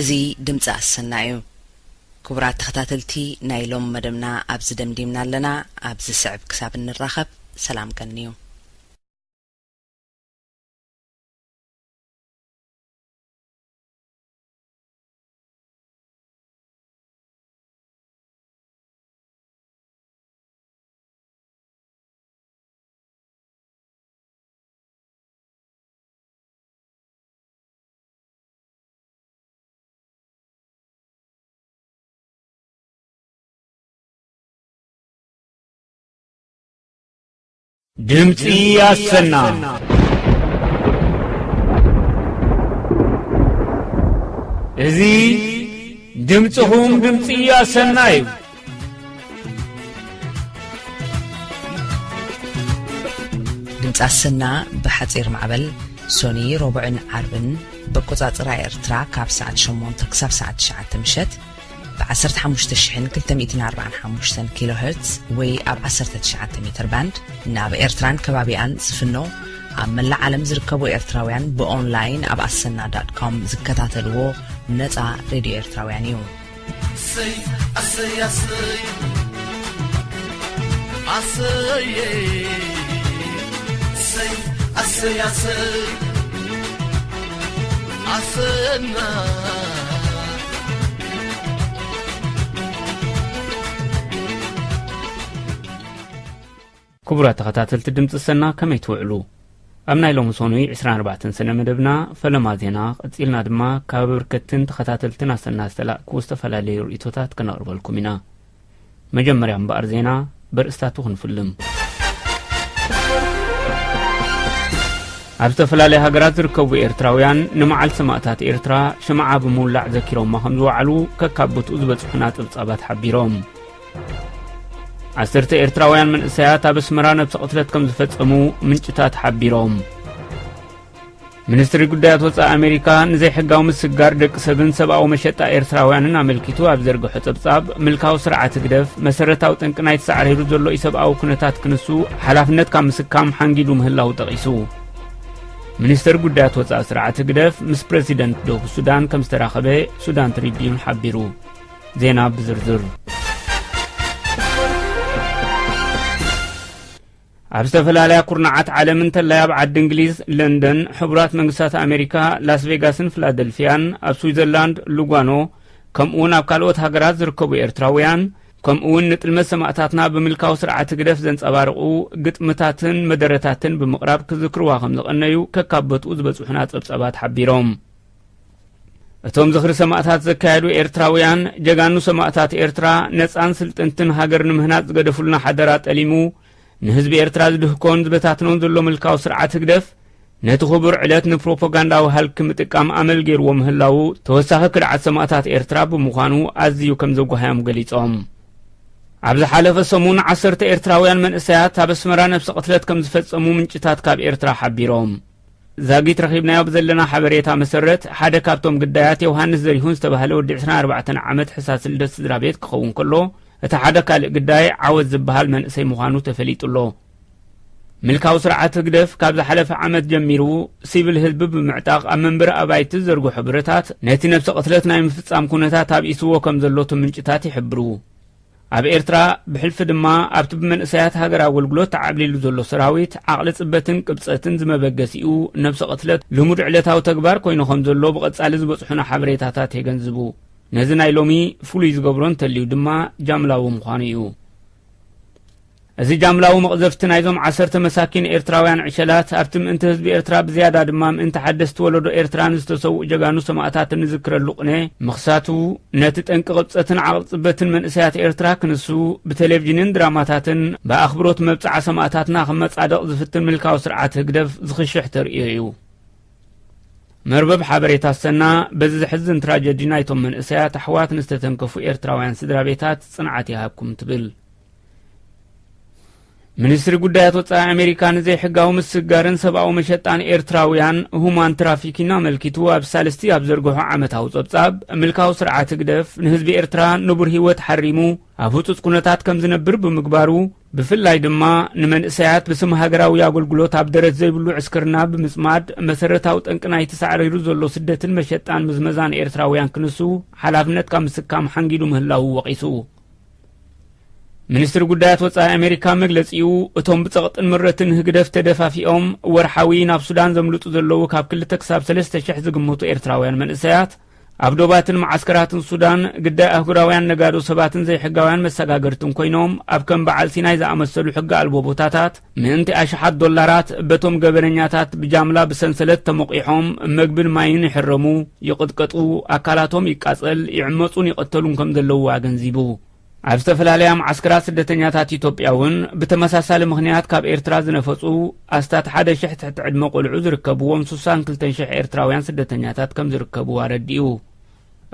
እዚ ድምፂ ኣሰና እዩ። ክቡራት ተኸታተልቲ፣ ናይ ሎም መደብና ኣብዚ ደምዲምና ኣለና። ኣብዚ ስዕብ ክሳብ እንራኸብ ሰላም ቀንዩ። ድምፂ ኣሰና። እዚ ድምፅኹም ድምፂ ኣሰና እዩ። ድምፂ ኣሰና ብሓፂር ማዕበል ሶኒ፣ ረቡዕን ዓርብን በቆፃፅራ ኤርትራ ካብ ሰዓት ሸሞንተ ክሳብ ሰዓት ትሽዓተ ምሸት ብ15,245 ኪሎ ሄርትዝ ወይ ኣብ 19 ሜትር ባንድ ናብ ኤርትራን ከባቢኣን ዝፍኖ ኣብ መላእ ዓለም ዝርከቡ ኤርትራውያን ብኦንላይን ኣብ ኣሰና ዳት ኮም ዝከታተልዎ ነጻ ሬድዮ ኤርትራውያን እዩ። ኣሰይ ኣሰይ ኣሰይ ኣሰይ ኣሰይ ኣሰይ ኣሰይ ኣሰና ክቡራት ተኸታተልቲ ድምፂ ሰና፣ ከመይ ትውዕሉ? ኣብ ናይ ሎሚ ሰኑይ ዕስራን ኣርባዕተን ሰነ መደብና ፈለማ ዜና፣ ቀጺልና ድማ ካብ ኣበርከትትን ተኸታተልትን ኣሰና ዝተላእኩ ዝተፈላለዩ ርእይቶታት ከነቕርበልኩም ኢና። መጀመርያ እምበኣር ዜና በርእስታቱ ክንፍልም። ኣብ ዝተፈላለያ ሃገራት ዝርከቡ ኤርትራውያን ንመዓልቲ ሰማእታት ኤርትራ ሽምዓ ብምውላዕ ዘኪሮማ ከም ዝወዓሉ ከካብ ቦትኡ ዝበጽሑና ጸብጻባት ሓቢሮም። ዓሰርተ ኤርትራውያን መንእሰያት ኣብ ኣስመራ ነብሰ ቅትለት ከም ዝፈጸሙ ምንጭታት ሓቢሮም። ሚኒስትሪ ጉዳያት ወጻኢ ኣሜሪካ ንዘይሕጋዊ ምስጋር ደቂ ሰብን ሰብኣዊ መሸጣ ኤርትራውያንን ኣመልኪቱ ኣብ ዘርግሖ ጸብጻብ፣ ምልካዊ ስርዓት ህግደፍ መሰረታዊ ጠንቂ ናይቲ ሳዕሪሩ ዘሎ ኢሰብኣዊ ኩነታት ክንሱ ሓላፍነት ካብ ምስካም ሓንጊዱ ምህላዉ ጠቒሱ። ሚኒስትር ጉዳያት ወጻኢ ስርዓት ህግደፍ ምስ ፕረዚደንት ደቡብ ሱዳን ከም ዝተራኸበ ሱዳን ትሪቢዩን ሓቢሩ። ዜና ብዝርዝር። ኣብ ዝተፈላለያ ኩርናዓት ዓለም እንተላይ ኣብ ዓዲ እንግሊዝ፣ ለንደን፣ ሕቡራት መንግስታት ኣሜሪካ፣ ላስ ቬጋስን ፊላደልፊያን፣ ኣብ ስዊዘርላንድ፣ ሉጓኖ፣ ከምኡውን ኣብ ካልኦት ሃገራት ዝርከቡ ኤርትራውያን፣ ከምኡውን ንጥልመት ሰማእታትና ብምልካዊ ስርዓት ህግደፍ ዘንጸባርቑ ግጥምታትን መደረታትን ብምቕራብ ክዝክርዋ ከም ዝቐነዩ ከካብ ቦትኡ ዝበጽሑና ጸብጻባት ሓቢሮም። እቶም ዝኽሪ ሰማእታት ዘካየዱ ኤርትራውያን፣ ጀጋኑ ሰማእታት ኤርትራ፣ ነጻን ስልጥንትን ሃገር ንምህናጽ ዝገደፉልና ሓደራ ጠሊሙ፣ ንህዝቢ ኤርትራ ዝድህኮን ዝበታትኖን ዘሎ ምልካዊ ስርዓት ህግደፍ፣ ነቲ ክቡር ዕለት ንፕሮፓጋንዳዊ ሃልኪ ምጥቃም ኣመል ገይርዎ ምህላዉ፣ ተወሳኺ ክድዓት ሰማእታት ኤርትራ ብምዃኑ ኣዝዩ ከም ዘጓህዮም ገሊጾም። ኣብ ዝሓለፈ ሰሙን ዓሰርተ ኤርትራውያን መንእሰያት ኣብ ኣስመራ ነብሰ ቅትለት ከም ዝፈጸሙ ምንጭታት ካብ ኤርትራ ሓቢሮም። ዛጊት ረኺብናዮ ብዘለና ሓበሬታ መሰረት፣ ሓደ ካብቶም ግዳያት ዮሃንስ ዘሪሁን ዝተባህለ ወዲ ዕስራን ኣርባዕተን ዓመት ሕሳስ ልደት ስድራ ቤት ክኸውን ከሎ፣ እቲ ሓደ ካልእ ግዳይ ዓወት ዝበሃል መንእሰይ ምዃኑ ተፈሊጡ ኣሎ። ምልካዊ ስርዓት ህግደፍ ካብ ዝሓለፈ ዓመት ጀሚሩ፣ ሲቪል ህዝቢ ብምዕጣቕ ኣብ መንበሪ ኣባይቲ ዝዘርግሖ ብረታት፣ ነቲ ነብሰ ቅትለት ናይ ምፍጻም ኩነታት ኣብኢስዎ ከም ዘሎ እቶም ምንጭታት ይሕብሩ። ኣብ ኤርትራ ብሕልፊ ድማ ኣብቲ ብመንእሰያት ሃገር ኣገልግሎት ተዓብሊሉ ዘሎ ሰራዊት ዓቕሊ ጽበትን ቅብጸትን ዝመበገሲኡ ነብሰ ቅትለት ልሙድ ዕለታዊ ተግባር ኮይኑ ከም ዘሎ ብቐጻሊ ዝበጽሑና ሓበሬታታት የገንዝቡ። ነዚ ናይ ሎሚ ፍሉይ ዝገብሮ እንተልዩ ድማ ጃምላዊ ምዃኑ እዩ። እዚ ጃምላዊ መቕዘፍቲ ናይዞም ዓሰርተ መሳኪን ኤርትራውያን ዕሸላት ኣብቲ ምእንቲ ህዝቢ ኤርትራ ብዝያዳ ድማ ምእንቲ ሓደስቲ ወለዶ ኤርትራ ንዝተሰውኡ ጀጋኑ ሰማእታት እንዝክረሉ ቅነ ምኽሳቱ፣ ነቲ ጠንቂ ቅብጸትን ዓቕሊ ጽበትን መንእሰያት ኤርትራ ክንሱ፣ ብቴሌቪዥንን ድራማታትን ብኣኽብሮት መብጽዓ ሰማእታትና ክመጻደቕ ዝፍትን ምልካዊ ስርዓት ህግደፍ ዝኽሽሕ ተርእዮ እዩ። መርበብ ሓበሬታ ሰና በዚ ዘሕዝን ትራጀዲ ናይቶም መንእሰያት ኣሕዋት ንዝተተንከፉ ኤርትራውያን ስድራ ቤታት ጽንዓት ይሃብኩም ትብል። ሚኒስትሪ ጉዳያት ወጻኢ ኣሜሪካ ንዘይሕጋዊ ምስግጋርን ሰብኣዊ መሸጣን ኤርትራውያን፣ ሁማን ትራፊኪን፣ ኣመልኪቱ ኣብ ሳልስቲ ኣብ ዘርግሖ ዓመታዊ ጸብጻብ፣ ምልካዊ ስርዓት ህግደፍ ንህዝቢ ኤርትራ ንቡር ህይወት ሓሪሙ ኣብ ህጹጽ ኩነታት ከም ዝነብር ብምግባሩ፣ ብፍላይ ድማ ንመንእሰያት ብስም ሃገራዊ ኣገልግሎት ኣብ ደረት ዘይብሉ ዕስክርና ብምጽማድ መሰረታዊ ጠንቂ ናይቲ ሳዕሪሩ ዘሎ ስደትን መሸጣን ምዝመዛን ኤርትራውያን ክንሱ ሓላፍነት ካብ ምስካም ሓንጊዱ ምህላዉ ወቒሱ። ሚኒስትሪ ጉዳያት ወጻኢ ኣሜሪካ መግለጺኡ፣ እቶም ብጸቕጥን ምረትን ህግደፍ ተደፋፊኦም ወርሓዊ ናብ ሱዳን ዘምልጡ ዘለዉ ካብ ክልተ ክሳብ ሰለስተ ሽሕ ዝግመቱ ኤርትራውያን መንእሰያት፣ ኣብ ዶባትን መዓስከራትን ሱዳን ግዳይ ኣህጉራውያን ነጋዶ ሰባትን ዘይሕጋውያን መሰጋገርትን ኮይኖም፣ ኣብ ከም በዓል ሲናይ ዝኣመሰሉ ሕጊ ኣልቦ ቦታታት ምእንቲ ኣሽሓት ዶላራት በቶም ገበነኛታት ብጃምላ ብሰንሰለት ተመቒሖም መግብን ማይን ይሕረሙ፣ ይቕጥቀጡ፣ ኣካላቶም ይቃጸል፣ ይዕመጹን ይቐተሉን ከም ዘለዉ ኣገንዚቡ። ኣብ ዝተፈላለያ መዓስከራት ስደተኛታት ኢትዮጵያ እውን ብተመሳሳሊ ምኽንያት ካብ ኤርትራ ዝነፈጹ ኣስታት ሓደ ሽሕ ትሕቲ ዕድመ ቆልዑ ዝርከብዎም ስሳን ክልተን ሽሕ ኤርትራውያን ስደተኛታት ከም ዝርከቡ ኣረዲኡ።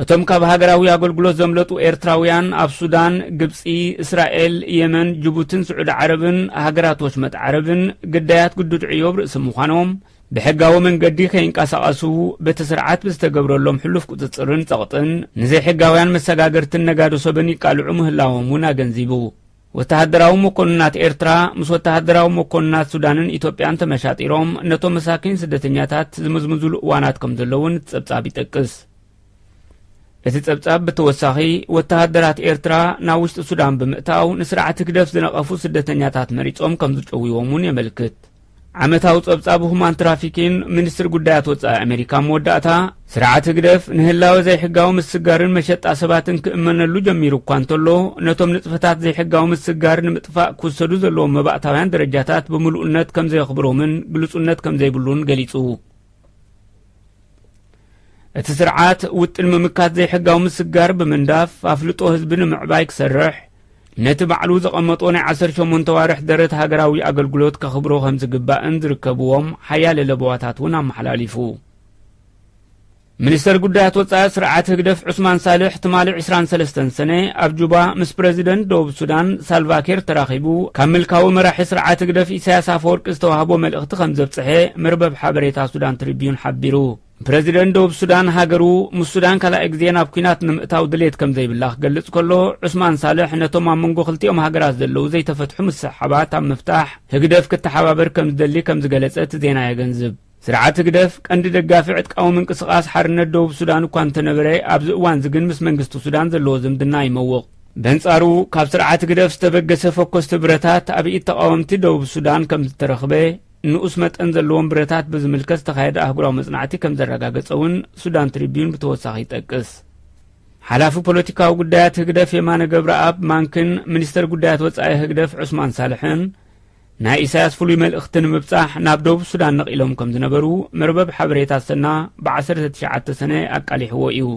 እቶም ካብ ሃገራዊ ኣገልግሎት ዘምለጡ ኤርትራውያን ኣብ ሱዳን፣ ግብጺ፣ እስራኤል፣ የመን፣ ጅቡትን ስዑዲ ዓረብን ሃገራት ወሽመጥ ዓረብን ግዳያት ግዱድ ዕዮ ኣብ ርእሲ ምዃኖም፣ ብሕጋዊ መንገዲ ከይንቀሳቐሱ በቲ ስርዓት ብዝተገብረሎም ሕሉፍ ቁጽጽርን ጸቕጥን ንዘይሕጋውያን መሰጋገርትን ነጋዶ ሰብን ይቃልዑ ምህላዎም እውን ኣገንዚቡ። ወተሃደራዊ መኮንናት ኤርትራ ምስ ወተሃደራዊ መኮንናት ሱዳንን ኢትዮጵያን ተመሻጢሮም ነቶም መሳኪን ስደተኛታት ዝምዝምዙሉ እዋናት ከም ዘለውን ጸብጻብ ይጠቅስ። እቲ ጸብጻብ ብተወሳኺ፣ ወተሃደራት ኤርትራ ናብ ውሽጢ ሱዳን ብምእታው ንስርዓት ህግደፍ ዝነቐፉ ስደተኛታት መሪጾም ከም ዝጨውይዎም እውን የመልክት። ዓመታዊ ጸብጻብ ሁማን ትራፊኪን ሚኒስትሪ ጉዳያት ወጻኢ ኣሜሪካ መወዳእታ፣ ስርዓት ህግደፍ ንህላወ ዘይሕጋዊ ምስጋርን መሸጣ ሰባትን ክእመነሉ ጀሚሩ እኳ እንተሎ፣ ነቶም ንጥፈታት ዘይሕጋዊ ምስጋር ንምጥፋእ ክውሰዱ ዘለዎም መባእታውያን ደረጃታት ብምሉእነት ከም ዘየኽብሮምን ግሉጽነት ከም ዘይብሉን ገሊጹ። እቲ ስርዓት ውጥን ምምካት ዘይሕጋዊ ምስጋር ብምንዳፍ ኣፍልጦ ህዝቢ ንምዕባይ ክሰርሕ፣ ነቲ ባዕሉ ዘቐመጦ ናይ ዓሰርተ ሸሞንተ ዋርሕ ደረት ሃገራዊ ኣገልግሎት ከኽብሮ ከም ዝግባእን ዝርከብዎም ሓያለ ለበዋታት እውን ኣመሓላሊፉ። ሚኒስተር ጉዳያት ወጻኢ ስርዓት ህግደፍ ዑስማን ሳልሕ ትማሊ ዕስራን ሰለስተን ሰነ ኣብ ጁባ ምስ ፕረዚደንት ደቡብ ሱዳን ሳልቫኪር ተራኺቡ ካብ ምልካዊ መራሒ ስርዓት ህግደፍ ኢሳያስ ኣፈወርቂ ዝተዋህቦ መልእኽቲ ከም ዘብጽሐ መርበብ ሓበሬታ ሱዳን ትሪቢዩን ሓቢሩ። ፕረዚደንት ደቡብ ሱዳን ሃገሩ ምስ ሱዳን ካልኣይ ግዜ ናብ ኲናት ንምእታው ድሌት ከም ዘይብላ ክገልጽ ከሎ፣ ዑስማን ሳልሕ ነቶም ኣብ መንጎ ክልቲኦም ሃገራት ዘለዉ ዘይተፈትሑ ምስሕሓባት ኣብ ምፍታሕ ህግደፍ ክተሓባበር ከም ዝደሊ ከም ዝገለጸ እቲ ዜና የገንዝብ። ስርዓት ህግደፍ ቀንዲ ደጋፊ ዕጥቃዊ ምንቅስቓስ ሓርነት ደቡብ ሱዳን እኳ እንተነበረ፣ ኣብዚ እዋንዚ ግን ምስ መንግስቲ ሱዳን ዘለዎ ዝምድና ይመውቕ። በንጻሩ፣ ካብ ስርዓት ህግደፍ ዝተበገሰ ፈኮስቲ ብረታት ኣብ ኢድ ተቓወምቲ ደቡብ ሱዳን ከም ዝተረኽበ፣ ንኡስ መጠን ዘለዎም ብረታት ብዝምልከት ዝተኻየደ ኣህጉራዊ መጽናዕቲ ከም ዘረጋገጸ እውን ሱዳን ትሪቢዩን ብተወሳኺ ይጠቅስ። ሓላፊ ፖለቲካዊ ጉዳያት ህግደፍ የማነ ገብረኣብ ማንክን ሚኒስተር ጉዳያት ወጻኢ ህግደፍ ዑስማን ሳልሕን ናይ ኢሳያስ ፍሉይ መልእኽቲ ንምብጻሕ ናብ ደቡብ ሱዳን ነቒሎም ከም ዝነበሩ መርበብ ሓበሬታ ሰና ብዓሰርተ ትሽዓተ ሰነ ኣቃሊሕዎ እዩ።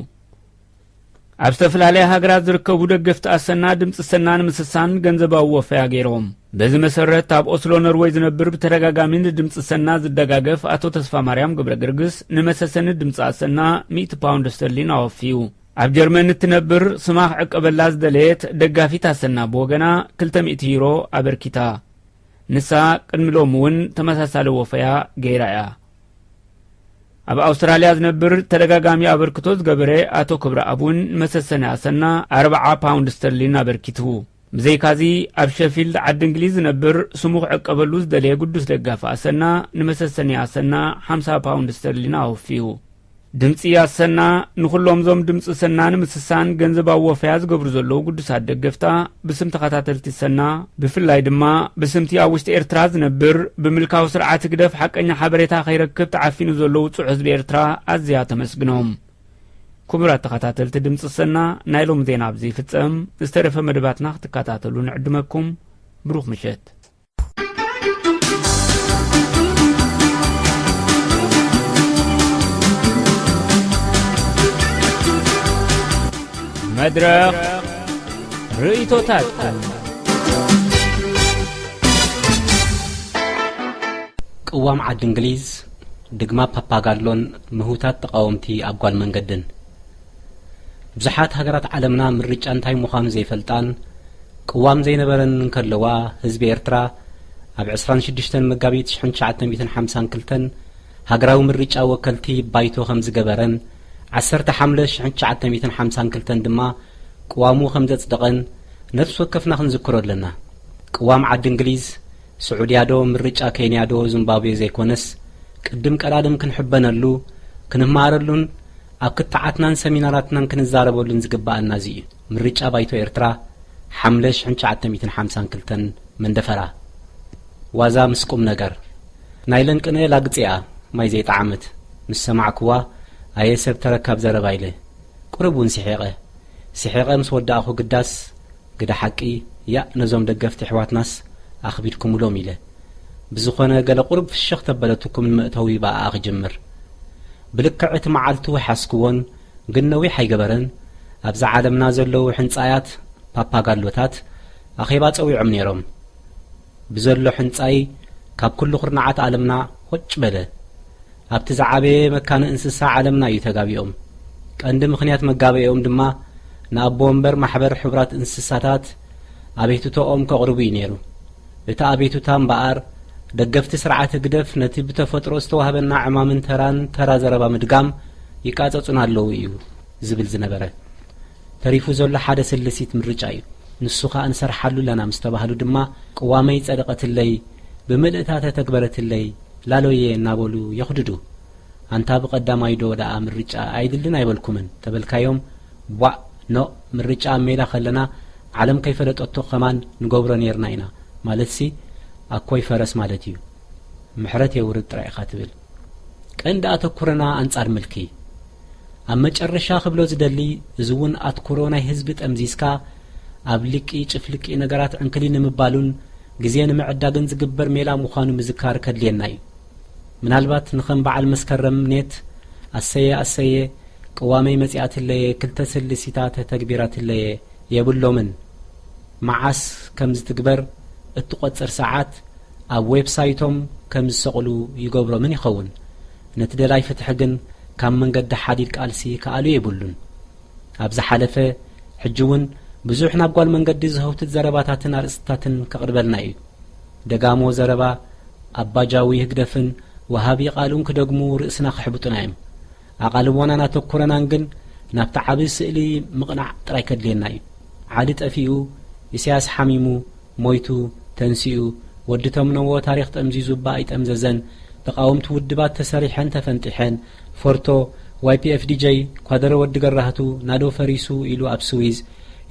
ኣብ ዝተፈላለያ ሃገራት ዝርከቡ ደገፍቲ ኣሰና ድምፂ ሰና ንምስሳን ገንዘባዊ ወፈያ ገይሮም። በዚ መሰረት ኣብ ኦስሎ ኖርወይ ዝነብር ብተደጋጋሚ ንድምፂ ሰና ዝደጋገፍ ኣቶ ተስፋ ማርያም ገብረ ገርግስ ንመሰሰኒ ድምፂ ኣሰና ሚእቲ ፓውንድ ስተርሊን ኣወፍዩ። ኣብ ጀርመን እትነብር ስማ ክዕቀበላ ዝደለየት ደጋፊት ኣሰና ብወገና ክልተ ሚእቲ ዩሮ ኣበርኪታ። ንሳ ቅድሚ ሎሚ እውን ተመሳሳሊ ወፈያ ገይራ እያ። ኣብ ኣውስትራልያ ዝነብር ተደጋጋሚ ኣበርክቶ ዝገበረ ኣቶ ክብረኣብ እውን ንመሰሰኒ ኣሰና ኣርብዓ ፓውንድ ስተርሊን ኣበርኪቱ። ብዘይካዚ ኣብ ሸፊልድ ዓዲ እንግሊዝ ዝነብር ስሙ ክዕቀበሉ ዝደለየ ግዱስ ደጋፊ ኣሰና ንመሰሰኒ ኣሰና ሓምሳ ፓውንድ ስተርሊን ኣወፍዩ። ድምፂ ኣሰና ንኹሎም ዞም ድምፂ ሰና ንምስሳን ገንዘባዊ ወፈያ ዝገብሩ ዘለዉ ግዱሳት ደገፍታ ብስም ተኸታተልቲ ሰና፣ ብፍላይ ድማ ብስምቲ ኣብ ውሽጢ ኤርትራ ዝነብር ብምልካዊ ስርዓት ህግደፍ ሓቀኛ ሓበሬታ ከይረክብ ተዓፊኑ ዘሎ ውጹዕ ህዝቢ ኤርትራ ኣዝያ ተመስግኖም። ክቡራት ተኸታተልቲ ድምፂ ሰና፣ ናይ ሎም ዜና ኣብዚ ይፍጸም። ዝተረፈ መደባትና ክትከታተሉ ንዕድመኩም። ብሩኽ ምሸት። መድረኽ ርእይቶታት። ቅዋም ዓዲ እንግሊዝ፣ ድግማ ፓፓጋሎን ምህውታት ተቓወምቲ ኣብ ጓል መንገድን። ብዙሓት ሃገራት ዓለምና ምርጫ እንታይ ምዃኑ ዘይፈልጣን ቅዋም ዘይነበረን እንከለዋ፣ ህዝቢ ኤርትራ ኣብ ዕስራን ሽዱሽተን መጋቢት ሽሕን ትሽዓተ ሚእትን ሓምሳን ክልተን ሃገራዊ ምርጫ ወከልቲ ባይቶ ከም ዝገበረን፣ ዓሰርተ ሓምለ ሽሕን ትሽዓተ ሚእትን ሓምሳን ክልተን ድማ ቅዋሙ ከም ዘጽደቐን ነፍሲ ወከፍና ክንዝክሮ ኣለና። ቅዋም ዓዲ እንግሊዝ፣ ስዑድያ ዶ፣ ምርጫ ኬንያ ዶ፣ ዚምባብዌ ዘይኮነስ፣ ቅድም ቀዳድም ክንሕበነሉ፣ ክንመሃረሉን ኣብ ክትዓትናን ሰሚናራትናን ክንዛረበሉን ዝግበኣና እዚ እዩ። ምርጫ ባይቶ ኤርትራ፣ ሓምለ ሽሕን ትሽዓተ ሚእትን ሓምሳን ክልተን፣ መንደፈራ። ዋዛ ምስ ቁም ነገር። ናይለን ቅነ ላግጺኣ ማይ ዘይጠዓመት ምስ ሰማዕክዋ፣ ኣየ ሰብ ተረካብ ዘረባ ኢለ። ቁሩብ እውን ስሒቐ። ስሒቐ ምስ ወዳእኹ ግዳስ፣ ግደ ሓቂ፣ ያእ ነዞም ደገፍቲ ኣሕዋትናስ ኣኽቢድኩምሎም ኢለ። ብዝኾነ ገለ ቁሩብ ፍሽኽ ተበለትኩምን መእተዊ ብኣኣ ክጅምር። ብልክዕ እቲ መዓልቲ ውሓስክዎን ግን ነዊሕ ኣይገበረን፣ ኣብዛ ዓለምና ዘለዉ ሕንጻያት፣ ፓፓጋሎታት፣ ኣኼባ ጸዊዖም ነይሮም። ብዘሎ ሕንጻይ ካብ ኩሉ ኩርናዓት ዓለምና ሆጭ በለ። ኣብቲ ዝዓበየ መካነ እንስሳ ዓለምና እዩ ተጋቢኦም። ቀንዲ ምኽንያት መጋበኢኦም ድማ ንኣቦ ወንበር ማሕበር ሕቡራት እንስሳታት ኣቤቱታኦም ከቕርቡ እዩ ነይሩ። እቲ ኣቤቱታ እምበኣር፣ ደገፍቲ ስርዓት ህግደፍ ነቲ ብተፈጥሮ ዝተዋህበና ዕማምን ተራን ተራ ዘረባ ምድጋም ይቃጸጹና ኣለዉ እዩ ዝብል ዝነበረ። ተሪፉ ዘሎ ሓደ ስልሲት ምርጫ እዩ። ንሱ ኸኣ ንሰርሓሉ ኣለና ምስ ተባህሉ ድማ፣ ቅዋመይ ጸደቐትለይ፣ ብምልእታ ተተግበረትለይ፣ ላሎየ እናበሉ የኹድዱ። ኣንታ ብቐዳማይ ዶ ደኣ ምርጫ ኣይድልን ኣይበልኩምን ተበልካዮም፣ ቧእ፣ ኖእ፣ ምርጫ ኣብ ሜዳ ከለና ዓለም ከይፈለጠቶ ከማን ንገብሮ ኔርና ኢና ማለትሲ፣ ኣኮይ ፈረስ ማለት እዩ። ምሕረት የውርድ ጥራይ ኢኻ ትብል። ቀንዲ ኣተኩሮና ኣንጻር ምልኪ። ኣብ መጨረሻ ክብሎ ዝደሊ፣ እዚ እውን ኣትኩሮ ናይ ህዝቢ ጠምዚዝካ፣ ኣብ ልቂ ጭፍልቂ ነገራት ዕንክሊል ንምባሉን ግዜ ንምዕዳግን ዝግበር ሜላ ምዃኑ ምዝካር ከድልየና እዩ። ምናልባት ንኸም በዓል መስከረም ኔት፣ ኣሰየ ኣሰየ፣ ቅዋመይ መጺኣትለየ፣ ክልተ ስልሲታት ተተግቢራትለየ የብሎምን። መዓስ ከም ዝትግበር እትቖጽር ሰዓት ኣብ ዌብሳይቶም ከም ዝሰቕሉ ይገብሮምን ይኸውን። ነቲ ደላይ ፍትሒ ግን ካብ መንገዲ ሓዲድ ቃልሲ ክኣልዮ የብሉን። ኣብ ዝሓለፈ፣ ሕጂ እውን ብዙሕ ናብ ጓል መንገዲ ዝህውትት ዘረባታትን ኣርእስትታትን ከቕርበልና እዩ። ደጋሞ ዘረባ ኣባጃዊ ህግደፍን ወሃቢ ቃሉን ክደግሙ ርእስና ከሕብጡና እዮም። ኣቓልቦናን ኣተኩሮናን ግን ናብቲ ዓቢ ስእሊ ምቕናዕ ጥራይ ከድልየና እዩ። ዓሊ ጠፊኡ፣ ኢሳያስ ሓሚሙ፣ ሞይቱ፣ ተንሲኡ፣ ወዲ ተምነዎ ታሪኽ ጠምዚዙ እባ ኣይጠምዘዘን፣ ተቓወምቲ ውድባት ተሰሪሐን ተፈንጢሐን፣ ፎርቶ፣ ዋይ ፒ ኤፍ ዲ ጀይ፣ ኳደረ ወዲ ገራህቱ፣ ናዶ ፈሪሱ ኢሉ ኣብ ስዊዝ፣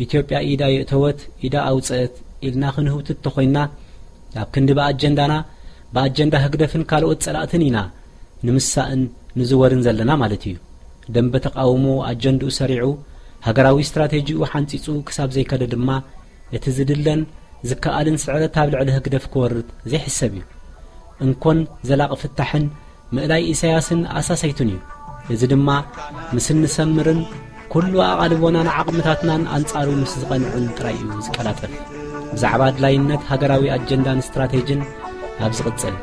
ኢትዮጵያ ኢዳ የእተወት፣ ኢዳ ኣውጸአት ኢልና ክንህውትት ተኾይንና፣ ኣብ ክንዲ ብኣጀንዳና፣ ብኣጀንዳ ህግደፍን ካልኦት ጸላእትን ኢና ንምሳእን ንዝወርን ዘለና ማለት እዩ። ደንበ ተቃውሞ ኣጀንድኡ ሰሪዑ፣ ሃገራዊ ስትራቴጂኡ ሓንጺጹ ክሳብ ዘይከደ ድማ፣ እቲ ዝድለን ዝከኣልን ስዕረት ኣብ ልዕሊ ህግደፍ ክወርድ ዘይሕሰብ እዩ። እንኮን ዘላቂ ፍታሕን ምእላይ ኢሳያስን ኣሳሰይቱን እዩ። እዚ ድማ ምስ እንሰምርን ኩሉ ኣቓልቦናን ዓቕምታትናን ኣንጻሩ ምስ ዝቐንዕን ጥራይ እዩ ዝቀላጠፍ። ብዛዕባ ኣድላይነት ሃገራዊ ኣጀንዳን ስትራቴጅን ኣብ ዝቕጽል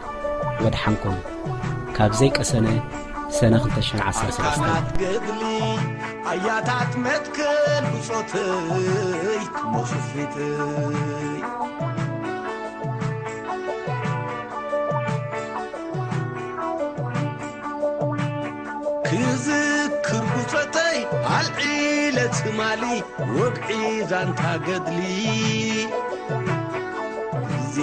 ወድሓንኩም። ካብ ዘይቀሰነ ሰነ ክልተ ሽሕን ዓሰርተ ሰለስተን። ኣያታት መትከል ብጾተይ ሞሱፊተይ ክዝክር ብጾተይ ኣልዒለ ትማሊ ወግዒ ዛንታ ገድሊ ግዜ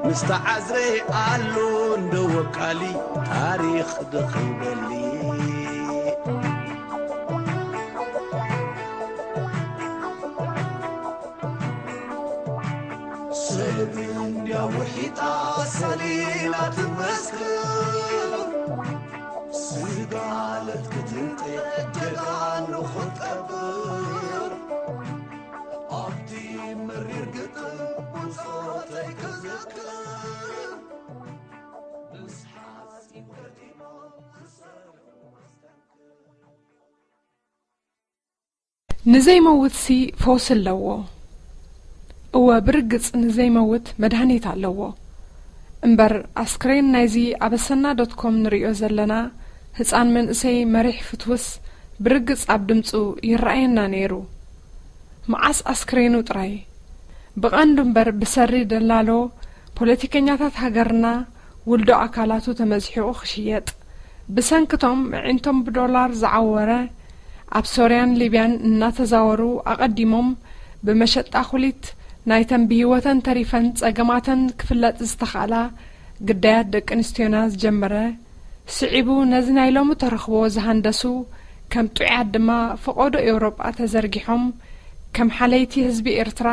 ምስ ተዓዝረ ኣሎ እንደ ወቃሊ ታሪኽ ደኺበሊ። ሰብ እንዲያ ውሒጣ ሰሊላ ትመስክር፣ ስጋ ለትክትንጤ ጀጋኑ ኽትቀብር፣ ኣብቲ መሪር ግጥም ብጾተይ ክዝክር፣ ምስ ሓጺን ገጢማ ክሰርሕ መስተንክር። ንዘይመውትሲ ፈውሲ ኣለዎ። እወ፣ ብርግጽ ንዘይመውት መድሃኒት ኣለዎ። እምበር፣ ኣስክሬን ናይዚ ኣብ ኣሰና ዶት ኮም ንርእዮ ዘለና ህጻን መንእሰይ መሪሕ ፍትውስ ብርግጽ ኣብ ድምጹ ይረኣየና ነይሩ። መዓስ ኣስክሬኑ ጥራይ፣ ብቐንዱ እምበር ብሰሪ ደላሎ ፖለቲከኛታት ሃገርና ውልዶ ኣካላቱ ተመዝሒቑ ክሽየጥ፣ ብሰንክቶም ኣዒንቶም ብዶላር ዝዓወረ፣ ኣብ ሶርያን ሊብያን እናተዛወሩ ኣቐዲሞም ብመሸጣ ኩሊት ናይተን ብህይወተን ተሪፈን ጸገማተን ክፍለጥ ዝተኻእላ ግዳያት ደቂ ኣንስትዮና ዝጀመረ፣ ስዒቡ ነዚ ናይ ሎሚ ተረኽቦ ዝሃንደሱ፣ ከም ጥዑያት ድማ ፈቐዶ ኤውሮጳ ተዘርጊሖም፣ ከም ሓለይቲ ህዝቢ ኤርትራ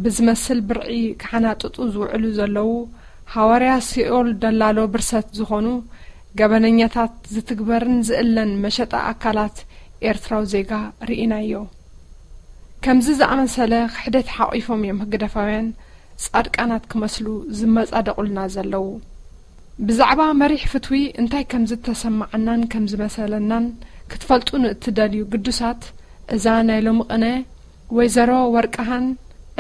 ብዝመስል ብርዒ ክሓናጥጡ ዝውዕሉ ዘለዉ፣ ሃዋርያ ሲኦል ደላሎ ብርሰት ዝኾኑ ገበነኛታት ዝትግበርን ዝእለን መሸጣ ኣካላት ኤርትራዊ ዜጋ ርኢናዮ። ከምዚ ዝኣመሰለ ክሕደት ሓቒፎም እዮም ህግደፋውያን ጻድቃናት ክመስሉ ዝመጻደቑልና ዘለዉ። ብዛዕባ መሪሕ ፍትዊ እንታይ ከም ዝተሰማዓናን ከም ዝመሰለናን ክትፈልጡ ንእትደልዩ ግዱሳት፣ እዛ ናይ ሎሚ ቅነ፣ ወይዘሮ ወርቅሃን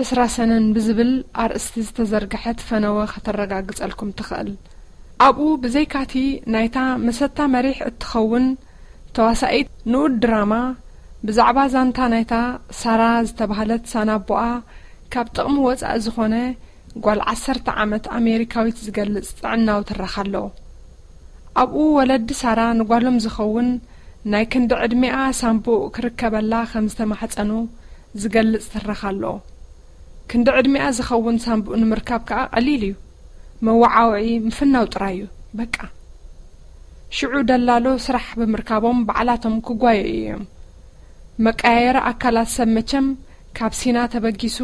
ዕስራ ሰነን ብዝብል ኣርእስቲ ዝተዘርግሐት ፈነወ ከተረጋግጸልኩም ትኽእል። ኣብኡ ብዘይካቲ ናይታ መሰታ መሪሕ እትኸውን ተዋሳኢት ንኡድ ድራማ፣ ብዛዕባ ዛንታ ናይታ ሳራ ዝተባህለት ሳናቦኣ ካብ ጥቕሚ ወጻኢ ዝኾነ ጓል ዓሰርተ ዓመት ኣሜሪካዊት ዝገልጽ ጥዕናዊ ትረኻ ኣሎ። ኣብኡ ወለዲ ሳራ ንጓሎም ዝኸውን ናይ ክንዲ ዕድሜኣ ሳምቡእ ክርከበላ ከም ዝተማሕጸኑ ዝገልጽ ትረኻ ኣሎ። ክንዲ ዕድሜኣ ዝኸውን ሳምቡእ ንምርካብ ከኣ ቀሊል እዩ። መወዓውዒ ምፍናው ጥራይ እዩ። በቃ። ሽዑ ደላሎ ስራሕ ብምርካቦም ባዕላቶም ክጓየዩ እዮም። መቀያየሪ ኣካላት ሰብ መቸም ካብ ሲና ተበጊሱ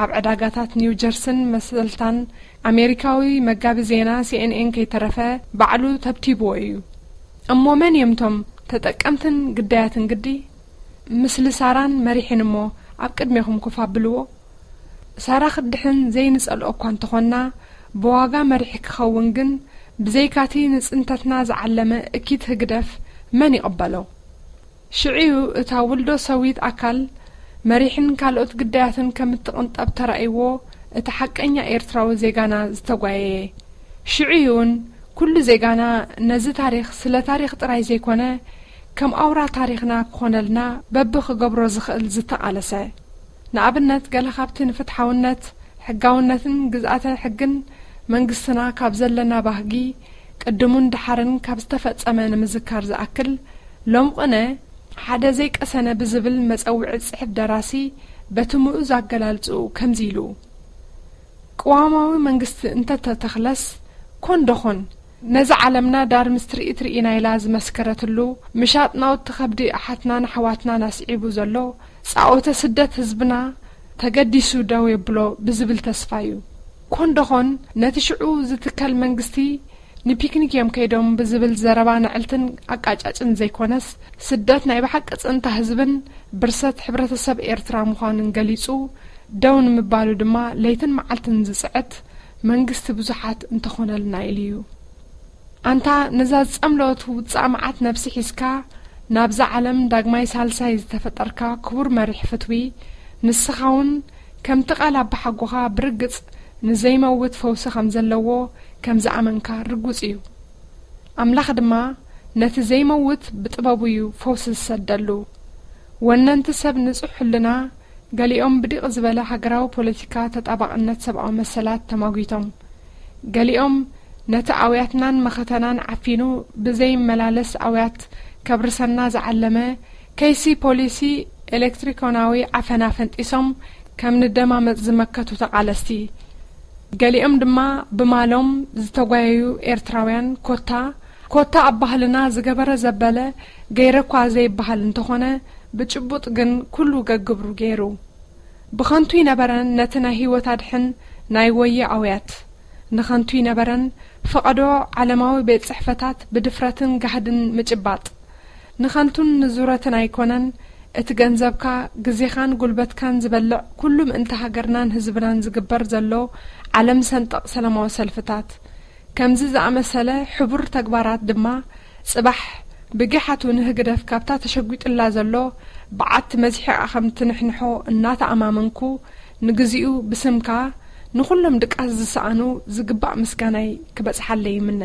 ኣብ ዕዳጋታት ኒው ጀርስን መሰልታን ኣሜሪካዊ መጋቢ ዜና ሲኤንኤን ከይተረፈ ባዕሉ ተብቲብዎ እዩ። እሞ መን እዮም እቶም ተጠቀምትን ግዳያትን ግዲ? ምስሊ ሳራን መሪሕን እሞ ኣብ ቅድሜኹም ኮፍ ኣብልዎ። ሳራ ክድሕን ዘይንጸልኦ እኳ እንተኾንና፣ ብዋጋ መሪሕ ክኸውን ግን ብዘይካቲ ንጽንተትና ዝዓለመ እኪት ህግደፍ መን ይቕበሎ? ሽዑዩ እታ ውልዶ ሰዊት ኣካል መሪሕን ካልኦት ግዳያትን ከም እትቕንጠብ ተራእይዎ እቲ ሓቀኛ ኤርትራዊ ዜጋና ዝተጓየየ። ሽዑዩ እውን ኩሉ ዜጋና ነዚ ታሪኽ ስለ ታሪኽ ጥራይ ዘይኮነ ከም ኣውራ ታሪኽና ክኾነልና በብኽገብሮ ዝኽእል ዝተቓለሰ። ንኣብነት ገለ ካብቲ ንፍትሓውነት፣ ሕጋውነትን ግዝኣተ ሕግን መንግስትና ካብ ዘለና ባህጊ ቅድሙን ደሓርን ካብ ዝተፈጸመ ንምዝካር ዝኣክል፣ ሎምቕነ ሓደ ዘይቀሰነ ብዝብል መጸውዒ ጽሑፍ ደራሲ በቲ ምኡዝ ኣገላልጽኡ ከምዚ ኢሉ፣ ቅዋማዊ መንግስቲ እንተተተኽለስ ኮን ዶኾን ነዚ ዓለምና ዳር ምስ ትርኢት ርኢና ኢላ ዝመስከረትሉ ምሻጥ ናውቲ ከብዲ ኣሓትናን ኣሕዋትናን ኣስዒቡ ዘሎ ጻኦተ ስደት ህዝብና ተገዲሱ ደው የብሎ ብዝብል ተስፋ እዩ። ኮን ዶኾን ነቲ ሽዑ ዝትከል መንግስቲ ንፒክኒክ እዮም ከይዶም ብዝብል ዘረባ ንዕልትን ኣቃጫጭን ዘይኮነስ፣ ስደት ናይ ብሓቂ ጽንታ ህዝብን ብርሰት ሕብረተሰብ ኤርትራ ምዃኑን ገሊጹ፣ ደው ንምባሉ ድማ ለይትን መዓልትን ዝጽዕት መንግስቲ ብዙሓት እንተኾነልና ኢሉ እዩ። ኣንታ ነዛ ዝጸምለወት ውጻእ መዓት ነብሲ ሒዝካ ናብዛ ዓለም ዳግማይ ሳልሳይ ዝተፈጠርካ ክቡር መሪሕ ፍትዊ፣ ንስኻ እውን ከምቲ ቃል ኣባሓጎኻ ብርግጽ ንዘይመውት ፈውሲ ከም ዘለዎ ከም ዝኣመንካ ርጉጽ እዩ። ኣምላኽ ድማ ነቲ ዘይመውት ብጥበቡ እዩ ፈውሲ ዝሰደሉ። ወነንቲ ሰብ ንጹሕ ሕልና፣ ገሊኦም ብዲቕ ዝበለ ሃገራዊ ፖለቲካ ተጣባቕነት ሰብኣዊ መሰላት ተማጒቶም፣ ገሊኦም ነቲ ኣውያትናን መኸተናን ዓፊኑ ብዘይመላለስ ኣውያት ከብርሰና ዝዓለመ ከይሲ ፖሊሲ ኤሌክትሪኮናዊ ዓፈና ፈንጢሶም ከም ንደማመጽ ዝመከቱ ተቓለስቲ፣ ገሊኦም ድማ ብማሎም ዝተጓየዩ ኤርትራውያን ኮታ፣ ኮታ ኣብ ባህልና ዝገበረ ዘበለ ገይረ እኳ ዘይበሃል እንተኾነ፣ ብጭቡጥ ግን ኩሉ ገግብሩ ገይሩ። ብኸንቱ ይነበረን ነቲ ናይ ህይወት ኣድሕን ናይ ወየ ኣውያት፣ ንኸንቱ ይነበረን ፈቐዶ ዓለማዊ ቤት ጽሕፈታት ብድፍረትን ጋህድን ምጭባጥ። ንኸንቱን ንዙረትን ኣይኮነን፣ እቲ ገንዘብካ፣ ግዜኻን ጉልበትካን ዝበልዕ ኩሉ ምእንቲ ሃገርናን ህዝብናን ዝግበር ዘሎ ዓለም ሰንጠቕ ሰላማዊ ሰልፍታት። ከምዚ ዝኣመሰለ ሕቡር ተግባራት ድማ ጽባሕ ብጊሓቱ ንህግደፍ ካብታ ተሸጒጥላ ዘሎ በዓቲ መዚሕኣ ከም ትንሕንሖ እናተኣማመንኩ፣ ንግዚኡ ብስምካ ንኹሎም ድቃስ ዝሰኣኑ ዝግባእ ምስጋናይ ክበጽሓለይ ይምነ።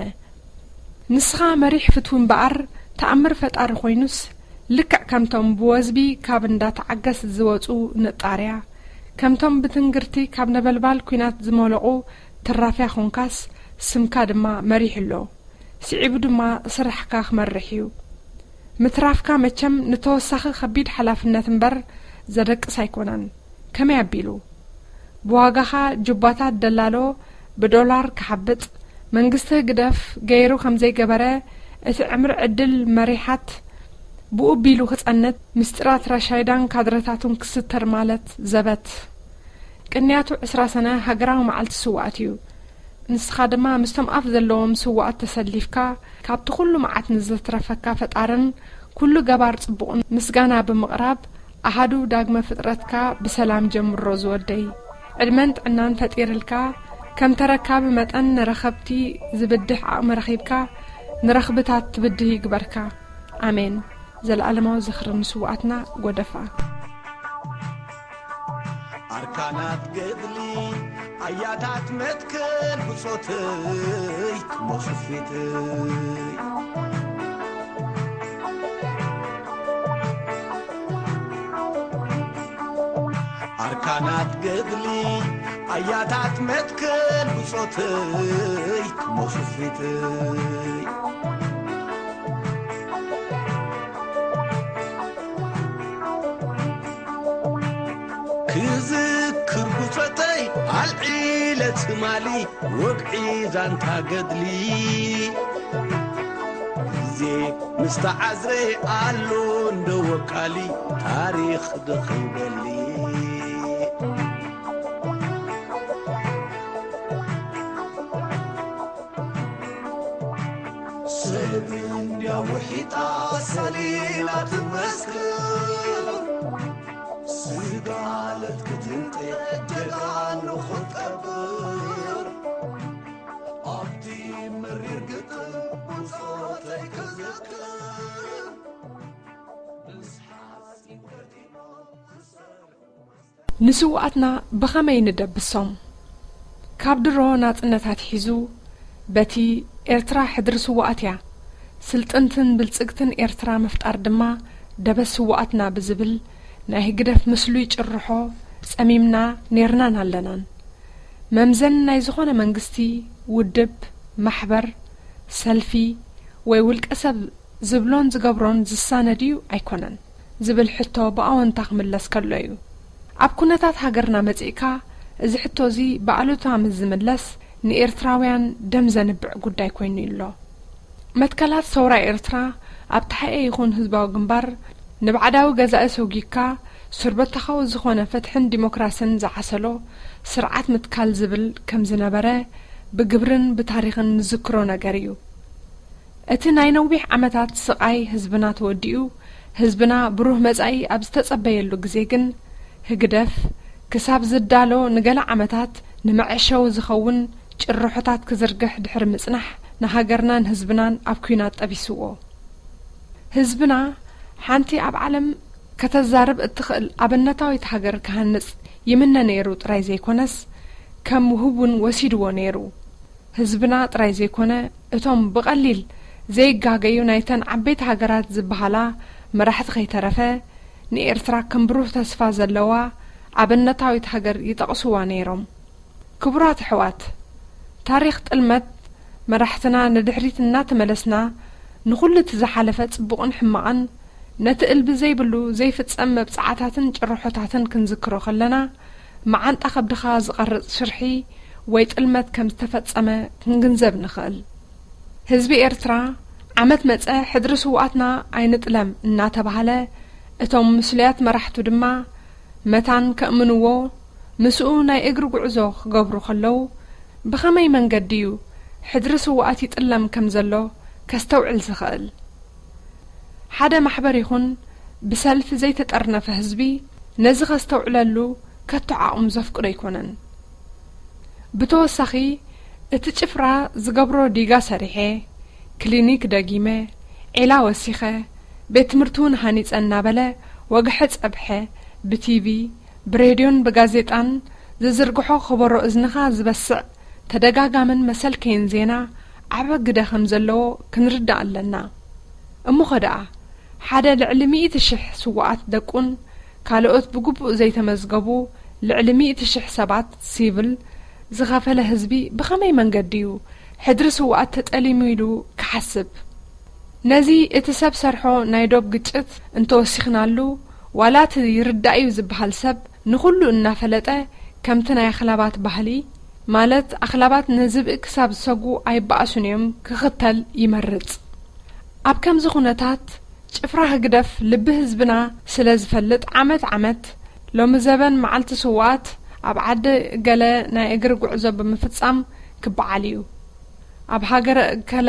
ንስኻ መሪሕ ፍትዊ እምበኣር ተኣምር ፈጣሪ ኮይኑስ፣ ልክዕ ከምቶም ብወዝቢ ካብ እንዳ ተዓገስ ዝወጹ ንጣርያ፣ ከምቶም ብትንግርቲ ካብ ነበልባል ኲናት ዝመለቑ ትራፊያ ኾንካስ ስምካ ድማ መሪሑ ኣሎ። ስዒቡ ድማ ስራሕካ ክመርሕ እዩ። ምትራፍካ መቸም ንተወሳኺ ከቢድ ሓላፍነት እምበር ዘደቅስ ኣይኮነን። ከመይ ኣቢሉ? ብዋጋኻ ጁባታት ደላሎ ብዶላር ክሓብጥ መንግስቲ ህግደፍ ገይሩ ከም ዘይገበረ፣ እቲ ዕምሪ ዕድል መሪሓት ብኡ ቢሉ ክጸንት፣ ምስጢራት ራሻይዳን ካድረታቱን ክስተር ማለት ዘበት። ቅንያቱ ዕስራ ሰነ ሃገራዊ መዓልቲ ስውኣት እዩ። ንስኻ ድማ ምስቶም ኣፍ ዘለዎም ስውኣት ተሰሊፍካ፣ ካብቲ ኩሉ መዓት ንዘትረፈካ ፈጣርን ኩሉ ገባር ጽቡቕን ምስጋና ብምቕራብ፣ ኣሃዱ ዳግመ ፍጥረትካ ብሰላም ጀምሮ ዝወደይ። ዕድመን ጥዕናን ፈጢርልካ፣ ከም ተረካቢ መጠን ንረኸብቲ ዝብድህ ዓቕሚ ረኺብካ፣ ንረኽብታት ትብድህ ይግበርካ። ኣሜን። ዘለኣለማዊ ዝኽሪ ንስውኣትና ጎደፋ። ኣርካናት ገድሊ ኣያታት መትከል ብጾተይ ክሞቱ ፊተይ። ኣርካናት ገድሊ ኣያታት መትከል ብጾተይ ክሞቱ ፊተይ። ክዝክር ብጾተይ ኣልዒለ ትማሊ ወግዒ ዛንታ ገድሊ። ግዜ ምስ ተዓዝረ ኣሎ እንደ ወቃሊ ታሪኽ ደኺበሊ። ሰብ እንዲያ ውሒጣ ሰሊላ ትመስክር። ስጋ ለት ክትንጤ ጀጋኑ ክትቀብር። ኣብቲ መሪር ግጥም ብጾተይ ክዝክር። ንስውኣትና ብኸመይ ንደብሶም? ካብ ድሮ ናጽነት ኣትሒዙ፣ በቲ ኤርትራ ሕድሪ ስውኣት እያ፣ ስልጥንትን ብልጽግትን ኤርትራ ምፍጣር ድማ ደበስ ስውኣትና ብዝብል ናይ ህግደፍ ምስሉይ ጭርሖ ጸሚምና ኔርናን ኣለናን። መምዘኒ ናይ ዝኾነ መንግስቲ፣ ውድብ፣ ማሕበር፣ ሰልፊ ወይ ውልቀ ሰብ ዝብሎን ዝገብሮን ዝሳነ ድዩ ኣይኮነን ዝብል ሕቶ ብኣወንታ ክምለስ ከሎ እዩ። ኣብ ኩነታት ሃገርና መጺእካ፣ እዚ ሕቶ እዚ ብኣሉታ ምስ ዝምለስ፣ ንኤርትራውያን ደም ዘንብዕ ጉዳይ ኮይኑ ኣሎ። መትከላት ሰውራ ኤርትራ ኣብ ተሓኤ ይኹን ህዝባዊ ግንባር ንባዕዳዊ ገዛኢ ሰጒግካ፣ ሱር በተኻዊ ዝኾነ ፍትሕን ዲሞክራስን ዝዓሰሎ ስርዓት ምትካል ዝብል ከም ዝነበረ ብግብርን ብታሪኽን ንዝክሮ ነገር እዩ። እቲ ናይ ነዊሕ ዓመታት ስቓይ ህዝብና ተወዲኡ፣ ህዝብና ብሩህ መጻኢ ኣብ ዝተጸበየሉ ግዜ ግን፣ ህግደፍ ክሳብ ዝዳሎ ንገለ ዓመታት ንመዐሸዊ ዝኸውን ጭርሖታት ክዝርግሕ ድሕሪ ምጽናሕ፣ ንሃገርናን ህዝብናን ኣብ ኲናት ጠቢስዎ። ህዝብና ሓንቲ ኣብ ዓለም ከተዛርብ እትኽእል ኣብነታዊት ሃገር ክሃንጽ ይምነ ነይሩ ጥራይ ዘይኮነስ፣ ከም ውሁብ እውን ወሲድዎ ነይሩ። ህዝብና ጥራይ ዘይኮነ፣ እቶም ብቐሊል ዘይጋገዩ ናይተን ዓበይቲ ሃገራት ዝበሃላ መራሕቲ ከይተረፈ፣ ንኤርትራ ከም ብሩህ ተስፋ ዘለዋ ኣብነታዊት ሃገር ይጠቕስዋ ነይሮም። ክቡራት ኣሕዋት፣ ታሪኽ ጥልመት መራሕትና ንድሕሪት እናተመለስና፣ ንኹሉ እቲ ዝሓለፈ ጽቡቕን ሕማቕን፣ ነቲ እልቢ ዘይብሉ ዘይፍጸም መብጽዓታትን ጭርሖታትን ክንዝክሮ ከለና፣ መዓንጣ ከብድኻ ዝቐርጽ ሽርሒ ወይ ጥልመት ከም ዝተፈጸመ ክንግንዘብ ንኽእል። ህዝቢ ኤርትራ፣ ዓመት መጸ ሕድሪ ስውኣትና ኣይንጥለም እናተባህለ፣ እቶም ምስሉያት መራሕቱ ድማ መታን ከእምንዎ፣ ምስኡ ናይ እግሪ ጉዕዞ ክገብሩ ከለዉ፣ ብኸመይ መንገዲ እዩ ሕድሪ ስውኣት ይጥለም ከም ዘሎ ከስተውዕል ዝኽእል? ሓደ ማሕበር ይኹን ብሰልፊ ዘይተጠርነፈ ህዝቢ ነዚ ከስተውዕለሉ ከቶ ዓቕሙ ዘፍቅዶ ኣይኮነን። ብተወሳኺ፣ እቲ ጭፍራ ዝገብሮ ዲጋ ሰሪሐ፣ ክሊኒክ ደጊመ፣ ዒላ ወሲኸ፣ ቤት ትምህርቲ እውን ሃኒጸ እናበለ ወግሐ ጸብሐ ብቲቪ፣ ብሬድዮን ብጋዜጣን ዝዝርግሖ ከበሮ እዝንኻ ዝበስዕ ተደጋጋምን መሰልከይን ዜና ዓቢ ግደ ከም ዘለዎ ክንርዳእ ኣለና። እሞኸ ደኣ፣ ሓደ ልዕሊ ሚእቲ ሽሕ ስዉኣት ደቁን ካልኦት ብግቡእ ዘይተመዝገቡ ልዕሊ ሚእቲ ሽሕ ሰባት ሲቪል ዝኸፈለ ህዝቢ ብኸመይ መንገዲ እዩ ሕድሪ ስውኣት ተጠሊሙ ኢሉ ክሓስብ? ነዚ እቲ ሰብ ሰርሖ ናይ ዶብ ግጭት እንተወሲኽናሉ፣ ዋላ እቲ ይርዳእ እዩ ዝበሃል ሰብ ንኹሉ እናፈለጠ፣ ከምቲ ናይ ኣኽላባት ባህሊ፣ ማለት ኣኽላባት ንዝብኢ ክሳብ ዝሰጉ ኣይበኣሱን እዮም፣ ክኽተል ይመርጽ። ኣብ ከምዚ ኩነታት፣ ጭፍራ ህግደፍ ልቢ ህዝብና ስለ ዝፈልጥ፣ ዓመት ዓመት ሎሚ ዘበን መዓልቲ ስውኣት ኣብ ዓዲ ገለ ናይ እግሪ ጉዕዞ ብምፍጻም ክበዓል እዩ። ኣብ ሃገረ እከለ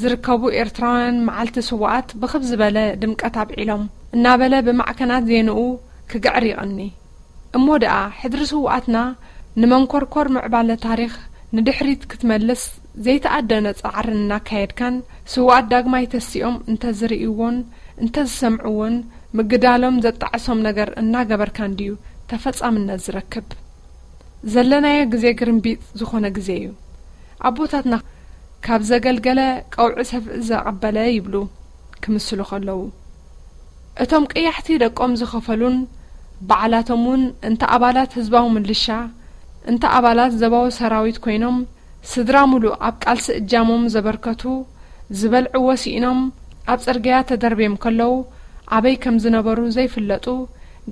ዝርከቡ ኤርትራውያን መዓልቲ ስውኣት ብኽብ ዝበለ ድምቀት ኣብዒሎም እናበለ ብማዕከናት ዜንኡ ክግዕር ይቐኒ። እሞ ደኣ ሕድሪ ስውኣትና ንመንኮርኮር ምዕባለ ታሪኽ ንድሕሪት ክትመልስ ዘይተኣደነ ጻዕርን እናካየድካን፣ ስውኣት ዳግማይ ተሲኦም እንተዝርእይዎን እንተዝሰምዕዎን ምግዳሎም ዘጣዕሶም ነገር እናገበርካን ድዩ ተፈጻምነት ዝረክብ? ዘለናዮ ግዜ ግርምቢጥ ዝኾነ ግዜ እዩ። ኣቦታትና ካብ ዘገልገለ ቀውዒ ሰፍኢ ዘቐበለ ይብሉ ክምስሉ ከለዉ፣ እቶም ቀያሕቲ ደቆም ዝኸፈሉን ባዕላቶም እውን እንተ ኣባላት ህዝባዊ ምልሻ እንተ ኣባላት ዘባዊ ሰራዊት ኮይኖም ስድራ ሙሉእ ኣብ ቃልሲ እጃሞም ዘበርከቱ፣ ዝበልዕዎ ስኢኖም ኣብ ጽርግያ ተደርብዮም ከለዉ ኣበይ ከም ዝነበሩ ዘይፍለጡ፣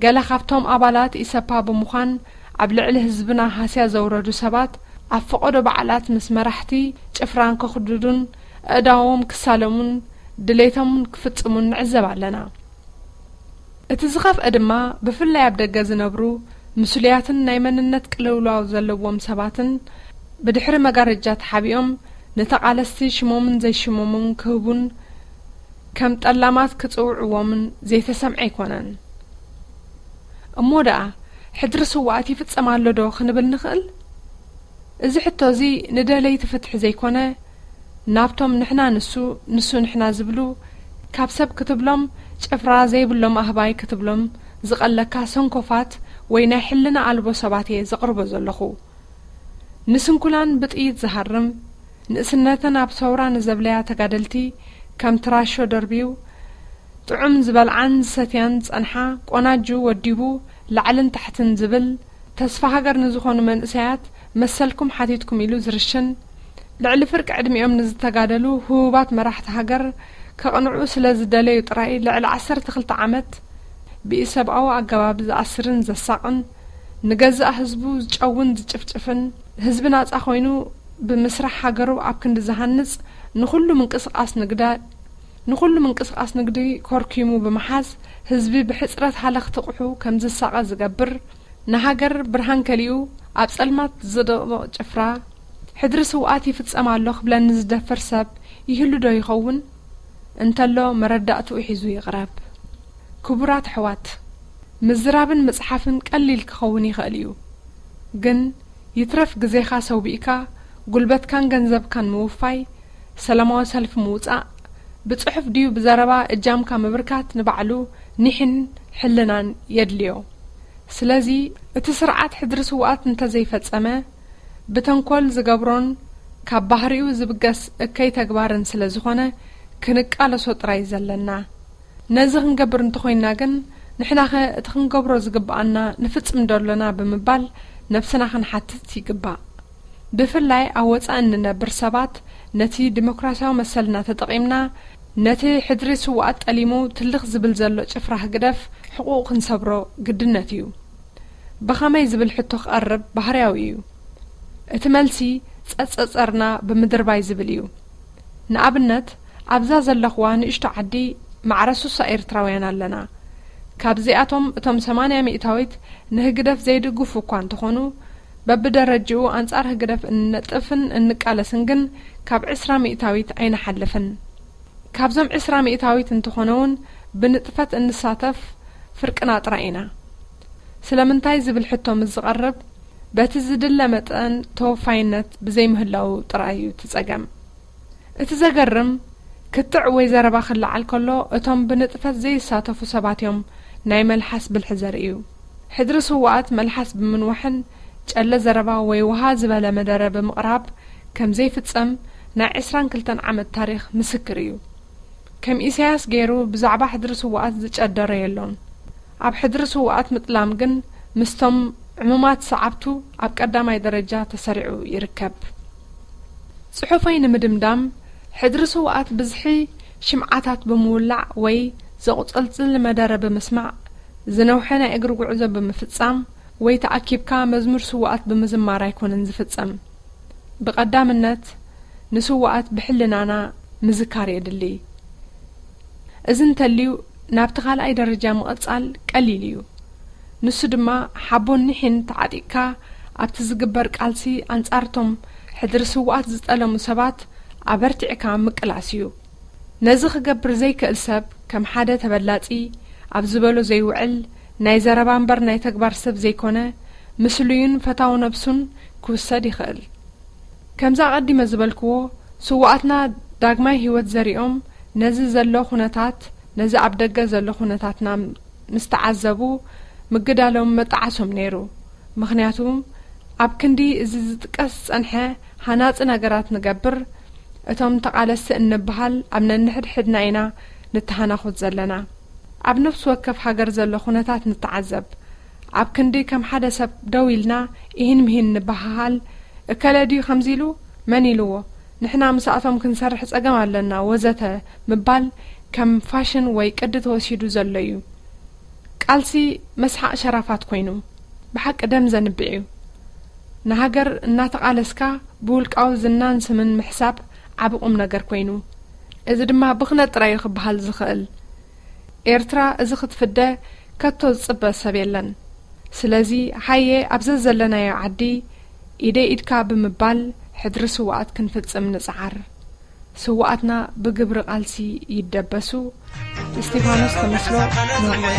ገለ ካብቶም ኣባላት ኢሰፓ ብምዃን ኣብ ልዕሊ ህዝብና ሃስያ ዘውረዱ ሰባት ኣብ ፈቐዶ በዓላት ምስ መራሕቲ ጭፍራን ከኹድዱን ኣእዳዎም ክሳለሙን ድሌቶምን ክፍጽሙን ንዕዘብ ኣለና። እቲ ዝኸፍአ ድማ ብፍላይ ኣብ ደገ ዝነብሩ ምስሉያትን ናይ መንነት ቅልውላው ዘለዎም ሰባትን ብድሕሪ መጋረጃ ተሓቢኦም ንተቓለስቲ ሽሞምን ዘይሽሞምን ክህቡን ከም ጠላማት ክጽውዕዎምን ዘይተሰምዐ ኣይኮነን። እሞ ደኣ ሕድሪ ስውኣት ይፍጸም ኣሎ ዶ ክንብል ንኽእል? እዚ ሕቶ እዚ ንደለይቲ ፍትሒ ዘይኮነ፣ ናብቶም ንሕና ንሱ፣ ንሱ ንሕና ዝብሉ፣ ካብ ሰብ ክትብሎም ጭፍራ ዘይብሎም ኣህባይ ክትብሎም ዝቐለካ ሰንኮፋት ወይ ናይ ሕልና ኣልቦ ሰባት እየ ዘቕርቦ ዘለኹ። ንስንኩላን ብጥይት ዝሃርም፣ ንእስነተን ኣብ ሰውራ ንዘብለያ ተጋደልቲ ከም ትራሾ ደርብዩ፣ ጥዑም ዝበልዓን ዝሰትያን ዝጸንሓ ቆናጁ ወዲቡ ላዕልን ታሕትን ዝብል፣ ተስፋ ሃገር ንዝኾኑ መንእሰያት መሰልኩም ሓቲትኩም ኢሉ ዝርሽን፣ ልዕሊ ፍርቂ ዕድሚኦም ንዝተጋደሉ ህቡባት መራሕቲ ሃገር ከቕንዑ ስለ ዝደለዩ ጥራይ ልዕሊ ዓሰርተ ክልተ ዓመት ብኢሰብኣዊ ኣገባብ ዝኣስርን ዘሳቕን፣ ንገዛእ ህዝቡ ዝጨውን ዝጭፍጭፍን፣ ህዝቢ ናጻ ኮይኑ ብምስራሕ ሃገሩ ኣብ ክንዲ ዝሃንጽ ንኹሉ ምንቅስቓስ ንግዳ-፣ ንኹሉ ምንቅስቓስ ንግዲ ኮርኪሙ ብምሓዝ ህዝቢ ብሕጽረት ሃለኽቲ ቁሑ ከም ዝሳቐ ዝገብር፣ ንሃገር ብርሃን ከሊኡ ኣብ ጸልማት ዝድቕድቕ ጭፍራ፣ ሕድሪ ስውኣት ይፍጸም ኣሎ ክብለኒ ዝደፍር ሰብ ይህሉ ዶ ይኸውን? እንተሎ መረዳእትኡ ሒዙ ይቕረብ። ክቡራት ኣሕዋት፣ ምዝራብን ምጽሓፍን ቀሊል ክኸውን ይኽእል እዩ። ግን ይትረፍ ግዜኻ ሰውቢእካ፣ ጉልበትካን ገንዘብካን ምውፋይ፣ ሰላማዊ ሰልፊ ምውጻእ፣ ብጽሑፍ ድዩ ብዘረባ እጃምካ ምብርካት ንባዕሉ ኒሕን ሕልናን የድልዮ። ስለዚ እቲ ስርዓት ሕድሪ ስውኣት እንተዘይፈጸመ፣ ብተንኮል ዝገብሮን ካብ ባህሪኡ ዝብገስ እከይ ተግባርን ስለ ዝኾነ፣ ክንቃለሶ ጥራይ ዘለና። ነዚ ክንገብር እንተኾይንና ግን፣ ንሕናኸ እቲ ክንገብሮ ዝግብኣና ንፍጽም ዶ ኣሎና ብምባል ነብስና ክንሓትት ይግባእ። ብፍላይ ኣብ ወጻኢ እንነብር ሰባት፣ ነቲ ዲሞክራስያዊ መሰልና ተጠቒምና፣ ነቲ ሕድሪ ስውኣት ጠሊሙ ትልኽ ዝብል ዘሎ ጭፍራ ህግደፍ ሕቑኡ ክንሰብሮ ግድነት እዩ። ብኸመይ ዝብል ሕቶ ክቐርብ ባህርያዊ እዩ። እቲ መልሲ ጸጸጸርና ብምድርባይ ዝብል እዩ። ንኣብነት፣ ኣብዛ ዘለኽዋ ንእሽቶ ዓዲ ማዕረ ሱሳ ኤርትራውያን ኣለና። ካብዚኣቶም እቶም ሰማንያ ሚእታዊት ንህግደፍ ዘይድግፉ እኳ እንተኾኑ፣ በብደረጅኡ ኣንጻር ህግደፍ እንነጥፍን እንቃለስን ግን ካብ ዕስራ ሚእታዊት ኣይንሓልፍን። ካብዞም ዕስራ ሚእታዊት እንተኾነ እውን ብንጥፈት እንሳተፍ ፍርቅና ጥራይ ኢና። ስለምንታይ ዝብል ሕቶ ምስ ዝቐርብ፣ በቲ ዝድለ መጠን ተወፋይነት ብዘይምህላዉ ጥራይ እዩ እቲ ጸገም። እቲ ዘገርም፣ ክትዕ ወይ ዘረባ ክለዓል ከሎ፣ እቶም ብንጥፈት ዘይሳተፉ ሰባት እዮም ናይ መልሓስ ብልሒ ዘርእዩ። ሕድሪ ስውኣት መልሓስ ብምንዋሕን ጨለ ዘረባ ወይ ውሃ ዝበለ መደረ ብምቕራብ ከም ዘይፍጸም ናይ ዕስራን ክልተን ዓመት ታሪኽ ምስክር እዩ። ከም ኢሳያስ ገይሩ ብዛዕባ ሕድሪ ስውኣት ዝጨደረ የሎን። ኣብ ሕድሪ ስውኣት ምጥላም ግን ምስቶም ዕሙማት ሰዓብቱ ኣብ ቀዳማይ ደረጃ ተሰሪዑ ይርከብ። ጽሑፈይ ንምድምዳም፣ ሕድሪ ስውኣት ብዝሒ ሽምዓታት ብምውላዕ ወይ ዘቑጸልጽል መደረ ብምስማዕ፣ ዝነውሐ ናይ እግሪ ጉዕዞ ብምፍጻም ወይ ተኣኪብካ መዝሙር ስውኣት ብምዝማር ኣይኮነን ዝፍጸም። ብቐዳምነት፣ ንስውኣት ብሕልናና ምዝካር የድሊ። እዚ እንተልዩ፣ ናብቲ ካልኣይ ደረጃ ምቕጻል ቀሊል እዩ። ንሱ ድማ፣ ሓቦን ኒሕን ተዓጢቕካ ኣብቲ ዝግበር ቃልሲ ኣንጻርቶም ሕድሪ ስውኣት ዝጠለሙ ሰባት ኣበርቲዕካ ምቅላስ እዩ። ነዚ ክገብር ዘይክእል ሰብ፣ ከም ሓደ ተበላጺ ኣብ ዝበሎ ዘይውዕል፣ ናይ ዘረባ እምበር ናይ ተግባር ሰብ ዘይኮነ፣ ምስሉይን ፈታዊ ነብሱን ክውሰድ ይኽእል። ከምዚ ኣቐዲመ ዝበልክዎ፣ ስውኣትና ዳግማይ ህይወት ዘሪኦም፣ ነዚ ዘሎ ኩነታት፣ ነዚ ኣብ ደገ ዘሎ ኩነታትና ምስ ተዓዘቡ፣ ምግዳሎም መጠዓሶም ነይሩ። ምኽንያቱ፣ ኣብ ክንዲ እዚ ዝጥቀስ ዝጸንሐ ሃናጺ ነገራት ንገብር፣ እቶም ተቓለስቲ እንበሃል ኣብ ነንሕድሕድና ኢና ንተሃናኹት ዘለና። ኣብ ነፍሲ ወከፍ ሃገር ዘሎ ኩነታት ንተዓዘብ። ኣብ ክንዲ ከም ሓደ ሰብ ደው ኢልና ኢሂን ምሂን ንበሃሃል፣ እከለ ድዩ ከምዚ ኢሉ? መን ኢልዎ? ንሕና ምስኣቶም ክንሰርሕ ጸገም ኣለና፣ ወዘተ ምባል ከም ፋሽን ወይ ቅዲ ተወሲዱ ዘሎ እዩ። ቃልሲ መስሓቕ ሸራፋት ኮይኑ፣ ብሓቂ ደም ዘንብዕ እዩ። ንሃገር እናተቓለስካ ብውልቃዊ ዝናን ስምን ምሕሳብ ዓቢ ቁም ነገር ኮይኑ፣ እዚ ድማ ብኽነት ጥራይ እዩ ክበሃል ዝኽእል። ኤርትራ እዚ ክትፍደ ከቶ ዝጽበ ሰብ የለን። ስለዚ ሃየ ኣብ ዘዘለናዮ ዓዲ ኢደይ ኢድካ ብምባል ሕድሪ ስውኣት ክንፍጽም ንጽዓር። ስውኣትና ብግብሪ ቃልሲ ይደበሱ። እስቲፋኖስ ተመስሎ፣ ኖርወይ።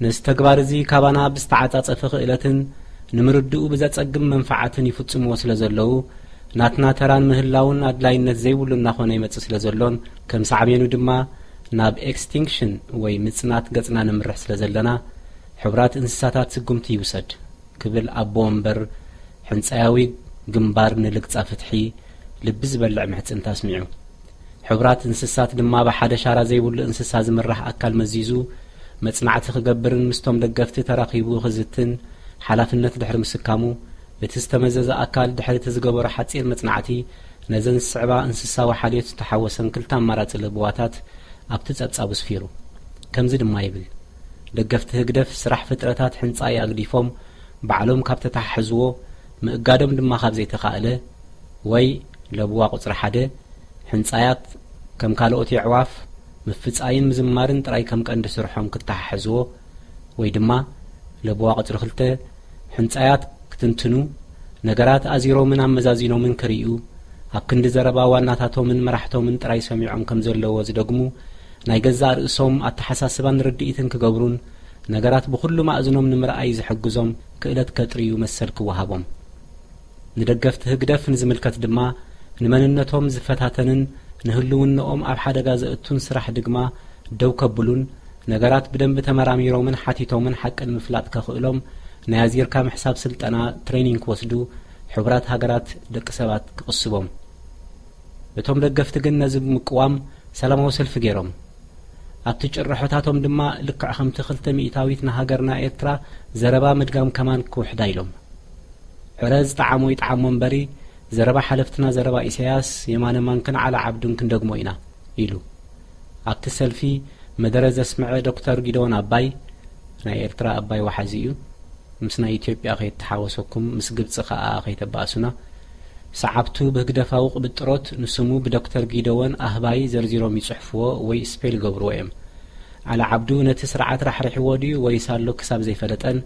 ነዚ ተግባር እዚ ካባና ብዝተዓጻጸፈ ክእለትን ንምርድኡ ብዘጸግም መንፈዓትን ይፍጽምዎ ስለ ዘለዉ፣ ናትና ተራን ምህላውን ኣድላይነት ዘይብሉ እናኾነ ይመጽእ ስለ ዘሎን፣ ከም ሳዕቤኑ ድማ ናብ ኤክስቲንክሽን ወይ ምጽናት ገጽና ንምርሕ ስለ ዘለና፣ ሕቡራት እንስሳታት ስጉምቲ ይውሰድ ክብል ኣቦ ወንበር ሕንጻያዊ ግንባር ንልግጻ ፍትሒ ልቢ ዝበልዕ ምሕጽንታ ኣስሚዑ። ሕቡራት እንስሳት ድማ ብሓደ ሻራ ዘይብሉ እንስሳ ዝምራሕ ኣካል መዚዙ መጽናዕቲ ክገብርን ምስቶም ደገፍቲ ተራኺቡ ክዝትን ሓላፍነት ድሕሪ ምስካሙ፣ እቲ ዝተመዘዘ ኣካል ድሕሪ እቲ ዝገበሮ ሓጺር መጽናዕቲ ነዘን ዝስዕባ እንስሳዊ ሓልዮት ዝተሓወሰን ክልተ ኣማራጺ ለበዋታት ኣብቲ ጸብጻቡ ስፊሩ። ከምዚ ድማ ይብል፣ ደገፍቲ ህግደፍ ስራሕ ፍጥረታት ሕንጻይ ኣግዲፎም ባዕሎም ካብ ተተሓሕዝዎ፣ ምእጋዶም ድማ ካብ ዘይተኻእለ፣ ወይ ለብዋ ቁጽሪ ሓደ፣ ሕንጻያት ከም ካልኦት የዕዋፍ ምፍጻይን ምዝማርን ጥራይ ከም ቀንዲ ስርሖም ክተሓሕዝዎ፣ ወይ ድማ ለብዋ ቁጽሪ ክልተ፣ ሕንጻያት ክትንትኑ፣ ነገራት ኣዚሮምን ኣመዛዚኖምን ክርእዩ፣ ኣብ ክንዲ ዘረባ ዋናታቶምን መራሕቶምን ጥራይ ሰሚዖም ከም ዘለዎ ዝደግሙ፣ ናይ ገዛእ ርእሶም ኣተሓሳስባን ርድኢትን ክገብሩን ነገራት ብኹሉ ማእዝኖም ንምርኣይ ዝሕግዞም ክእለት ከጥርዩ መሰል ክወሃቦም። ንደገፍቲ ህግደፍ ንዝምልከት ድማ፣ ንመንነቶም ዝፈታተንን ንህልውንኦም ኣብ ሓደጋ ዘእቱን ስራሕ ድማ ደው ከብሉን፣ ነገራት ብደንቢ ተመራሚሮምን ሓቲቶምን ሓቂ ንምፍላጥ ከኽእሎም ናይ ኣዚርካ ምሕሳብ ስልጠና፣ ትሬኒንግ፣ ክወስዱ ሕቡራት ሃገራት ደቂ ሰባት ክቕስቦም። እቶም ደገፍቲ ግን ነዚ ብምቅዋም ሰላማዊ ሰልፊ ገይሮም። ኣብቲ ጭርሖታቶም ድማ ልክዕ ከምቲ ክልተ ሚእታዊት ንሃገርና ኤርትራ ዘረባ ምድጋም ከማን ክውሕዳ ኢሎም። ዕረ ዝጠዓሞ ይጥዓሞ እምበሪ፣ ዘረባ ሓለፍትና ዘረባ ኢሳያስ፣ የማነ ማንክን ዓላ ዓብዱን ክንደግሞ ኢና ኢሉ። ኣብቲ ሰልፊ መደረ ዘስምዐ ዶክተር ጊደዎን ኣባይ፣ ናይ ኤርትራ ኣባይ ወሓዚ እዩ፣ ምስ ናይ ኢትዮጵያ ከይተሓወሰኩም ምስ ግብጺ ከኣ ከይተባእሱና፣ ሰዓብቱ ብህግደፋዊ ቅብጥሮት ንስሙ ብዶክተር ጊደዎን ኣህባይ ዘርዚሮም ይጽሕፍዎ ወይ ስፔል ይገብርዎ እዮም። ዓሊ ዓብዱ ነቲ ስርዓት ራሕሪሕዎ ድዩ ወይስ ኣሎ ክሳብ ዘይፈለጠን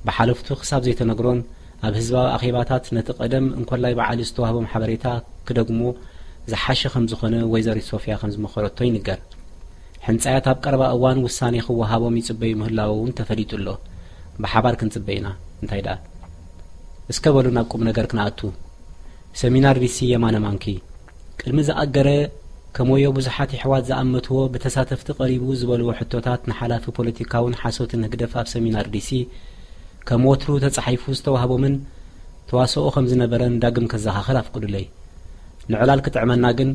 ብሓለፍቱ ክሳብ ዘይተነግሮን፣ ኣብ ህዝባዊ ኣኼባታት ነቲ ቀደም እንኮላይ ብዓሊ ዝተዋህቦም ሓበሬታ ክደግሞ ዝሓሸ ከም ዝኾነ ወይዘሪት ሶፍያ ከም ዝመኸረቶ ይንገር። ሕንጻያት ኣብ ቀረባ እዋን ውሳኔ ክወሃቦም ይጽበዩ ምህላዉ እውን ተፈሊጡ ኣሎ። ብሓባር ክንጽበ ኢና። እንታይ ደኣ? እስከ በሉ ናብ ቁም ነገር ክንኣቱ። ሰሚናር ዲሲ የማነ ማንኪ። ቅድሚ ዝኣገረ ከም ወዮ ብዙሓት የሕዋት ዝኣመትዎ ብተሳተፍቲ ቀሪቡ ዝበልዎ ሕቶታት ንሓላፊ ፖለቲካውን ሓሶትን ህግደፍ ኣብ ሰሚናር ዲሲ ከም ወትሩ ተጻሒፉ ዝተዋህቦምን ተዋስኦ ከም ዝነበረን ዳግም ከዘኻኽር ኣፍቅዱለይ። ንዕላል ክጥዕመና ግን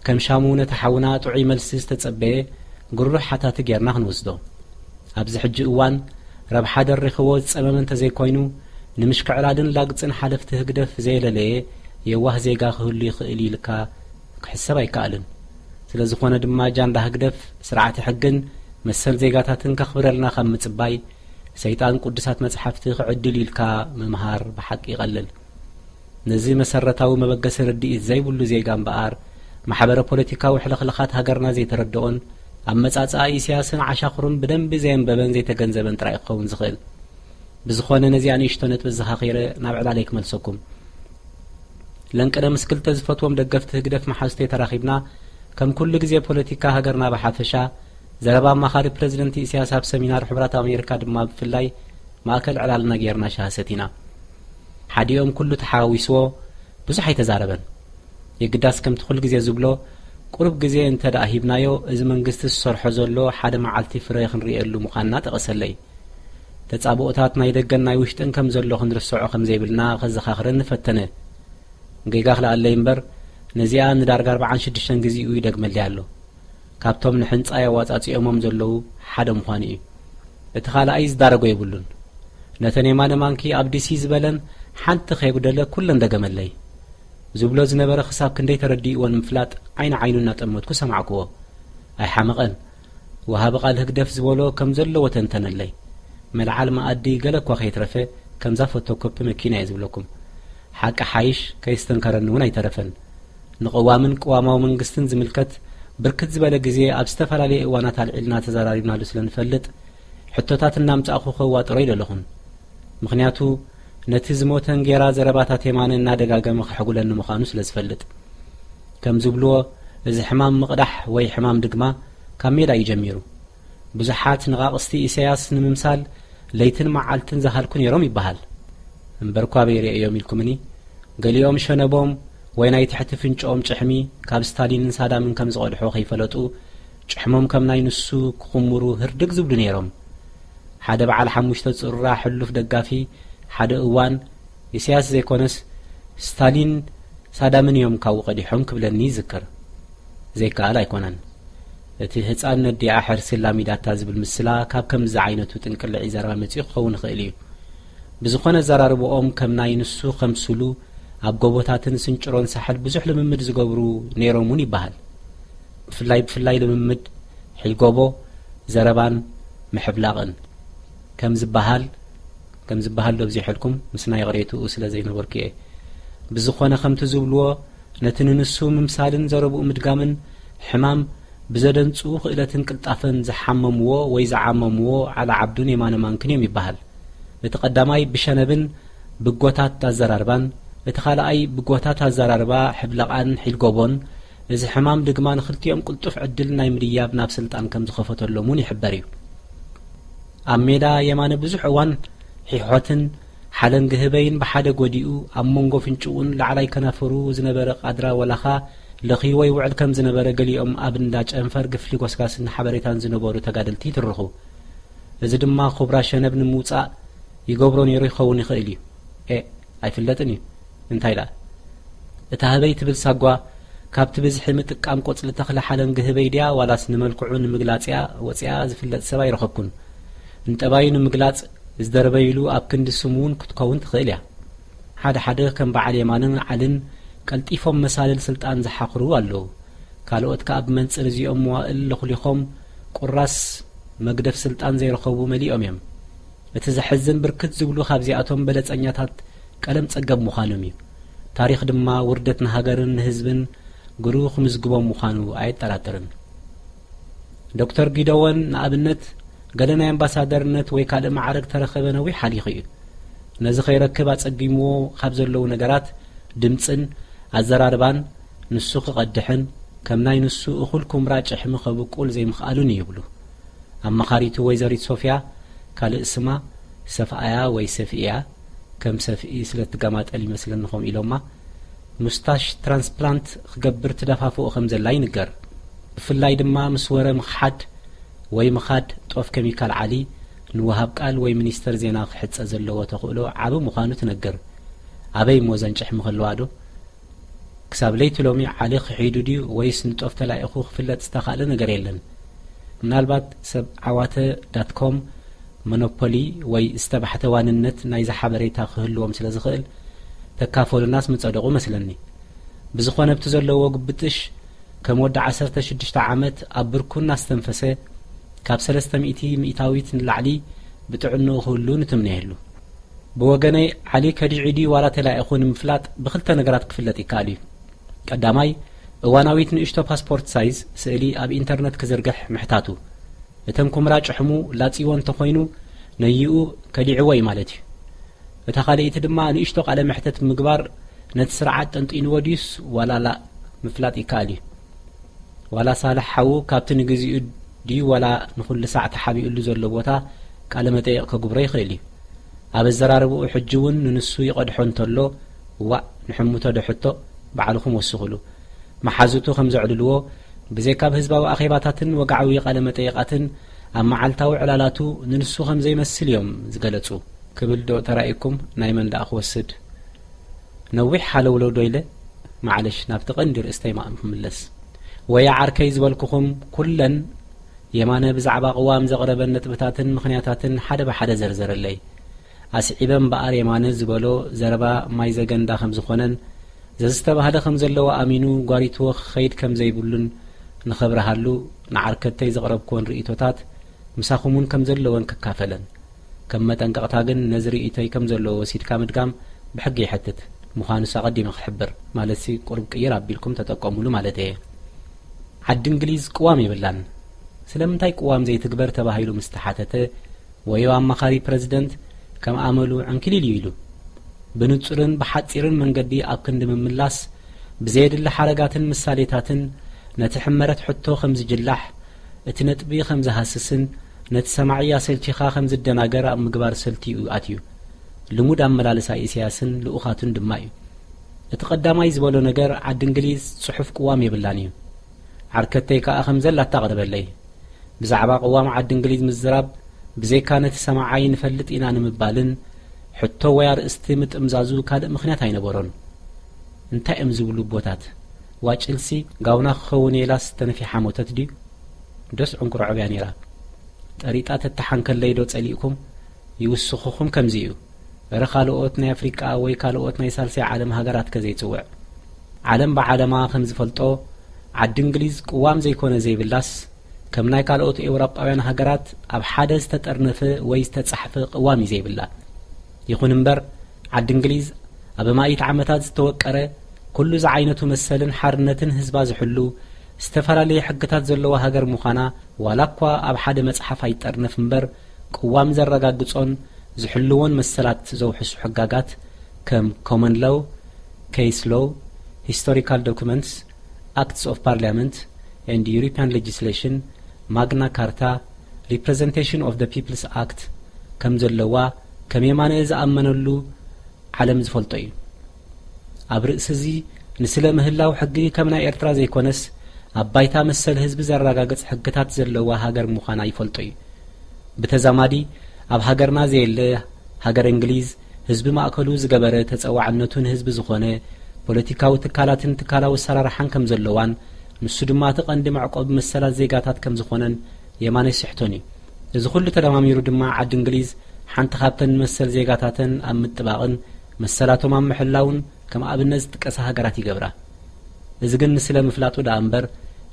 ከም ሻሙ ነቲ ሓውና ጥዑይ መልሲ ዝተጸበየ ግሩህ ሓታቲ ጌርና ክንወስዶ። ኣብዚ ሕጂ እዋን ረብሓ ደሪኽዎ ዝጸመመ እንተዘይኮይኑ፣ ንምሽክዕላልን ላግጽን ሓለፍቲ ህግደፍ ዘየለለየ የዋህ ዜጋ ክህሉ ይኽእል ኢልካ ክሕሰብ ኣይከኣልን። ስለ ዝኾነ ድማ ጃንዳ ህግደፍ ስርዓተ ሕግን መሰል ዜጋታትን ከኽብረልና ካብ ምጽባይ፣ ሰይጣን ቅዱሳት መጽሓፍቲ ክዕድል ኢልካ ምምሃር ብሓቂ ይቐልል። ነዚ መሰረታዊ መበገሲ ርድኢት ዘይብሉ ዜጋ እምበኣር፣ ማሕበረ ፖለቲካዊ ሕልኽልኻት ሃገርና ዘይተረድኦን ኣመጻጽኣ ኢሳያስን ዓሻኽሩን ብደንቢ ዘየንበበን ዘይተገንዘበን ጥራይ ክኸውን ዝኽእል። ብዝኾነ ነዚኣ ንእሽቶ ነጥቢ ዘኻኺረ ናብ ዕላለይ ክመልሰኩም። ለንቅነ ምስ ክልተ ዝፈትዎም ደገፍቲ ህግደፍ መሓዙተይ ተራኺብና ከም ኩሉ ግዜ ፖለቲካ ሃገርና ብሓፈሻ ዘረባ ኣማኻሪ ፕረዚደንት ኢሳያስ ኣብ ሰሚናር ሕቡራት ኣሜሪካ ድማ ብፍላይ ማእከል ዕላልና ጌርና ሻሂ ሰቲና። ሓዲኦም ኩሉ ተሓዋዊስዎ ብዙሕ ኣይተዛረበን። የግዳስ ከምቲ ኩሉ ግዜ ዝብሎ ቁሩብ ግዜ እንተ ደኣ ሂብናዮ እዚ መንግስቲ ዝሰርሖ ዘሎ ሓደ መዓልቲ ፍረ ክንርእየሉ ምዃንና ጠቐሰለይ። ተጻብኦታት ናይ ደገን ናይ ውሽጥን ከም ዘሎ ክንርስዖ ከም ዘይብልና ከዘኻኽረኒ ፈተነ። ጌጋ ክለኣለይ እምበር ነዚኣ ንዳርጋ ኣርባዓን ሽዱሽተን ግዜኡ ይደግመለይ ኣሎ። ካብቶም ንሕንጻይ ኣዋጻጺኦሞም ዘለዉ ሓደ ምዃኑ እዩ። እቲ ካልኣይ ዝዳረጎ የብሉን። ነተን የማነ ማንኪ ኣብ ዲሲ ዝበለን ሓንቲ ከየጉደለ ኩለን ደገመለይ። ዝብሎ ዝነበረ ክሳብ ክንደይ ተረዲእዎ ንምፍላጥ ዓይኒ ዓይኑ እናጠመትኩ ሰማዕክዎ። ኣይሓመቐን። ወሃቢ ቃል ህግደፍ ዝበሎ ከም ዘለዎ ተንተነለይ። መልዓል መኣዲ ገለ እኳ ከይትረፈ ከምዛ ፎቶኮፒ መኪና እየ ዝብለኩም። ሓቂ ሓይሽ ከይስተንከረኒ እውን ኣይተረፈን። ንቅዋምን ቅዋማዊ መንግስትን ዝምልከት ብርክት ዝበለ ግዜ ኣብ ዝተፈላለየ እዋናት ኣልዒልና ተዘራሪብናሉ ስለ ንፈልጥ፣ ሕቶታት እናምጻእኹ ከዋጥሮ ኣይደለኹን። ምኽንያቱ፣ ነቲ ዝሞተ እንጌራ ዘረባታት የማነ እናደጋገመ ከሕጉለኒ ምዃኑ ስለ ዝፈልጥ። ከም ዝብልዎ፣ እዚ ሕማም ምቕዳሕ ወይ ሕማም ድግማ ካብ ሜዳ እዩ ጀሚሩ። ብዙሓት ነቓቕስቲ ኢሳያስ ንምምሳል ለይትን መዓልትን ዝሃልኩ ነይሮም ይበሃል። እምበርኳ ኣበይ ርእዮም ኢልኩምኒ? ገሊኦም ሸነቦም ወይ ናይ ትሕቲ ፍንጭኦም ጭሕሚ ካብ ስታሊንን ሳዳምን ከም ዝቐድሖ ከይፈለጡ፣ ጭሕሞም ከም ናይ ንሱ ክኹምሩ ህርድግ ዝብሉ ነይሮም። ሓደ በዓል ሓሙሽተ ጽሩራ ሕሉፍ ደጋፊ ሓደ እዋን፣ ኢሳያስ ዘይኮነስ ስታሊን ሳዳምን እዮም ካብኡ ቀዲሖም ክብለኒ ይዝክር። ዘይከኣል ኣይኮነን። እቲ ህጻን ነዲኣ ሕርሲ ላሚዳታ ዝብል ምስላ ካብ ከምዚ ዓይነቱ ጥንቅልዒ ዘረባ መጺኡ ክኸውን ይኽእል እዩ። ብዝኾነ ኣዘራርባኦም ከም ናይ ንሱ ከምስሉ ኣብ ጎቦታትን ስንጭሮን ሳሕል ብዙሕ ልምምድ ዝገብሩ ነይሮም እውን ይበሃል። ብፍላይ ብፍላይ ልምምድ ሒልጎቦ፣ ዘረባን ምሕብላቕን ከም ዝበሃል ከም ዝበሃል ዶ ኣብዚሐልኩም ምስና ይቕሬትኡ ስለ ዘይነበርኩ እየ። ብዝኾነ ከምቲ ዝብልዎ ነቲ ንንሱ ምምሳልን ዘረብኡ ምድጋምን ሕማም ብዘደንጽኡ ክእለትን ቅልጣፈን ዝሓመምዎ ወይ ዝዓመምዎ ዓላ ዓብዱን የማነ ማንክን እዮም ይበሃል። እቲ ቀዳማይ ብሸነብን ብጎታት ኣዘራርባን፣ እቲ ካልኣይ ብጎታት ኣዘራርባ ሕብለቓን ሒልጎቦን፣ እዚ ሕማም ድግማ ንኽልቲኦም ቅልጡፍ ዕድል ናይ ምድያብ ናብ ስልጣን ከም ዝኸፈተሎም እውን ይሕበር እዩ። ኣብ ሜዳ የማነ ብዙሕ እዋን ሒሖትን ሓለንጊ ህበይን ብሓደ ጎዲኡ፣ ኣብ መንጎ ፍንጭኡን ላዕላይ ከናፍሩ ዝነበረ ቃድራ ወላኻ ለኽይዎ ይውዕል ከም ዝነበረ ገሊኦም ኣብ እንዳ ጨንፈር ግፍሊ ጎስጋስን ሓበሬታን ዝነበሩ ተጋደልቲ ይትርኹ። እዚ ድማ ኩብራ ሸነብ ንምውጻእ ይገብሮ ነይሩ ይኸውን ይኽእል እዩ። ኤ፣ ኣይፍለጥን እዩ። እንታይ ደኣ? እታ ህበይ ትብል ሳጓ ካብቲ ብዝሒ ምጥቃም ቆጽሊ ተኽሊ ሓለንጊ ህበይ ድያ ዋላስ ንመልክዑ ንምግላጽ እያ ወጺኣ ዝፍለጥ ሰብ ኣይረኸብኩን። ንጠባዩ ንምግላጽ ዝደርበይሉ ኣብ ክንዲ ስሙ እውን ክትከውን ትኽእል እያ። ሓደ ሓደ ከም በዓል የማንን ዓልን ቀልጢፎም መሳልል ስልጣን ዝሓኽሩ ኣለዉ። ካልኦት ከኣ ብመንጽር እዚኦም መዋእል ለኹሊኾም ቁራስ መግደፍ ስልጣን ዘይረኸቡ መሊኦም እዮም። እቲ ዘሕዝን ብርክት ዝብሉ ካብዚኣቶም በለጸኛታት ቀለም ጸገብ ምዃኖም እዩ። ታሪኽ ድማ ውርደት ንሃገርን ንህዝብን ግሩ ክምዝግቦም ምዃኑ ኣየጠራጥርን። ዶክተር ጊደዎን ንኣብነት ገለ ናይ ኣምባሳደርነት ወይ ካልእ ማዕረግ ተረኸበ ነዊሕ ሓሊኹ እዩ። ነዚ ከይረክብ ኣጸጊምዎ ካብ ዘለዉ ነገራት ድምጽን ኣዘራርባን ንሱ ክቐድሕን ከም ናይ ንሱ እኹል ኩምራ ጭሕሚ ከብቁል ዘይምኽኣሉን እዩ ይብሉ። ኣማኻሪቱ ወይዘሪት ሶፍያ፣ ካልእ ስማ ሰፍኣያ ወይ ሰፍእያ፣ ከም ሰፍኢ ስለ ትገማጠል ይመስለኒ ከምኡ ኢሎማ፣ ሙስታሽ ትራንስፕላንት ክገብር ትደፋፍኦ ከም ዘላ ይንገር። ብፍላይ ድማ ምስ ወረ ምኽሓድ ወይ ምኻድ ጦፍ ኬሚካል ዓሊ ንወሃብ ቃል ወይ ሚኒስተር ዜና ክሕጸ ዘለዎ ተኽእሎ ዓቢ ምዃኑ ትነግር። ኣበይ እሞ ዘንጭሕ ምኸለዋ ዶ? ክሳብ ለይቲ ሎሚ ዓሊ ክሒዱ ድዩ ወይስ ንጦፍ ተላኢኹ ክፍለጥ ዝተኻእለ ነገር የለን። ምናልባት ሰብ ዓዋተ ዳት ኮም መኖፖሊ ወይ ዝተባሕተ ዋንነት ናይዚ ሓበሬታ ክህልዎም ስለ ዝኽእል ተካፈሉናስ ምጸደቑ መስለኒ። ብዝኾነ ኣብቲ ዘለዎ ግብጥሽ ከም ወዲ ዓሰርተ ሽዱሽተ ዓመት ኣብ ብርኩ እናስተንፈሰ ካብ ሰለስተ ሚእቲ ሚእታዊት ንላዕሊ ብጥዕንኡ ክህሉ ንትምነየሉ። ብወገነይ ዓሊ ከዲዑ ድዩ ዋላ ተላኢኹ ንምፍላጥ ብኽልተ ነገራት ክፍለጥ ይከኣል እዩ። ቀዳማይ እዋናዊት ንእሽቶ ፓስፖርት ሳይዝ ስእሊ ኣብ ኢንተርነት ክዝርግሕ ምሕታቱ። እተን ኩምራ ጭሕሙ ላጺዎ እንተኾይኑ ነይኡ ከዲዕዎ እዩ ማለት እዩ። እታ ካልኣይቲ ድማ ንእሽቶ ቃለ መሕተት ምግባር ነቲ ስርዓት ጠንጢንዎ ድዩስ ዋላ ላእ ምፍላጥ ይከኣል እዩ። ዋላ ሳልሕ ሓዉ ካብቲ ንግዚኡ ድዩ ዋላ ንኹሉ ሳዕ ተሓቢኡሉ ዘሎ ቦታ ቃለ መጠይቕ ከጉብሮ ይኽእል እዩ። ኣብ ኣዘራርብኡ ሕጂ እውን ንንሱ ይቐድሖ እንተሎ ዋእ ንሕምቶ ዶ ሕቶ ባዕልኹም ወስኹሉ። መሓዙቱ ከም ዘዕልልዎ ብዘይካ ኣብ ህዝባዊ ኣኼባታትን ወግዓዊ ቃለ መጠይቓትን ኣብ መዓልታዊ ዕላላቱ ንንሱ ከም ዘይመስል እዮም ዝገለጹ። ክብል ዶ ተራእይኩም ናይ መን ደኣ ክወስድ? ነዊሕ ሃለውለው ዶ ኢለ? ማዕለሽ ናብቲ ቀንዲ ርእስተይ ማእም ክምለስ። ወያ ዓርከይ ዝበልኩኹም ኩለን የማነ ብዛዕባ ቅዋም ዘቕረበን ነጥብታትን ምኽንያታትን ሓደ ብሓደ ዘርዘረለይ። ኣስዒበ እምበኣር የማነ ዝበሎ ዘረባ ማይ ዘገንዳ ከም ዝኾነን ዘዝተባህለ ከም ዘለዎ ኣሚኑ ጓሪትዎ ክኸይድ ከም ዘይብሉን ንኸብርሃሉ ንዓርከተይ ዘቕረብክወን ርእይቶታት ምሳኹም እውን ከም ዘለወን ክካፈለን። ከም መጠንቀቕታ ግን ነዚ ርእይቶይ ከም ዘለዎ ወሲድካ ምድጋም ብሕጊ ይሐትት። ምዃኑስ ኣቐዲመ ክሕብር ማለትሲ ቁሩብ ቅይር ኣቢልኩም ተጠቀሙሉ ማለት እየ። ዓዲ እንግሊዝ ቅዋም የብላን። ስለምንታይ ቅዋም ዘይትግበር ተባሂሉ ምስ ተሓተተ ወዮ ኣማኻሪ ፕረዚደንት ከም ኣመሉ ዕንኪሊል እዩ ኢሉ። ብንጹርን ብሓጺርን መንገዲ ኣብ ክንዲ ምምላስ ብዘየድሊ ሓረጋትን ምሳሌታትን ነቲ ሕመረት ሕቶ ከም ዝጅላሕ እቲ ነጥቢ ከም ዝሃስስን ነቲ ሰማዒ ኣሰልቺኻ ከም ዝደናገር ኣብ ምግባር ሰልቲ እዩ ኣትዩ። ልሙድ ኣመላልሳ ኢሳያስን ልኡኻቱን ድማ እዩ። እቲ ቀዳማይ ዝበሎ ነገር ዓዲ እንግሊዝ ጽሑፍ ቅዋም የብላን እዩ። ዓርከተይ ከኣ ከም ዘላታ ኣቕርበለይ። ብዛዕባ ቅዋም ዓዲ እንግሊዝ ምዝራብ ብዘይካ ነቲ ሰማዓይ ንፈልጥ ኢና ንምባልን ሕቶ ወይ ኣርእስቲ ምጥምዛዙ ካልእ ምኽንያት ኣይነበሮን። እንታይ እዮም ዝብሉ ኣቦታት? ዋጭልሲ ጋውና ክኸውን ኢላስ ተነፊሓ ሞተት ድዩ? ዶስ ዕንኩሮ ዕብያ ነይራ? ጠሪጣ ተተሓንከለይ ዶ ጸሊእኩም? ይውስኹኹም ከምዚ እዩ። እረ ካልኦት ናይ ኣፍሪቃ ወይ ካልኦት ናይ ሳልሳይ ዓለም ሃገራት ከ ዘይጽውዕ? ዓለም ብዓለማ ከም ዝፈልጦ ዓዲ እንግሊዝ ቅዋም ዘይኮነ ዘይብላስ ከም ናይ ካልኦት ኤውሮጳውያን ሃገራት ኣብ ሓደ ዝተጠርነፈ ወይ ዝተጻሕፈ ቅዋም እዩ ዘይብላ። ይኹን እምበር ዓዲ እንግሊዝ ኣብ ኣማኢት ዓመታት ዝተወቀረ ኩሉ ዝዓይነቱ መሰልን ሓርነትን ህዝባ ዝሕሉ ዝተፈላለየ ሕግታት ዘለዋ ሃገር ምዃና ዋላ እኳ ኣብ ሓደ መጽሓፍ ኣይጠርነፍ እምበር ቅዋም ዘረጋግጾን ዝሕልዎን መሰላት ዘውሕሱ ሕጋጋት ከም ኮመን ሎው፣ ኬስ ሎው፣ ሂስቶሪካል ዶኩመንትስ፣ Acts of Parliament and European Legislation፣ ማግና ካርታ፣ Representation of the People's Act ከም ዘለዋ ከም የማነ ዝኣመነሉ ዓለም ዝፈልጦ እዩ። ኣብ ርእሲ እዚ ንስለ ምህላው ሕጊ ከም ናይ ኤርትራ ዘይኮነስ ኣብ ባይታ መሰል ህዝቢ ዘረጋግጽ ሕግታት ዘለዋ ሃገር ምዃና ይፈልጦ እዩ። ብተዛማዲ ኣብ ሃገርና ዘየለ ሃገር እንግሊዝ ህዝቢ ማእከሉ ዝገበረ ተጸዋዕነቱ ንህዝቢ ዝኾነ ፖለቲካዊ ትካላትን ትካላዊ ኣሰራርሓን ከም ዘለዋን ንሱ ድማ እቲ ቀንዲ መዕቆቢ መሰላት ዜጋታት ከም ዝኾነን የማነ ይስሕቶን እዩ። እዚ ኩሉ ተደማሚሩ ድማ ዓዲ እንግሊዝ ሓንቲ ካብተን ንመሰል ዜጋታተን ኣብ ምጥባቕን መሰላቶም ኣብ ምሕላውን ከም ኣብነት ዝጥቀሳ ሃገራት ይገብራ። እዚ ግን ንስለ ምፍላጡ ደኣ እምበር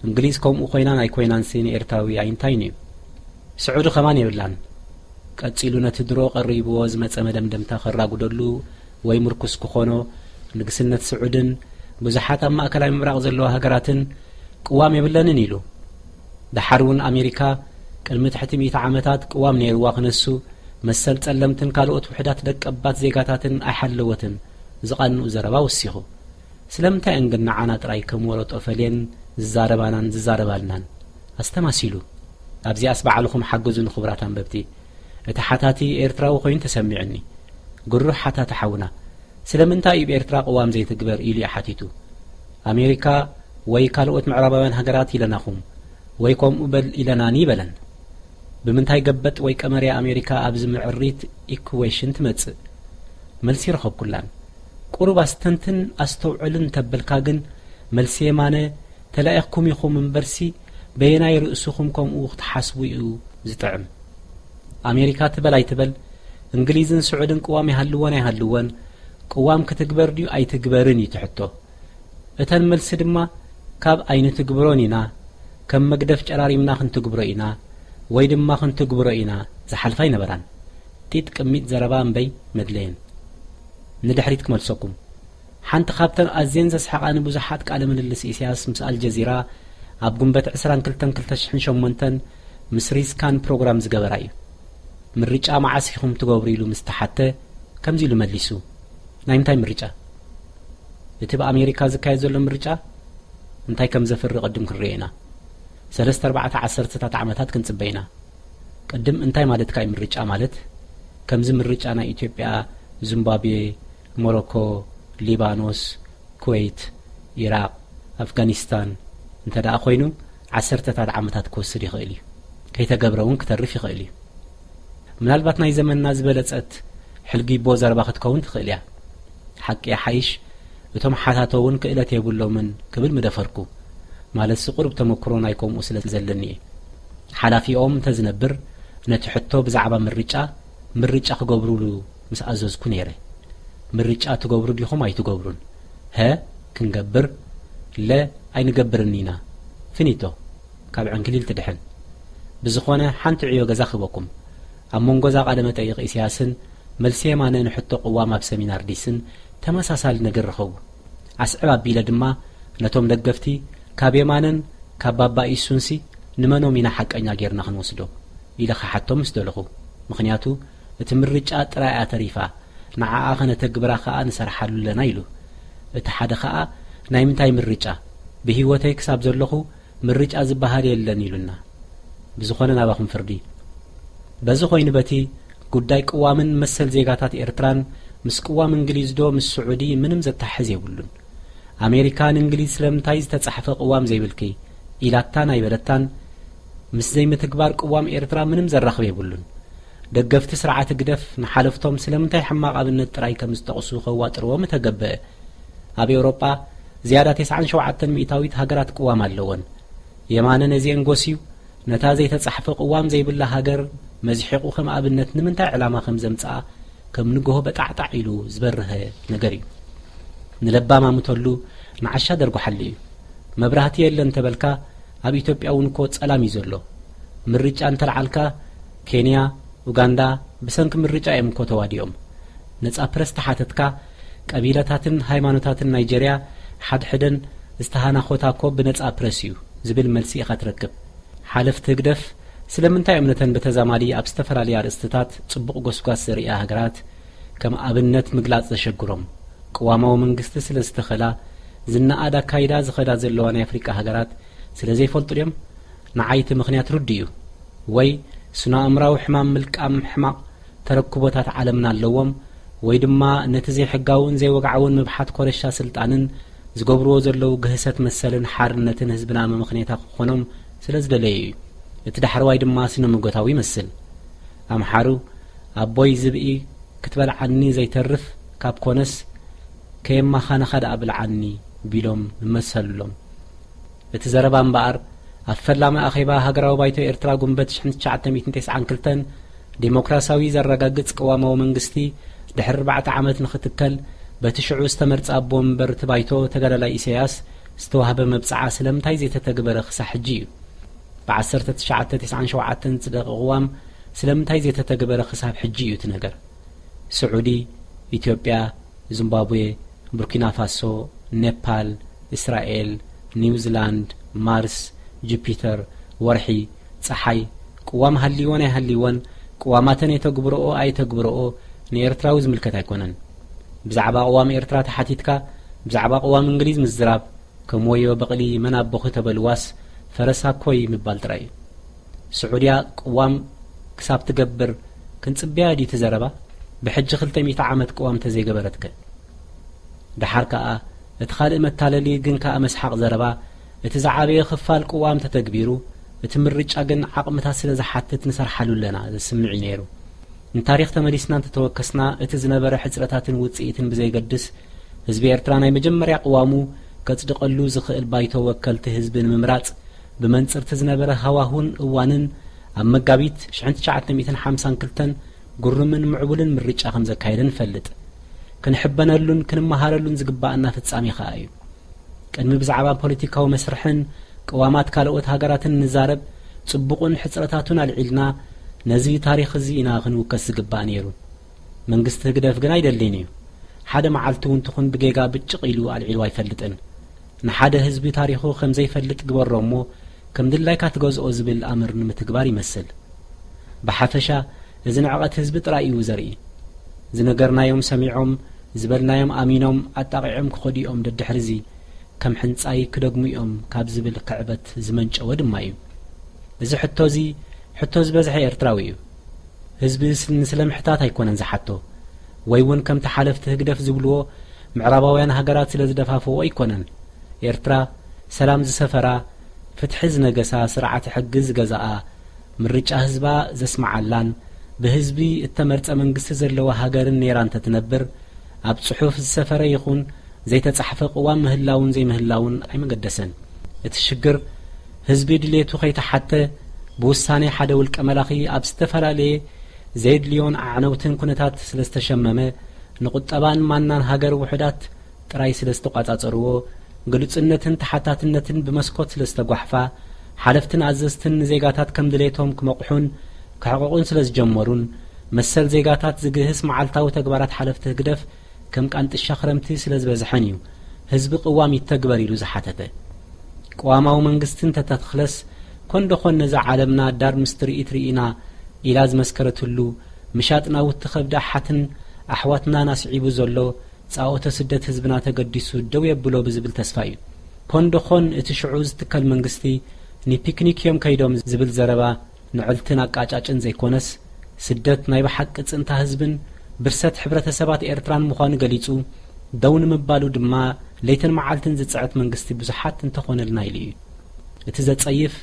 እንግሊዝ ከምኡ ኮይናን ኣይኮይናንሲ ንኤርትራዊ ኣይንታይን እዩ። ስዑዲ ከማን የብላን። ቀጺሉ ነቲ ድሮ ቀሪብዎ ዝመጸ መደምደምታ ከራጉደሉ ወይ ምርኩስ ክኾኖ ንግስነት ስዑድን ብዙሓት ኣብ ማእከላይ ምብራቕ ዘለዋ ሃገራትን ቅዋም የብለንን ኢሉ። ደሓር እውን ኣሜሪካ ቅድሚ ትሕቲ ሚእቲ ዓመታት ቅዋም ነይርዋ ክነሱ መሰል ጸለምትን ካልኦት ውሕዳት ደቀባት ዜጋታትን ኣይሓለወትን ዝቓንኡ ዘረባ ወሲኹ። ስለምንታይ እን ግን ንዓና ጥራይ ከም ወረጦ ፈልየን ዝዛረባናን ዝዛረባልናን? ኣስተማሲሉ። ኣብዚኣስ ባዕልኹም ሓግዙ ንኽቡራት ኣንበብቲ። እቲ ሓታቲ ኤርትራዊ ኮይኑ ተሰሚዑኒ። ግሩህ ሓታቲ ሓውና፣ ስለምንታይ እዩ ብኤርትራ ቅዋም ዘይትግበር ኢሉ እዩ ሓቲቱ። ኣሜሪካ ወይ ካልኦት ምዕራባውያን ሃገራት ኢለናኹም፣ ወይ ከምኡ በል ኢለናኒ በለን። ብምንታይ ገበጥ ወይ ቀመርያ ኣሜሪካ ኣብዚ ምዕሪት ኢኩዌሽን ትመጽእ? መልሲ ረኸብኩላን። ቁሩብ ኣስተንትን ኣስተውዕልን እንተበልካ ግን፣ መልሲ የማነ፣ ተላኢኽኩም ኢኹም እምበርሲ፣ በየናይ ርእስኹም ከምኡ ክትሓስቡ እዩ ዝጥዕም? ኣሜሪካ ትበል ኣይትበል፣ እንግሊዝን ስዑድን ቅዋም ይሃልወን ኣይሃልወን፣ ቅዋም ክትግበር ድዩ ኣይትግበርን እዩ ትሕቶ። እተን መልሲ ድማ ካብ ኣይንትግብሮን ኢና፣ ከም መግደፍ ጨራሪምና ክንትግብሮ ኢና፣ ወይ ድማ ክንትግብሮ ኢና ዝሓልፋ ኣይነበራን። ጢጥ ቅሚጥ ዘረባ እምበይ መድለየን። ንድሕሪት ክመልሰኩም። ሓንቲ ካብተን ኣዝየን ዘስሕቓኒ ብዙሓት ቃለ ምልልስ ኢሳያስ ምስ ኣልጀዚራ ኣብ ጉንበት ዕስራን ክልተን ክልተ ሽሕን ሸሞንተን ምስ ሪዝካን ፕሮግራም ዝገበራ እዩ። "ምርጫ መዓስ ኢኹም ትገብሩ?" ኢሉ ምስ ተሓተ፣ ከምዚ ኢሉ መሊሱ፣ "ናይ ምንታይ ምርጫ? እቲ ብኣሜሪካ ዝካየድ ዘሎ ምርጫ እንታይ ከም ዘፍሪ ቅድም ክንሪኦ ኢና። ሰለስተ ኣርባዕተ ዓሰርተታት ዓመታት ክንጽበ ኢና። ቅድም እንታይ ማለትካ እዩ ምርጫ ማለት? ከምዚ ምርጫ ናይ ኢትዮጵያ፣ ዚምባብዌ፣ ሞሮኮ፣ ሊባኖስ፣ ኩዌት፣ ኢራቕ፣ ኣፍጋኒስታን እንተ ደኣ ኮይኑ፣ ዓሰርተታት ዓመታት ክወስድ ይኽእል እዩ። ከይተገብረ እውን ክተርፍ ይኽእል እዩ። ምናልባት ናይ ዘመንና ዝበለጸት ሕልጊቦ ዘረባ ክትከውን ትኽእል እያ። ሓቂ ይሓይሽ፣ እቶም ሓታቶ እውን ክእለት የብሎምን ክብል ምደፈርኩ። ማለትሲ ቁሩብ ተመክሮ ናይ ከምኡ ስለ ዘለኒ እየ። ሓላፊኦም እንተ ዝነብር፣ ነቲ ሕቶ ብዛዕባ ምርጫ፣ ምርጫ ክገብሩሉ ምስ ኣዘዝኩ ነይረ። ምርጫ ትገብሩ ዲኹም ኣይትገብሩን? ሀ፣ ክንገብር፣ ለ፣ ኣይንገብርን ኢና። ፊኒቶ። ካብ ዕንክሊል ትድሕን። ብዝኾነ፣ ሓንቲ ዕዮ ገዛ ክህበኩም። ኣብ መንጎ እዛ ቃለ መጠይቕ ኢሳያስን መልሲ የማነ ንሕቶ ቅዋም ኣብ ሰሚናር ዲስን ተመሳሳሊ ነገር ረኸቡ። ኣስዕብ ኣቢለ ድማ ነቶም ደገፍቲ፣ "ካብ የማነን ካብ ባባ ኢሱንሲ ንመኖም ኢና ሓቀኛ ጌርና ክንወስዶ?" ኢለ ክሓቶም ምስ ደለኹ። ምኽንያቱ፣ እቲ ምርጫ ጥራይ እያ ተሪፋ፣ ንዓኣ ከነተግብራ ከኣ ንሰርሓሉ ኣለና ኢሉ። እቲ ሓደ ከኣ፣ "ናይ ምንታይ ምርጫ? ብህይወተይ ክሳብ ዘለኹ ምርጫ ዝበሃል የለን" ኢሉና። ብዝኾነ ናባኹም ፍርዲ። በዚ ኮይኑ በቲ ጉዳይ ቅዋምን መሰል ዜጋታት ኤርትራን ምስ ቅዋም እንግሊዝ ዶ ምስ ስዑዲ ምንም ዘተሓሕዝ የብሉን። ኣሜሪካ ንእንግሊዝ ስለምንታይ ዝተጻሕፈ ቅዋም ዘይብልኪ ኢላታን ኣይበለታን፣ ምስ ዘይምትግባር ቅዋም ኤርትራ ምንም ዘራኽብ የብሉን። ደገፍቲ ስርዓት ህግደፍ ንሓለፍቶም ስለምንታይ ሕማቕ ኣብነት ጥራይ ከም ዝጠቕሱ ከዋጥርዎ ምተገበአ። ኣብ ኤውሮጳ ዝያዳ ተስዓን ሸውዓተን ሚእታዊት ሃገራት ቅዋም ኣለወን። የማነ ነዚአን ጎስዩ፣ ነታ ዘይተጻሕፈ ቅዋም ዘይብላ ሃገር መዝሒቑ ከም ኣብነት ንምንታይ ዕላማ ከም ዘምጽኣ ከም ንግሆ በጣዕጣዕ ኢሉ ዝበርሀ ነገር እዩ። ንለባም ኣምተሉ፣ ንዓሻ ደርጉሓሉ እዩ። መብራህቲ የለን እንተበልካ፣ ኣብ ኢትዮጵያ እውን እኮ ጸላም እዩ ዘሎ። ምርጫ እንተልዓልካ፣ ኬንያ፣ ኡጋንዳ ብሰንኪ ምርጫ እዮም እኮ ተዋዲኦም። ነጻ ፕረስ ተሓተትካ፣ ቀቢላታትን ሃይማኖታትን ናይጀርያ ሓድሕደን ዝተሃናኾታ እኮ ብነጻ ፕረስ እዩ ዝብል መልሲ ኢኻ ትረክብ። ሓለፍቲ ህግደፍ ስለምንታይ እዮም ነተን ብተዛማዲ ኣብ ዝተፈላለያ ኣርእስትታት ጽቡቕ ጎስጓስ ዘርእያ ሃገራት ከም ኣብነት ምግላጽ ዘሸግሮም? ቅዋማዊ መንግስቲ ስለ ዝተኸላ፣ ዝነኣድ ኣካይዳ ዝኸዳ ዘለዋ ናይ ኣፍሪቃ ሃገራት ስለ ዘይፈልጡ ድዮም? ንዓይ እቲ ምኽንያት ርዱእ እዩ። ወይ ስነ-ኣእምራዊ ሕማም ምልቃም ሕማቕ ተረክቦታት ዓለምና ኣለዎም፣ ወይ ድማ ነቲ ዘይሕጋውን ዘይወግዓውን ምብሓት ኮረሻ ስልጣንን ዝገብርዎ ዘለዉ ግህሰት መሰልን ሓርነትን ህዝብና መመኽነይታ ክኾኖም ስለ ዝደለዩ እዩ። እቲ ዳሕረዋይ ድማ ስነ-መጎታዊ ይመስል። ኣምሓሩ፣ "ኣቦይ ዝብኢ ክትበልዓኒ ዘይተርፍ ካብ ኮነስ፣ ከየማኻነኻ ደኣ ብልዓኒ" ቢሎም ይመሰሉሎም። እቲ ዘረባ እምበኣር፣ ኣብ ፈላሚ ኣኼባ ሃገራዊ ባይቶ ኤርትራ ጉንበት ሽሕን ትሽዓተ ሚእትን ተስዓን ክልተን፣ ዴሞክራሲያዊ ዘረጋግጽ ቅዋማዊ መንግስቲ ድሕሪ ኣርባዕተ ዓመት ንኽትከል፣ በቲ ሽዑ ዝተመርጸ ኣቦ መንበር እቲ ባይቶ ተጋዳላይ ኢሳያስ ዝተዋህበ መብጽዓ ስለምንታይ ዘይተተግበረ ክሳዕ ሕጂ እዩ? ብ ዓሰርተ ትሽዓተ ተስዓን ሸውዓተን ዝጸደቐ ቅዋም ስለምንታይ ዘይተተግበረ ክሳብ ሕጂ እዩ እቲ ነገር? ስዑዲ፣ ኢትዮጵያ፣ ዚምባብዌ፣ ቡርኪና ፋሶ፣ ኔፓል፣ እስራኤል፣ ኒውዚላንድ፣ ማርስ፣ ጁፒተር፣ ወርሒ፣ ጸሓይ፣ ቅዋም ሃልይወን ኣይሃልይወን፣ ቅዋማተን የተግብረኦ ኣየተግብረኦ ንኤርትራዊ ዝምልከት ኣይኮነን። ብዛዕባ ቅዋም ኤርትራ ተሓቲትካ፣ ብዛዕባ ቅዋም እንግሊዝ ምዝራብ፣ ከም ወዮ በቕሊ መን ኣቦኺ ተበልዋስ ፈረሳ ኮይ ምባል ጥራይ እዩ። ስዑድያ ቅዋም ክሳብ ትገብር ክንጽበያ ድዩ እቲ ዘረባ? ብሕጂ ክልተ ሚእቲ ዓመት ቅዋም ተዘይገበረትከ? ደሓር ከኣ እቲ ካልእ መታለሊ ግን ከኣ መስሓቕ ዘረባ፣ እቲ ዝዓበየ ክፋል ቅዋም ተተግቢሩ፣ እቲ ምርጫ ግን ዓቕምታት ስለ ዝሓትት ንሰርሓሉ ኣለና ዘስምዕ እዩ ነይሩ። ንታሪኽ ተመሊስና እንተተወከስና፣ እቲ ዝነበረ ሕጽረታትን ውጽኢትን ብዘይገድስ፣ ህዝቢ ኤርትራ ናይ መጀመርያ ቅዋሙ ከጽድቐሉ ዝኽእል ባይቶ ወከልቲ ህዝቢ ንምምራጽ ብመንጽርቲ ዝነበረ ሃዋሁን እዋንን፣ ኣብ መጋቢት ሽሕን ትሽዓተ ሚእትን ሓምሳን ክልተን ግሩምን ምዕቡልን ምርጫ ከም ዘካየደ ንፈልጥ። ክንሕበነሉን ክንመሃረሉን ዝግባኣና ፍጻሜ ከኣ እዩ። ቅድሚ ብዛዕባ ፖለቲካዊ መስርሕን ቅዋማት ካልኦት ሃገራትን ንዛረብ፣ ጽቡቕን ሕጽረታቱን ኣልዒልና፣ ነዚ ታሪኽ እዚ ኢና ክንውከስ ዝግባእ ነይሩ። መንግስቲ ህግደፍ ግን ኣይደልን እዩ። ሓደ መዓልቲ እውን ትኹን ብጌጋ ብጭቕ ኢሉ ኣልዒሉ ኣይፈልጥን። ንሓደ ህዝቢ ታሪኹ ከም ዘይፈልጥ ግበሮ እሞ፣ ከም ድላይካ ትገዝኦ ዝብል ኣምር ንምትግባር ይመስል። ብሓፈሻ፣ እዚ ንዕቐት ህዝቢ ጥራይ እዩ ዘርኢ። ዝነገርናዮም ሰሚዖም፣ ዝበልናዮም ኣሚኖም ኣጣቒዖም ክኸዱ እዮም። ደድሕርዚ ከም ሕንጻይ ክደግሙ እዮም ካብ ዝብል ክዕበት ዝመንጨወ ድማ እዩ። እዚ ሕቶ እዚ ሕቶ ዝበዝሐ ኤርትራዊ እዩ። ህዝቢ ስ-፣ ንስለ ምሕታት ኣይኮነን ዝሓቶ፣ ወይ እውን ከምቲ ሓለፍቲ ህግደፍ ዝብልዎ ምዕራባውያን ሃገራት ስለ ዝደፋፍዎ ኣይኮነን። ኤርትራ ሰላም ዝሰፈራ፣ ፍትሒ ዝነገሳ፣ ስርዓተ ሕጊ ዝገዝኣ፣ ምርጫ ህዝባ ዘስምዓላን ብህዝቢ እተመርጸ መንግስቲ ዘለዋ ሃገርን ነይራ እንተትነብር፣ ኣብ ጽሑፍ ዝሰፈረ ይኹን ዘይተጻሕፈ ቅዋም ምህላውን ዘይምህላውን ኣይመገደሰን። እቲ ሽግር፣ ህዝቢ ድሌቱ ከይተሓተ፣ ብውሳኔ ሓደ ውልቀ መላኺ ኣብ ዝተፈላለየ ዘየድልዮን ኣዕነውትን ኩነታት ስለ ዝተሸመመ፣ ንቁጠባን ማናን ሃገር ውሑዳት ጥራይ ስለ ዝተቋጻጸርዎ፣ ግሉጽነትን ተሓታትነትን ብመስኮት ስለ ዝተጓሕፋ፣ ሓለፍትን ኣዘዝትን ንዜጋታት ከም ድሌቶም ክመቕሑን ክሕቕቑን ስለ ዝጀመሩን፣ መሰል ዜጋታት ዝግህስ መዓልታዊ ተግባራት ሓለፍቲ ህግደፍ ከም ቃንጥሻ ክረምቲ ስለ ዝበዝሐን እዩ ህዝቢ ቅዋም ይተግበር ኢሉ ዝሓተተ። ቅዋማዊ መንግስቲ እንተተተኽለስ፣ ኮን ዶ ኾን ነዛ ዓለምና ዳር ምስ ትርኢት ርኢና ኢላ ዝመስከረትሉ፣ ምሻጥ ናውቲ ከብዲ ኣሓትን ኣሕዋትናን ኣስዒቡ ዘሎ ጻኦተ ስደት ህዝብና ተገዲሱ ደው የብሎ ብዝብል ተስፋ እዩ። ኮን ዶ ኾን እቲ ሽዑ ዝትከል መንግስቲ ንፒክኒክ እዮም ከይዶም ዝብል ዘረባ ንዕልትን ኣቃጫጭን ዘይኮነስ፣ ስደት ናይ ብሓቂ ጽንታ ህዝብን ብርሰት ሕብረተሰባት ኤርትራን ምዃኑ ገሊጹ፣ ደው ንምባሉ ድማ ለይትን መዓልትን ዝጽዕት መንግስቲ ብዙሓት እንተኾነልና ኢሉ እዩ። እቲ ዘጸይፍ፣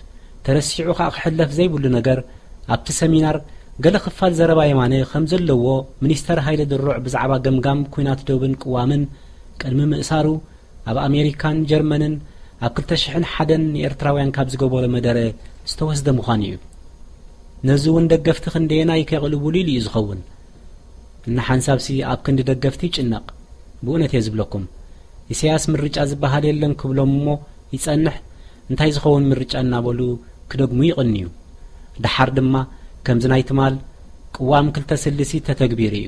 ተረሲዑ ከኣ ክሕለፍ ዘይብሉ ነገር፣ ኣብቲ ሰሚናር ገለ ክፋል ዘረባ የማነ ከም ዘለዎ ሚኒስተር ሃይለ ድሩዕ ብዛዕባ ገምጋም ኲናት ዶብን ቅዋምን ቅድሚ ምእሳሩ፣ ኣብ ኣሜሪካን ጀርመንን ኣብ ክልተ ሽሕን ሓደን ንኤርትራውያን ካብ ዝገበሮ መደረ ዝተወስደ ምዃኑ እዩ። ነዚ እውን ደገፍቲ ክንደየናይ ከቕልቡሉ ኢሉ እዩ ዝኸውን። እና ሓንሳብሲ ኣብ ክንዲ ደገፍቲ ይጭነቕ። ብእውነት እየ ዝብለኩም፣ ኢሳያስ ምርጫ ዝበሃል የለን ክብሎም እሞ ይጸንሕ፣ እንታይ ዝኸውን ምርጫ እናበሉ ክደግሙ ይቕንዩ። ደሓር ድማ ከምዚ ናይ ትማል ቅዋም ክልተ ስልሲ ተተግቢሩ እዩ።